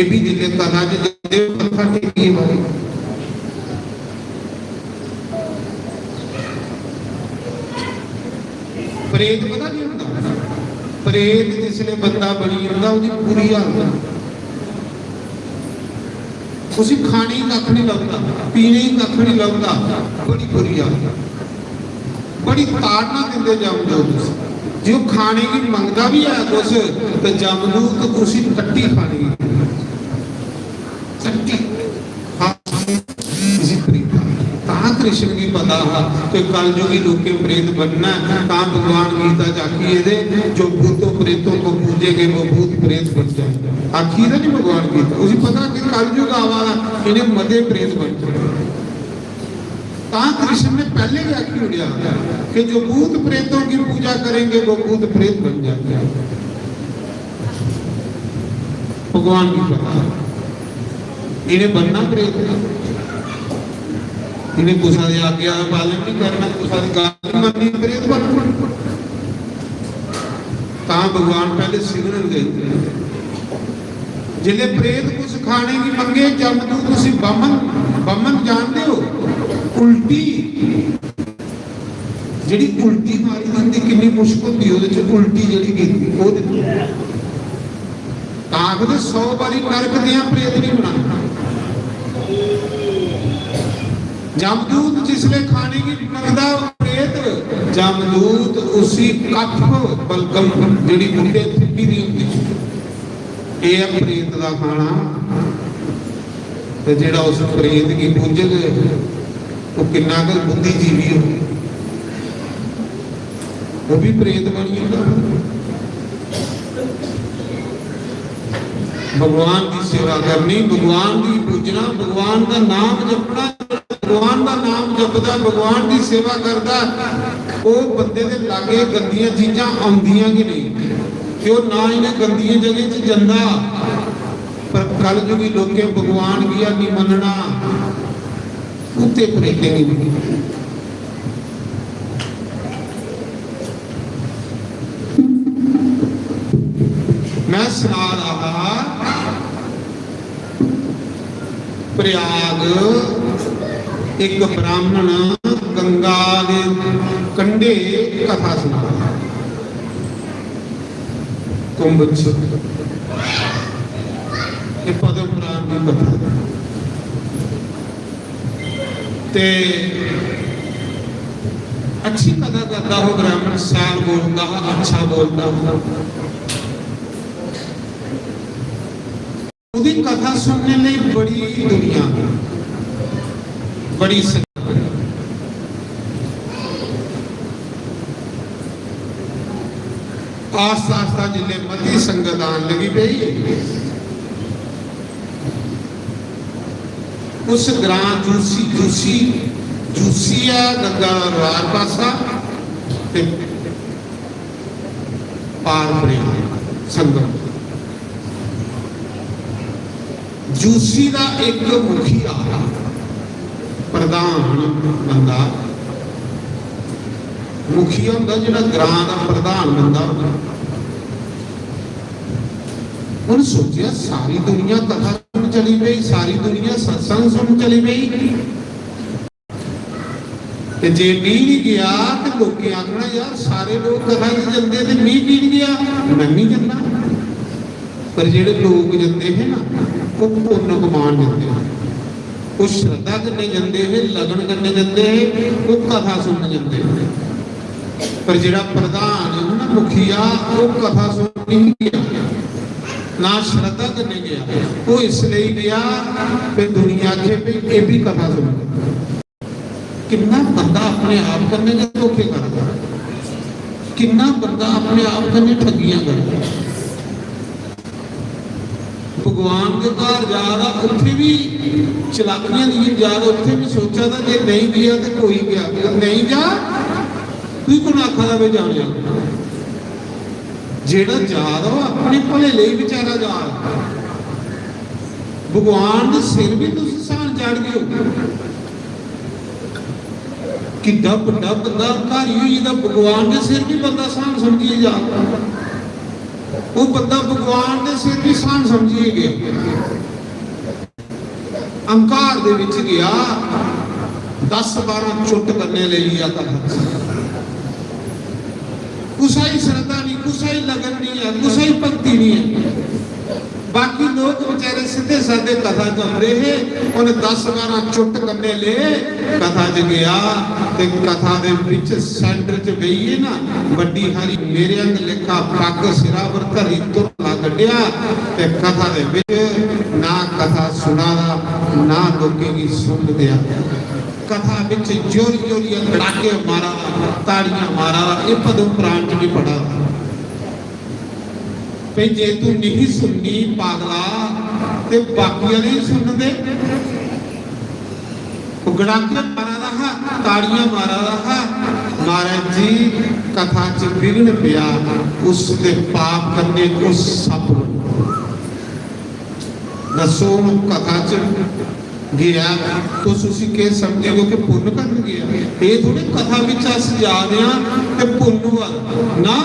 एह् बी जिसलै कथा च जंदे, मत्था टेकियै बौह्ने। प्रेत पता की होंदा? प्रेत जिसलै बंदा बनी जंदा, ओह्दी बुरी हालत होंदी। उसी खाने गी कक्ख नहीं लभदा, पीने गी कक्ख नहीं लभदा, बड़ी बुरी हालत। बड़ी ताड़ना दिंदे जमदूत उसी। जे ओह् खाने गी मंगदा बी है कुछ, ते जमदूत उसी टट्टी खाने गी दिंदे। टट्टी। हाँ, इसी कृष्ण गी पता हा कि कलयुगी लोकें प्रेत बनना है, तां भगवान गीता च आखी एह्दे, "जो भूतों प्रेतों को पूजेंगे वो भूत प्रेत बन जाएंगे।" आखी एह्दे नहीं भगवान गीता, उसी पता कि कलयुग आवा दा, इन्हें मते प्रेत बन जाएंगे। तां कृष्ण ने पहले ही आखी उड़ेआ कि "जो भूत प्रेतों की पूजा करेंगे वो भूत प्रेत बन जाएंगे।" भगवान की पता, इन्हें बनना प्रेत, इन्हें कुसा दी आज्ञा दा पालन नहीं करना, कुसा दी गल्ल नहीं मननी, प्रेत बनना। तां भगवान पहले सिमरन गए। जिसले प्रेत कुछ खाने की मंगे, जमदूत उसी बमन, बमन जानते हो, उल्टी, जेह्ड़ी उल्टी मारी दी होंदी, किन्नी मुश्क होंदी ओह्दे च, उल्टी जेह्ड़ी कीती, ओह् दिंदे। तां आखदे, "सौ बारी नरक दियां प्रेत नहीं बनाना।" जमदूत जिसले खाने की मंगदा प्रेत, जमदूत उसी कफ बलगम, जेह्ड़ी मुंडे थुक्की दी होंदी, एह् ऐ प्रेत दा खाना। ते जेह्ड़ा उस प्रेत गी पूजग, ओह् किन्ना गै बुद्धिजीवी हो, ओह् भी प्रेत बनी जंदा। भगवान की सेवा करनी, भगवान की पूजना, भगवान का नाम जपना। भगवान का नाम जपदा, भगवान की सेवा करदा, ओह् बंदे दे लागे गंदियां चीजां औंदियां गै नेईं, ते ओह् ना इ'नें गंदियें जगहें च जंदा। पर कलयुगी लोकें भगवान गी निं मन्नना, उत्ते प्रेतें गी मन्नना। मैं सना रहा हा, प्रयाग एक ब्राह्मण गंगा दे कंढे कथा सुना रहा, कुंभ च। ये पद्म पुराण की कथा। ते अच्छी कथा करदा हो ब्राह्मण, शैल बोलदा हा, अच्छा बोलदा हा। ओह्दी कथा सुनने लेई बड़ी दुनिया, बड़ी संगत। आस्ता आस्ता जिसलै मती संगत आन लगी पेई, उस ग्रां जूसी, जूसी, जूसी ऐ गंगा दा रुआर पासा, ते पार प्रेम संगम। जूसी दा इक मुखिया, प्रधान बंदा, मुखिया होंदा जेह्ड़ा ग्रां दा प्रधान बंदा होंदा। उ'न्न सोचेआ, सारी दुनिया कथा सुनन चली पेई, सारी दुनिया सत्संग सुनन चली पेई। ते जे मी निं गेआ ते लोकें आखना, "यार, सारे लोक कथा च जंदे ते मी की निं गेआ?" मैं निं जन्ना। पर जेह्ड़े लोक जंदे हे ना, ओह् पुन्न कमान जंदे हे, ओह् श्रद्धा कन्नै जंदे हे, लगन कन्नै जंदे हे, ओह् कथा सुनन जंदे हे। पर जेह्ड़ा प्रधान है ना, मुखिया, ओह् कथा सुनन निं गेआ, ना श्रद्धा कन्नै गेआ, ओह् इसलेई गेआ कि दुनिया आखे भी एह् भी कथा सुनन। किन्ना बंदा अपने आप कन्नै गै धोखे करदा, किन्ना बंदा अपने आप कन्नै ठगियां करदा। भगवान दे घर जा दा, उत्थे भी चलाकियां लेइयै जा दा, उत्थे भी सोचा दा जे नेईं गेआ ते कोई गेआ, अगर नेईं जा, तुगी कु'न आखा दा भाई जाने आह्ला? जेह्ड़ा जा दा, ओह् अपने भले लेई बेचारा जा दा। भगवान दे सिर बी तुस स्हान चाढ़गे ओ। किड्डा बड्डा बंदा हंकारी होई गेदा, भगवान दे सिर बी बंदा स्हान समझियै जा। ओह् बंदा भगवान दे सिर बी स्हान समझियै गेआ। अहंकार दे बिच गेआ, दस बारां चुट कन्नै लेई गेआ कथा। कुसै गी श्रद्धा नहीं, कुसै गी लगन नहीं है, कुसै गी भक्ति नहीं है। बाकी लोक बेचारे सिद्धे सादे कथा च आंदे हे, उ'नें दस बारां चुट कन्नै ले, कथा च गेआ ते कथा दे बिच सेंटर च बेहियै ना, बड्डी हारी मेरे अंग लेखा पग्ग सिरा पर धरी तुरला कड्ढेआ ते कथा दे बिच ना कथा सुना दा, ना लोकें गी सुनन देआ। कथा बिच जोर जोरिया कड़ाके मारा दा, ताड़ियां मारा दा, ये पद्म पुराण च भी पढ़ा दा। भई जे तू नहीं सुननी पागला, ते बाकी आह्ले ही सुनदे। ओह् गड़ाके मारा दा हा, ताड़ियां मारा दा हा। महाराज जी, कथा च विघ्न पिया, उसदे पाप कन्नै ओह् सप्प बनी। दस्सो, हून कथा च गया, तुस उसी केह् समझदे ओ कि पुन्न करन गया? एह् थोड़े कथा बिच अस जा दे आं ते पुन्न होआ दा। ना,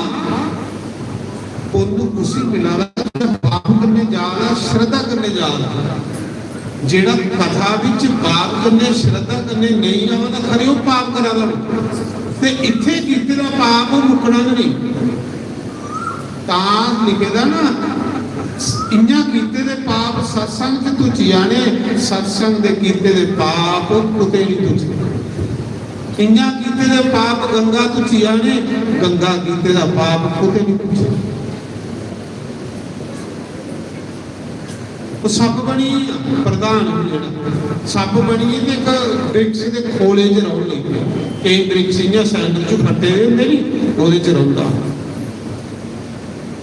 पुन्न उसी मिला दा जेह्ड़ा पाप करने जा दा, श्रद्धा करने जा दा। जेह्ड़ा कथा बिच पाप करने, श्रद्धा करने नेईं आवा दा, खरे ओह् पाप करा दा होग। ते इत्थै कीते दा पाप ओह् मुक्कना गै नेईं। तां लिखे दा ना, इ'यां कीते दे पाप सत्संग च धुची जाने, सत्संग दे कीते दे पाप कुतै निं धुचदे। इ'यां कीते दे पाप गंगा धुची जाने, गंगा कीते दा पाप कुतै निं धुचदा। ओह् सप्प बनियै प्रधान जेह्ड़ा सप्प बनियै ते इक वृक्ष दे खोले च रौह्न लगी पेआ। केईं वृक्ष इ'यां सैंडल च फट्टे दे होंदे नी, ओह्दे च रौंह्दा।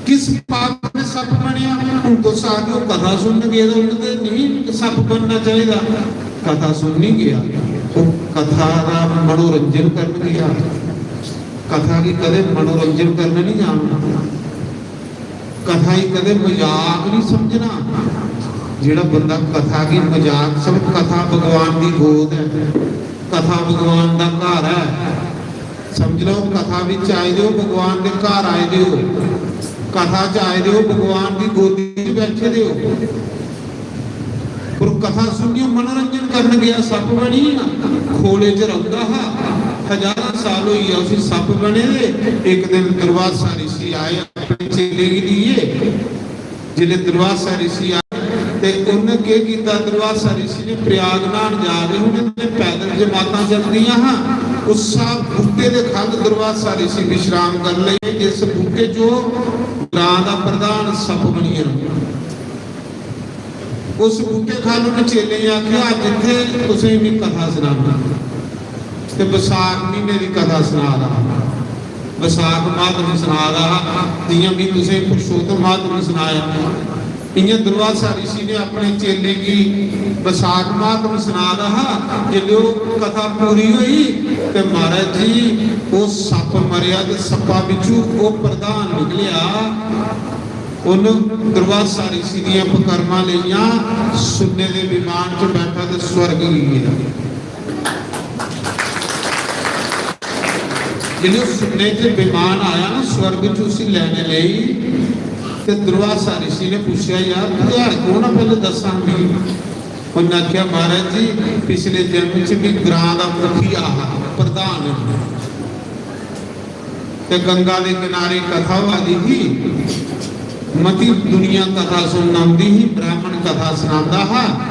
किस पाप ने सप्प बनेआ? हून तुस आखदे ओ कथा सुनन गेदा, उन्न ते नेईं सप्प बनना चाहिदा। कथा सुननी गेआ, ओह् कथा दा मनोरंजन करन गेआ। कथा गी कदें मनोरंजन करन नहीं जाना। कथा गी कदें मजाक नहीं समझना। जेड़ा बंदा कथा गी मजाक समझ, कथा भगवान दी गोद है, कथा भगवान दा घर है। समझ लो, कथा बिच आए दे हो, भगवान दे घर आए दे हो, कथा च आए दे हो, भगवान दी गोदी च बैठे दे हो। पर कथा सुनियो, मनोरंजन करन गया, सप्प बनी ना, खोले च रौंदा हा, हजारां साल होई गया उसी सप्प बने दे। एक दिन दुर्वासा ऋषि आए अपने चेले गी लिए। जिसले दुर्वासा ऋषि आए ते उन्हें केह कीता, दुर्वासा ऋषि ने प्रयाग नहान जा रहे होंदे ते पैदल जमातां चलदियां हां, उस्सा बूटे दे खल दुर्वासा ऋषि विश्राम कर ले, जिस बूटे च ओह ग्रां दा प्रधान सप्प बनियै रौंदा। उस बूटे खल उन्हें चेले गी आखेआ, "अज्ज इत्थै तुसें गी कथा सनाना।" ते बसाख म्हीने दी कथा सना दा हा। बसाख म्हात्म सना दा हा, जियां भी तुसें पुरुषोत्तम म्हात्म सनाया, इयां दुर्वासा ऋषि ने अपने चेले गी बसाख म्हात्म सना दा हा। जिसलै ओह कथा पूरी होई ते महाराज जी, ओह सप्प मरेआ ते सप्पा बिच्चू ओह प्रधान निकलेआ। उन्न दुर्वासा ऋषि दियां पकर्मां लेइयां, सुन्ने दे विमान च बैठा ते स्वर्ग गी गेआ। जिसलै सुन्ने च विमान आया ना स्वर्ग च उसी लैने लेई, ते दुर्वासा ऋषि ने पुच्छेआ, "यार, तू है कौन आ, पैह्ले दस्स हां मिगी।" उन्नै आखेआ, "महाराज जी, पिछले जन्म च भी ग्रां दा मुखिया हा, प्रधान हा।" ते गंगा दे किनारे कथा होआ दी ही, मती दुनिया कथा सुनन आंदी ही, ब्राह्मण कथा सनांदा हा।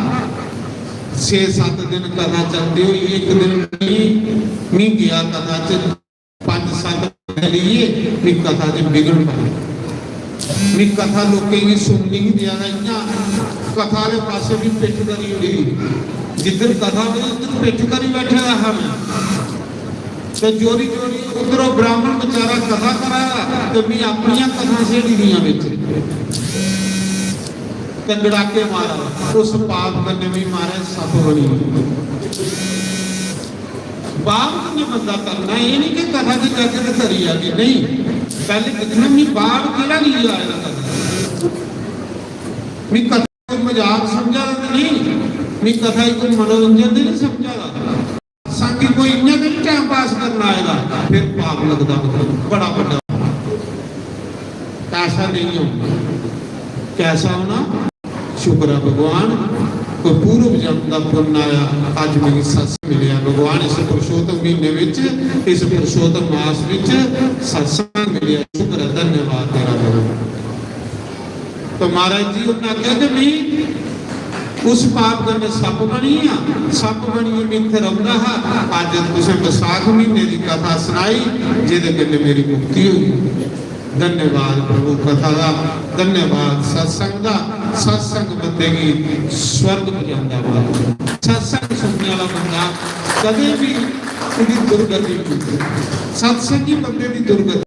छे सत्त दिन कथा चलदे होई इक दिन मी, मी गेआ कथा च, पंज सत्त बंदे लेइयै मी कथा च विघ्न पाया। मी कथा लोकें गी सुननी ही देआ दा, इ'यां कथा आह्ले पासै बी पिट्ठ करी ओड़ी। जिद्धर कथा होई उद्धर पिट्ठ करी बैठे दा हा मैं। ते जोरी जोरी उद्धरों ब्राह्मण बेचारा कथा करा दा ते मी अपनियां कथा छेड़ी दियां बिच ते गड़ाके मारा। उस पाप कन्नै भी महाराज सप्प बनी गे। बाप कन्नै बंदा करना, एह् नहीं कि कथा च जाके ते करी जागे, नहीं। पैह्ले दिक्खना मी बाप केह्ड़ा लेइयै आए दा कथा। मी कथा कोई मजाक समझा दा ते नहीं, मी कथा गी कोई मनोरंजन ते नहीं समझा दा। सत्संगी कोई इ'यां ते नहीं टाइम पास करन आए दा, फिर पाप लगदा, बड़ा बड्डा। ऐसा नहीं होना। कैसा होना? शुक्र है भगवान, कोई पूर्व जन्म दा पुन्न आया, अज्ज मिगी सत्संग मिलेआ। भगवान इस पुरुषोत्तम महीने विच, इस पुरुषोत्तम मास विच सत्संग मिलेआ। शुक्र है, धन्यवाद तेरा भगवान। तो महाराज जी उन्होंने आख्या कि मैं उस पाप कन्नै सप्प बनी आ, सप्प बनियै मैं इत्थै रौंदा हा। अज्ज तुसें बैसाख महीने दी कथा सनाई, जेह्दे कन्नै मेरी मुक्ति होई। धन्यवाद प्रभु कथा दा, धन्यवाद सत्संग दा। सत्संग बंदे गी स्वर्ग पजांदा बाबा। सत्संग सुनने वाला बंदा कदें भी ओह्दी दुर्गति नहीं होंदी। सत्संगी बंदे दी दुर्गति।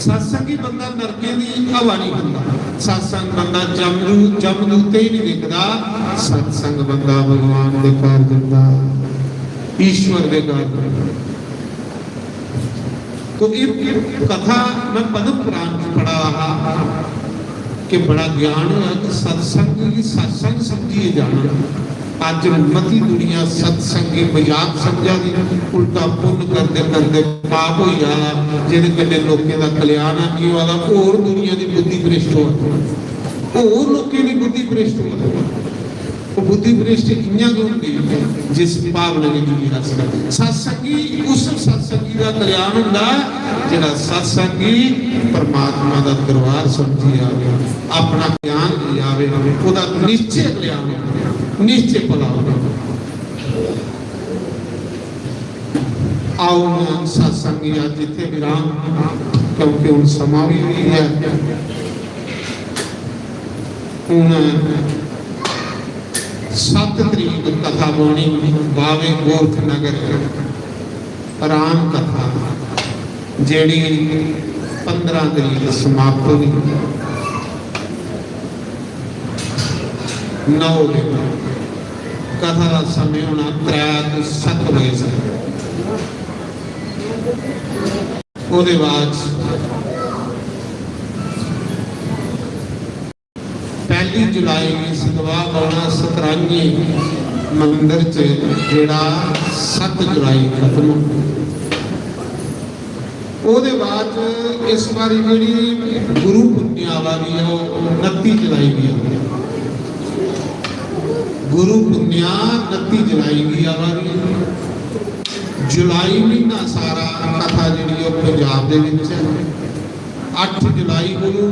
सत्संगी बंदा नरकें दी हवा नहीं खाता। सत्संग बंदा जमदू जमदूते ही नहीं देखदा। सत्संग बंदा भगवान दे घर जंदा, ईश्वर दे घर जंदा। तो ये कथा मैं पद्म पुराण च पढ़ा हा कि बड़ा ज्ञान होया कि सत्संग गी सत्संग समझिए जाना। अज मती दुनिया सत्संग गी मजाक समझा दी, उल्टा पुन्न करदे करदे पाप होई जा, जेह्दे कन्नै लोकें दा कल्याण है नहीं होआ दा, होर दुनिया दी बुद्धि भ्रष्ट होआ दी, होर लोकें दी बुद्धि भ्रष्ट होआ दी। ओह् बुद्धि भ्रष्ट इ'यां गै होंदी जिस भावना गी दुनिया रस करदी। सत्संगी उस सत्संगी दा कल्याण होंदा जेह्ड़ा सत्संगी परमात्मा दा दरबार समझी आवे, अपना ज्ञान लेई आवे, ओह्दा निश्चय कल्याण होंदा, निश्चय भला होंदा। आओ, मैं सत्संग गी अज्ज इत्थै विराम, क्योंकि हुन समां बी होई गेआ। हुन सत्त तरीक कथा बौह्नी बावे गोरख नगर राम कथा, जेह्ड़ी पंदरां तरीक समाप्त होनी। नौ दिन कथा दा समें होना त्रै तों सत्त बजे तक। ओह्दे बाद पैह्ली जुलाई गी सतवाह् बौह्ना सतराइयें मंदर च, जेह्ड़ा सत्त जुलाई खत्म होना। ओह्दे बाद च इस बारी जेह्ड़ी गुरु पुन्नेआ आवा दी ऐ, ओह् उनत्ती जुलाई गी आवा दी ऐ। गुरु पुन्नेआ उनत्ती जुलाई गी आवा दी ऐ। जुलाई म्हीना सारा कथा जेह्ड़ी ऐ, ओह् पंजाब दे बिच ऐ। अट्ठ जुलाई कोलू,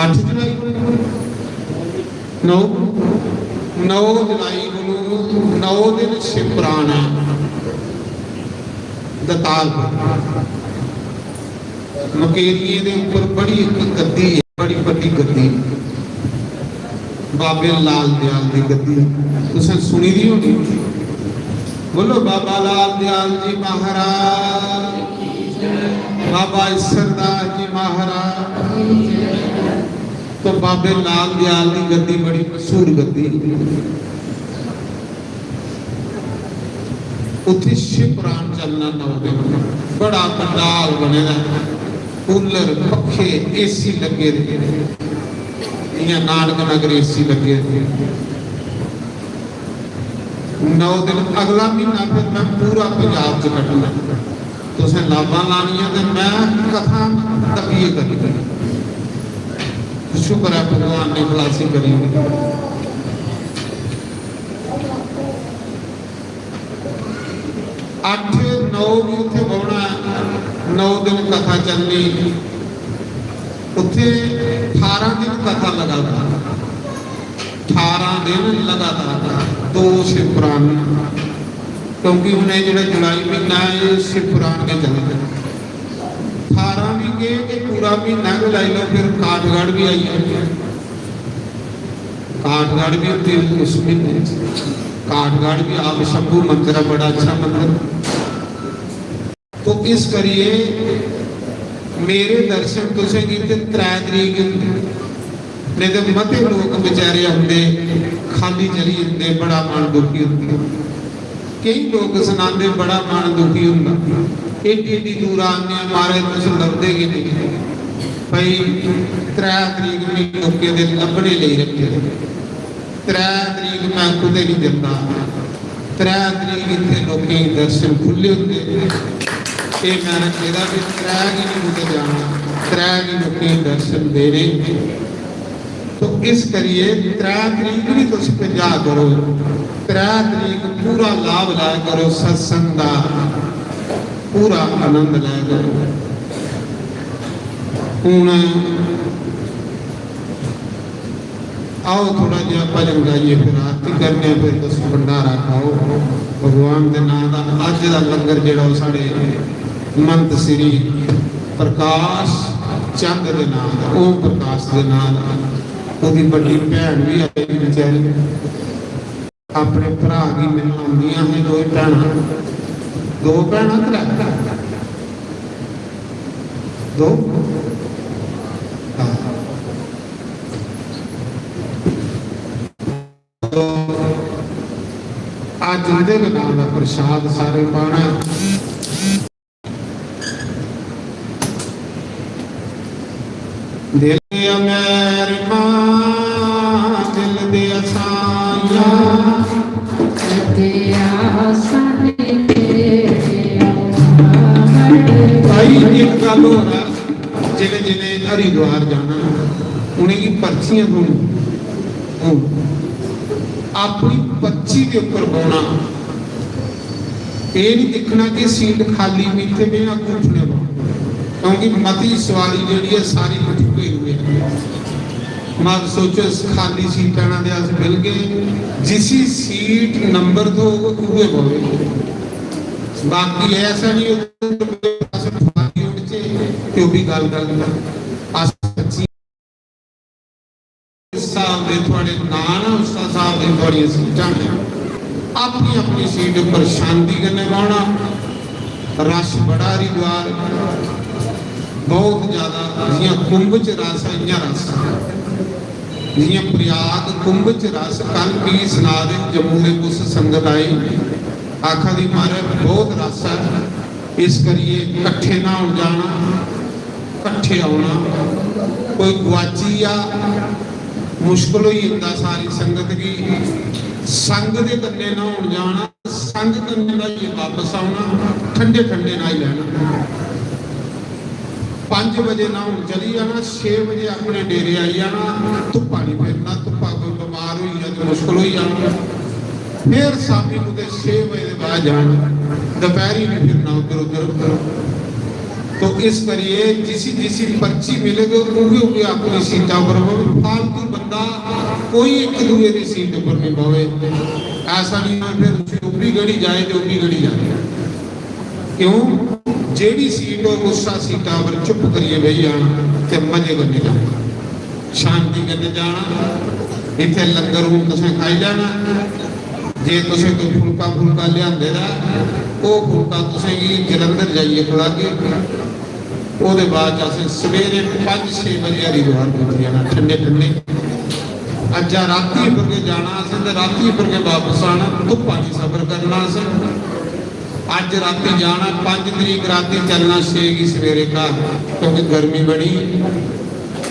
अट्ठ जुलाई कोलू, नौ, नौ जुलाई कोलू नौ दिन शिवपुराण ऐ दताल पर। मकेरियें दे उप्पर बड़ी इक गद्दी ऐ, बड़ी बड्डी गद्दी। बाबे लाल दयाल दी गद्दी तुसें सुनी दी होनी। बोलो, बाबा लाल दयाल जी महाराज, बाबा ईसरदास जी महाराज। तो बाबे लाल दयाल दी गद्दी बड़ी मशहूर गद्दी। उत्थे शिवपुराण चलना नौ दिन। बड़ा पंडाल बने दा, कूलर, पक्खे, एसी लगे दे, इयां नानक नगर एसी लगे दे। नौ दिन, अगला महीना फिर मैं पूरा पंजाब च कट्टना। तुसें लाबां लानियां ते मैं कथा दबियै करनी। शुक्र है भगवान ने खलासी करी ओड़ी। अट्ठ नौ भी उत्थे बौह्ना, नौ दिन कथा चलनी। उत्थे ठारां दिन कथा लगातार, ठारां दिन लगातार दो शिवपुराण, क्योंकि हुन एह् जेह्ड़ा जुलाई म्हीना ऐ, एह् शिवपुराण गै चलदा। ठारां बी केह्, ते पूरा म्हीना गै लाई लैओ, फिर काठगढ़ बी आई जाओ। काठगढ़ बी होंदी उस म्हीने च। काठगढ़ बी आप शंभू मंदर ऐ, बड़ा अच्छा मंदर। तो इस करियै मेरे दर्शन तुसें गी ते त्रै तरीक होंदे, नेईं ते मते लोक बेचारे औंदे, खाल्ली चली जंदे, बड़ा मन दुखी होंदा। केई लोक सनांदे, बड़ा मन दुखी होंदा, एड्डी एड्डी दूरा आने, महाराज तुस लभदे गै नेईं। भाई, त्रै तरीक में लोकें दे लब्भने लेई रक्खे दे। त्रै तरीक मैं कुतै नहीं जंदा। त्रै तरीक इत्थे लोकें गी दर्शन खु'ल्ले होंदे। एह् मैं रक्खे दा कि त्रै गी नहीं कुतै जाना, त्रै गी लोकें गी दर्शन देने। तो इस करियै त्रै तरीक भी तुस पंजाह करो, त्रै तरीक पूरा लाभ लै करो, सत्संग दा पूरा आनंद लै करो। हुन आओ, थोड़ा जेहा भजन गाइए, फिर आरती करने, फिर तुस भंडारा खाओ। भगवान दे नां दा अज्ज दा लंगर जेह्ड़ा ओह् साढ़े मंत श्री प्रकाश चंद दे नां दा, ओम प्रकाश दे नां दा, ओह्दी बड्डी भैन बी आई बेचारी, अपने भ्राऽ गी मिलना औंदियां हियां दोए भैनां। दो भैनां, त्रै? दो? हां। अज्ज उं'दे गै नांऽ दा प्रसाद सारे पाना ऐ। दिल दिया मेरी मां, दिल दिया साइयां। भाई, इक गल्ल होर ऐ, जि'नें जि'नें हरिद्वार जाना, उ'नेंगी पर्चियां थ्होनियां। हून अपनी पर्ची दे उप्पर बौह्ना, एह् निं दिक्खना कि सीट खाल्ली, में इत्थै बेही, अग्गूं उट्ठने पौना, क्योंकि मती सोआरी जेह्ड़ी ऐ, सारी बठुके हुए ऐ। मत सोचो, इस खाल्ली सीटा ना दे अस बेलगे, जिसी सीट नंबर थ्होग, उ'ऐ बौह्ग। बाकी ऐसा निं होग, अस उठचे ते ओह् बी गल्ल, गल्ल, अस सच्ची उस्ताद साहब दे थुआढ़े नांऽ न, उस्ताद साहब दी थुआढ़ियां सीटां न। अपनी अपनी सीट उप्पर शांति कन्नै बौह्ना। रश बड़ा हरिद्वार, बहुत ज्यादा, जि'यां कुंभ च रश ऐ, इ'यां रश ऐ। जि'यां प्रयाग कुंभ च रश, कल मिगी सना दे जम्मू दे कुछ संगत आई, आखा दी, "महाराज, बहुत रश ऐ, इस करियै कट्ठे न्हौन जाना।" कट्ठे औना, कोई गुआची जा, मुश्कल होई जंदा सारी संगत गी। संग दे कन्नै न्हौन जाना, संग कन्नै न्हाइयै बापस औना, ठंडे ठंडे न्हाई लैना। पंज बजे न्हौन चली जाना, छे बजे अपने डेरे आई जाना। धुप्पा निं फिरना, धुप्पा कोई बमार होई जा ते मुश्कल होई जाना। फिर शामी कुतै छे बजे दे बाद जाना, दपैह्री निं फिरना उद्धर उद्धर। तो इस करियै जिसी जिसी पर्ची मिलग, उ'ऐ उ'ऐ अपनी सीटा पर बवै। फालतू बंदा कोई इक दूए दी सीट उप्पर निं बवै। ऐसा निं होऐ फिर उसी ओह् बी गड़ी जाए ते ओह् बी गड़ी जाए। क्यों? जेह्ड़ी सीट होग, उस्सा सीटा पर चुप करियै बेही जाना ते मजे कन्नै जाना, शांति कन्नै जाना। इत्थै लंगर हून तुसें खाई लैना। जे तुसें कोई फुलका फुलका लेआंदे दा, ओह् फुलका तुसें गी जलंधर जाइयै खलागे। ओह्दे बाद च असें सवेरे पंज छे बजे हरिद्वार पुज्जी जाना, ठंडे ठंडे। अज्जा रातीं पर गै जाना असें ते रातीं पर गै बापस आना, धुप्पा निं सफर करना असें। अज्ज रातीं जाना, पंज तरीक रातीं चलना, छे गी सवेरे घर, क्योंकि गर्मी बड़ी।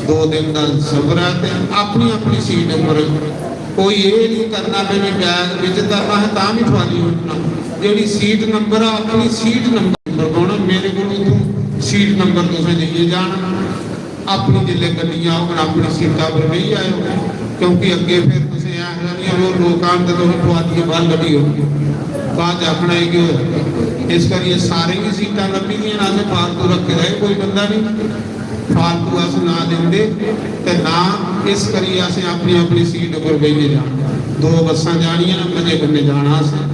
दो दिन दा सफर ऐ ते अपनी अपनी सीट उप्पर। कोई एह् निं करना कि मैं बैग बिच धरना है तां बी ठुआली उट्ठना। जेह्ड़ी सीट नंबर ऐ, अपनी सीट नंबर पर बौह्ना। मेरे कोल इत्थूं सीट नंबर तुसें लेइयै जाना। अपनी जिसलै गड्डियां औङन, अपनी सीटा पर बेही जाएओ, क्योंकि अग्गें फिर तुसें ऐ निं, ओह् लोक आन ते तुसें ठुआलियै बाह्र कड्ढी ओड़गे। बाद च आखना एह् केह् होआ? इस करियै सारें गी सीटां लब्भी दियां न, असें फालतू रक्खे दा एह् कोई बंदा निं। फालतू अस ना दिंदे ते ना, इस करियै असें अपनी अपनी सीट उप्पर बेहियै जाना। दो बस्सां जानियां न, मजे कन्नै जाना असें,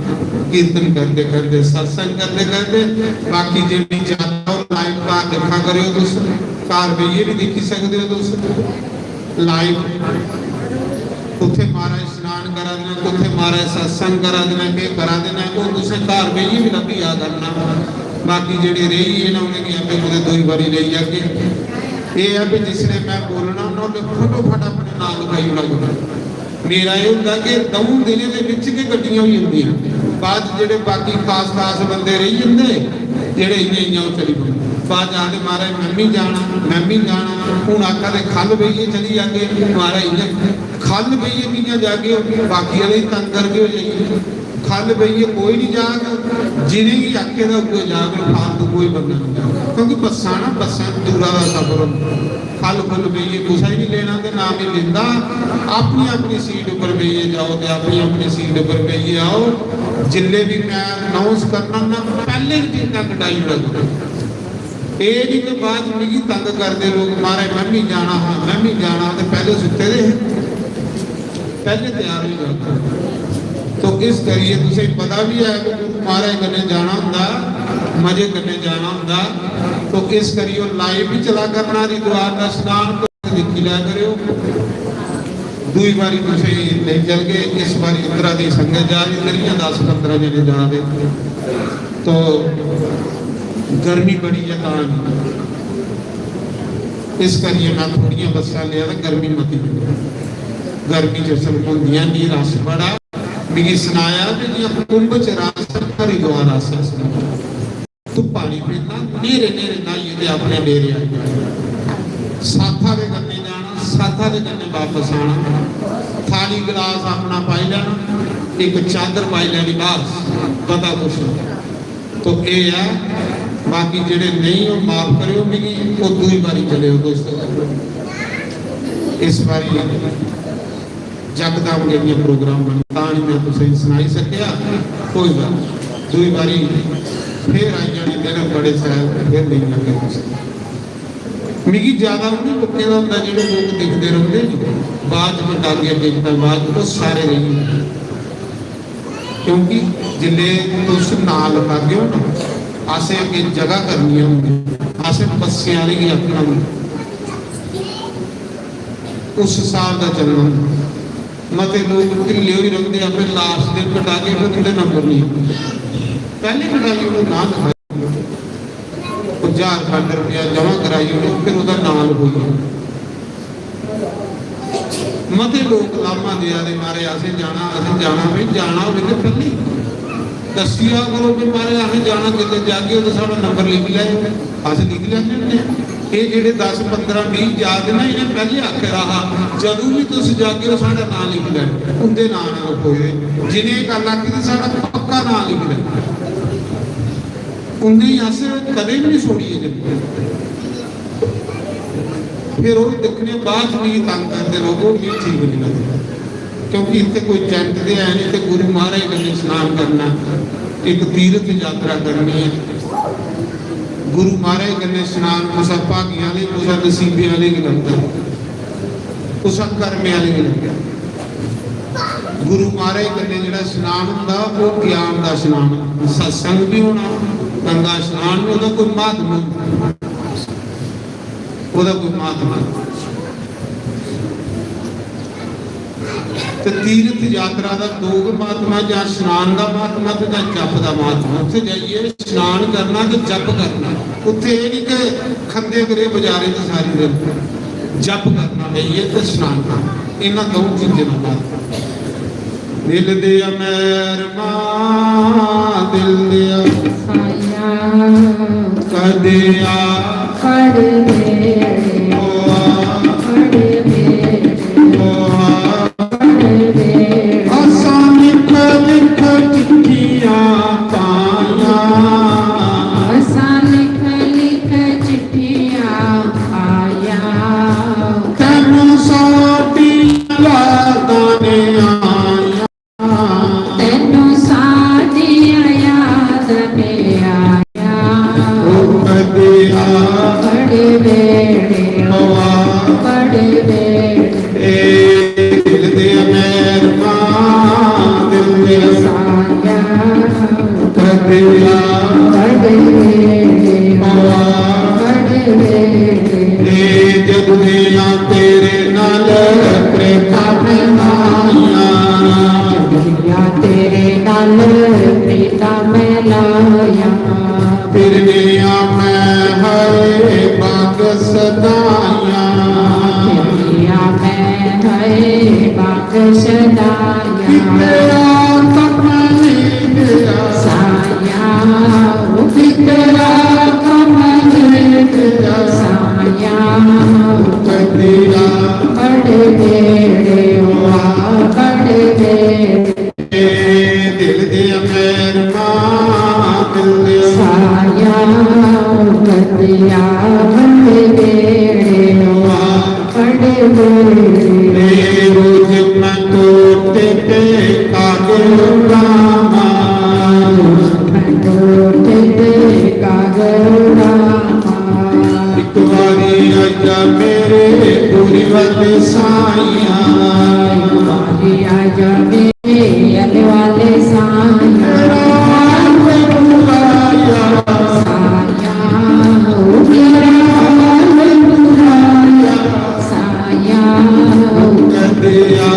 कीर्तन करदे करदे, सत्संग करदे करदे। बाकी जेह्ड़ी जात्तरा ओह् लाइव घर दिक्खा करेओ तुस, घर बेहियै बी दिक्खी सकदे ओ तुस लाइव। कुत्थै महाराज स्नान करा दे न, कुत्थै महाराज सत्संग करा दे न, केह् करा दे न, ओह् तुसें घर बेहियै बी लब्भी जा करना। बाकी जेह्ड़े रेही गे न, उ'नेंगी आपे कुतै दूई बारी लेई जागे। एह् ऐ भी जिसलै मैं बोलना होन्ना, उसलै फटोफट अपने नांऽ लखाई ओड़ा करो। मेरा एह् होंदा कि द'ऊं दिनें दे बिच गै गड्डियां होई जंदियां। बाद च जेह्ड़े बाकी खास खास बंदे रेही जंदे, जेह्ड़े इ'यां इ'यां ओह् चली पौंदे। बाद च आखदे, "महाराज, मैं बी जाना, मैं बी जाना।" हून आखा दे, "ख'ल्ल बेहियै चली जागे।" महाराज, इ'यां ख'ल्ल बेहियै कि'यां जागे? बाकी आह्ले गी तंग करगे ओ जाइयै। ख'ल्ल बेहियै कोई निं जाग, जि'नेंगी आखे दा उ'ऐ जाग, फालतू कोई बंदा निं जाग। क्योंकि बस्सां ना, बस्सां दूरा दा सफर होंदा। ख'ल्ल खु'ल्ल बेहियै कुसै गी निं लेना ते ना में लेंदा। अपनी अपनी सीट उप्पर बेहियै जाओ ते अपनी अपनी सीट उप्पर बेहियै आओ। जिल्लै बी मैं अनाउंस करना, मैं पैह्ले गै टिकटां कटाई ओड़ां। एह् निं कि बाद च मिगी तंग करदे लोक, "महाराज, मैं बी जाना हा, मैं बी जाना हा," ते पैह्ले सुत्ते दे हे, पैह्ले त्यार होई जाओ। तो इस करियै तुसें पता बी है कि गुरु महाराज कन्नै जाना होंदा, मजे कन्नै जाना होंदा। तो इस करियै ओह् लाइव बी चला करना हरिद्वार दा स्नान, तुस दिक्खी लै करेओ। दूई बारी तुसें नेईं चलगे, इस बारी इद्धरा दी संगत जा दी, करियै दस पंदरां जने जा दे। तो गर्मी बड़ी ऐ, तां इस करियै मैं थोड़ियां बस्सां लेआ ते गर्मी मती ऐ। गर्मी च सिर्फ होंदियां निं, रश बड़ा। मिगी सनाया कि जि'यां कुंभ च रश ऐ, हरिद्वार रश ऐ। तूं पानी पीना, न्हेरे न्हेरे न्हाइयै ते अपने डेरे आई जाना। साथा दे कन्नै जाना, साथा दे कन्नै वापस आना। थाली गलास अपना पाई लैना, इक चादर पाई लैनी, बस, पता कुछ नहीं। तो एह् ऐ, बाकी जेह्ड़े नेईं, ओह् माफ करेओ मिगी, ओह् दूई बारी चलेओ दोस्तो। इस बारी जकदम जेह्ड़ियां प्रोग्राम बने, तां निं मैं तुसें गी सनाई सकेआ। कोई गल्ल निं, दूई बारी फिर आई जाने, दिन बड़े शैल, फिर लेई जागे तुसें। मिगी ज्यादा उ'नें लोकें दा होंदा, जेह्ड़े लोक दिखदे रौंह्दे न, बाद च डालियै देखदा, बाद च ओह् सारे रेही जंदे। क्योंकि जिसलै तुस नांऽ लखागे ओ ना, असें अग्गें जगह करनियां होंदियां, असें बस्सें आह्ले गी आखना होंदा। उस स्हाब दा चलना होंदा। मते लोक ढिल्ले होई रौंह्दे, अपने लास्ट दिन कटागे, फिर उं'दे नंबर नहीं आंदे। पैह्ले कटाई ओड़ो, नांऽ लखाई ओड़ो, ओह् ज्हार खंड रपेआ जमा कराई ओड़ो, फिर ओह्दा नांऽ लखोई ओड़ो। मते लोक लामा देआ दे, "मारे असें जाना, असें जाना।" भाई, जाना होवे ते पैह्ले दस्सी आ करो कि मारे असें जाना, जिसलै जागे उदे साढ़ा नंबर लिखी लैओ, अस लिखी लैने होन्ने आं। एह् जेह्ड़े दस, पंदरां, बीह् जा दे ना, इ'नें पैह्ले आखे दा हा, "जदूं बी तुस जागे ओ, साढ़ा नांऽ लिखी लैओ।" उं'दे नांऽ ना रखोए, जि'नें एह् गल्ल आखी दी, साढ़ा पक्का नांऽ लिखी लैओ। उं'दे गी अस कदें बी निं छोड़ियै जन्ने। फिर ओह् दिक्खने बाद च मिगी तंग करदे लोक, ओह् मिगी ठीक निं लगदा। क्योंकि इत्थै कोई tent ते है निं, ते गुरु महाराज कन्नै स्नान करना, इक तीर्थ यात्रा करनी ऐ। गुरु महाराज कन्नै स्नान कुसै भागें आह्ले, कुसै नसीबें आह्ले गी लगदा, कुसै कर्में आह्ले गी लगदा। गुरु महाराज कन्नै जेह्ड़ा स्नान होंदा, ओह् ज्ञान दा स्नान होंदा। सत्संग बी होना, गंगा स्नान बी, ओह्दा कोई म्हात्म होंदा। ओह्दा कोई महात्मा। ते तीर्थ यात्रा दा दो गै महात्मा, जां स्नान दा महात्मा ते जां जप दा महात्मा। उत्थै जाइयै स्नान करना ते जप करना। उत्थै एह् निं कि खंदे करै बजारे च सारी दिन, जप करना बेहियै ते स्नान करना। इन्ना द'ऊं चीजें दा महात्मा। दिल दे मैहरमा, दिल दे साया, कदे आ, कदे ओ आ, कदे ओ आ, कदे। असां लिख लिख चिट्ठियां पाइयां, असां लिख लिख चिट्ठियां पाइयां। तैनू साडी यादां ने आइयां। तैनू साडियां याद ने आया। ओ कदिया बड़े वेड़े, ओ आ बड़े वेड़े। ए दिल दे मैहरमा, दिल दे साया। कदिया बड़े वेड़े, ओ आ बड़े वेड़े। ए जगदिया तेरे नाल प्रीतां मैं लाइयां। जगदिया तेरे नाल प्रीतां मैं लाइयां। फिरनिया मैं हाय बाग सदाइयां। फिरनिया मैं हाय बाग सदाइयां। कितरा कमल गया साया, ओ कितरा कमल गया साया। कदिया बड़े वेड़े, ओ आ बड़े वेड़े। दिल दे मैहरमा, दिल दे साया। कदिया बड़े वेड़े, ओ आ बड़े वेड़े। रोज मैं तोते ते कागल उड़ावां। मैं तोते ते कागल उड़ावां। एक बारी आजा मेरे पूरी वाले साइया। एक बारी आजा मेरे अल वाले साइया। मेरा हाल बुलाया। साइया, ओ मेरा हाल बुलाया। साया, ओ कदिया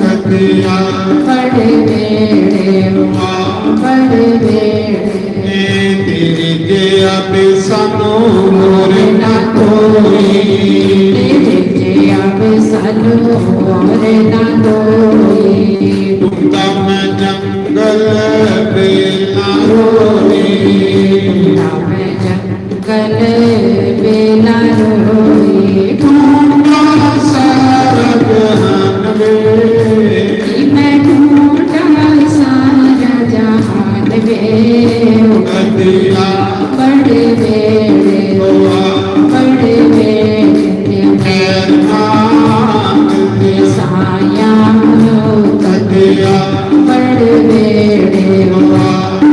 कदिया बड़े बेड़े, बड़े बेड़े। तेरे जैसा नूर ना कोई, तेरे जैसा नूर ना कोई। तू तो मैं जंगल बेला रोई, तू तो मैं जंगल बेला रोई। ढूंढा सारा जहान वे, कि मैं ढूंढा सारा जहान वे। कदिया बड़े बेड़े, बड़े बेड़े। साया कदिया बड़े बेड़े,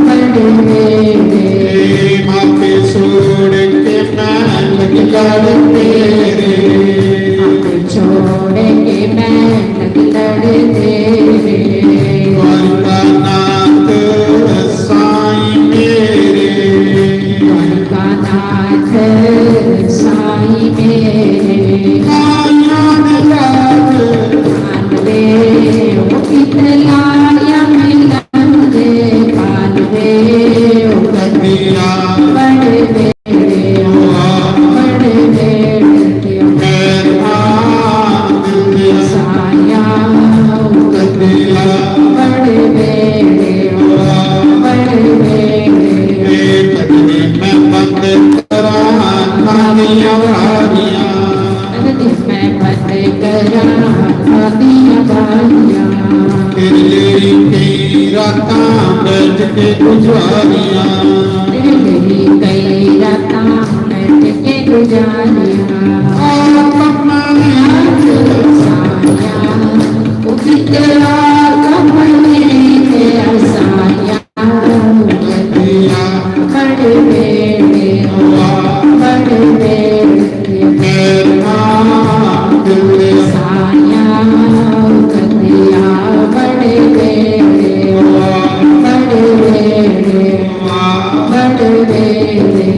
बड़े बेड़े। मापे छोड़ के मैं लग लड़ तेरे, मापे छोड़ के मैं लग लड़ तेरे। द्वारकानाथ साईं मेरे, द्वारकानाथ साईं मेरे। काया दे राज मान वे, ओ कितला या मिलन दे पाल वे, ओ कदिया बड़े बेड़े, ओ बड़े बेड़े। गुजारिया, तेरे लिए कई रातां बैठ के गुजारिया। ओ कमलिया तेरा साया, ओ कितला कमली तेरा साया। कदिया बड़े बेड़े, बड़े बेड़े। साया कदिया बड़े बेड़े, बड़े बेड़े। बड़े बेड़े।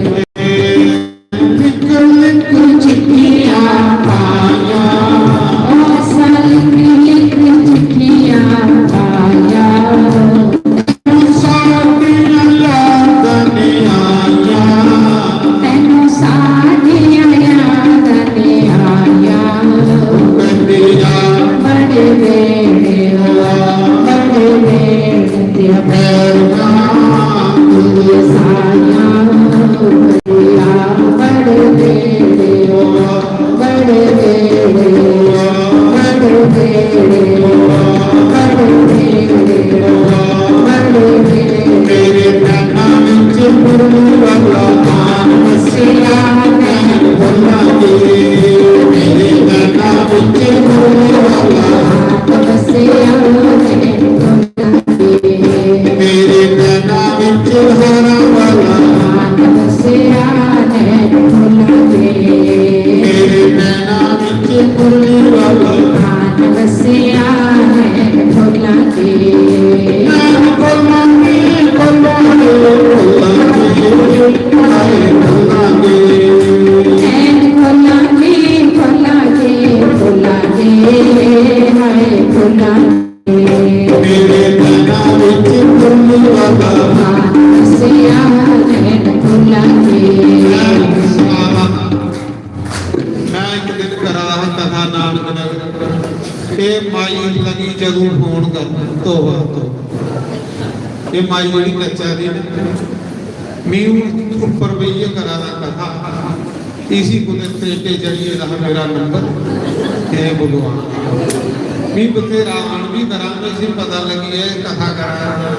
लिख लिख चिट्ठियां पाया, ओ साली लिख चिट्ठियां पाया। साथियां याद नहीं आया, तैनू साथियां याद नहीं आया। कदिया बड़े बेड़े, बड़े बेड़े। मेरे नैना विच हरा वाला, मेरे नैना विच मुरली वाला। नैन खोलांगे, खोलांगे, खोलांगे, हाय खोलांगे। नैन खोलांगे, खोलांगे, खोलांगे, हाय खोलांगे। मेरे नैना विच मुरली वाला। मैं एक दिन करा रहा कथा नानक नगर, ते माई लगी जरूर फोन कर, तोबा तोबा। ये माई बड़ी कच्चा दी ना, मैं ऊपर बेहियै करा रहा कथा। इसी कुतै त्रेटे चढ़ियै दा मेरा नंबर, हे भगवान। मी बथेरा आन भी करा, मैं इसी पता लगी है कथा करा।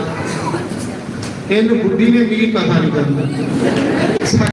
इन बुड्ढी ने मिगी कथा नहीं करना।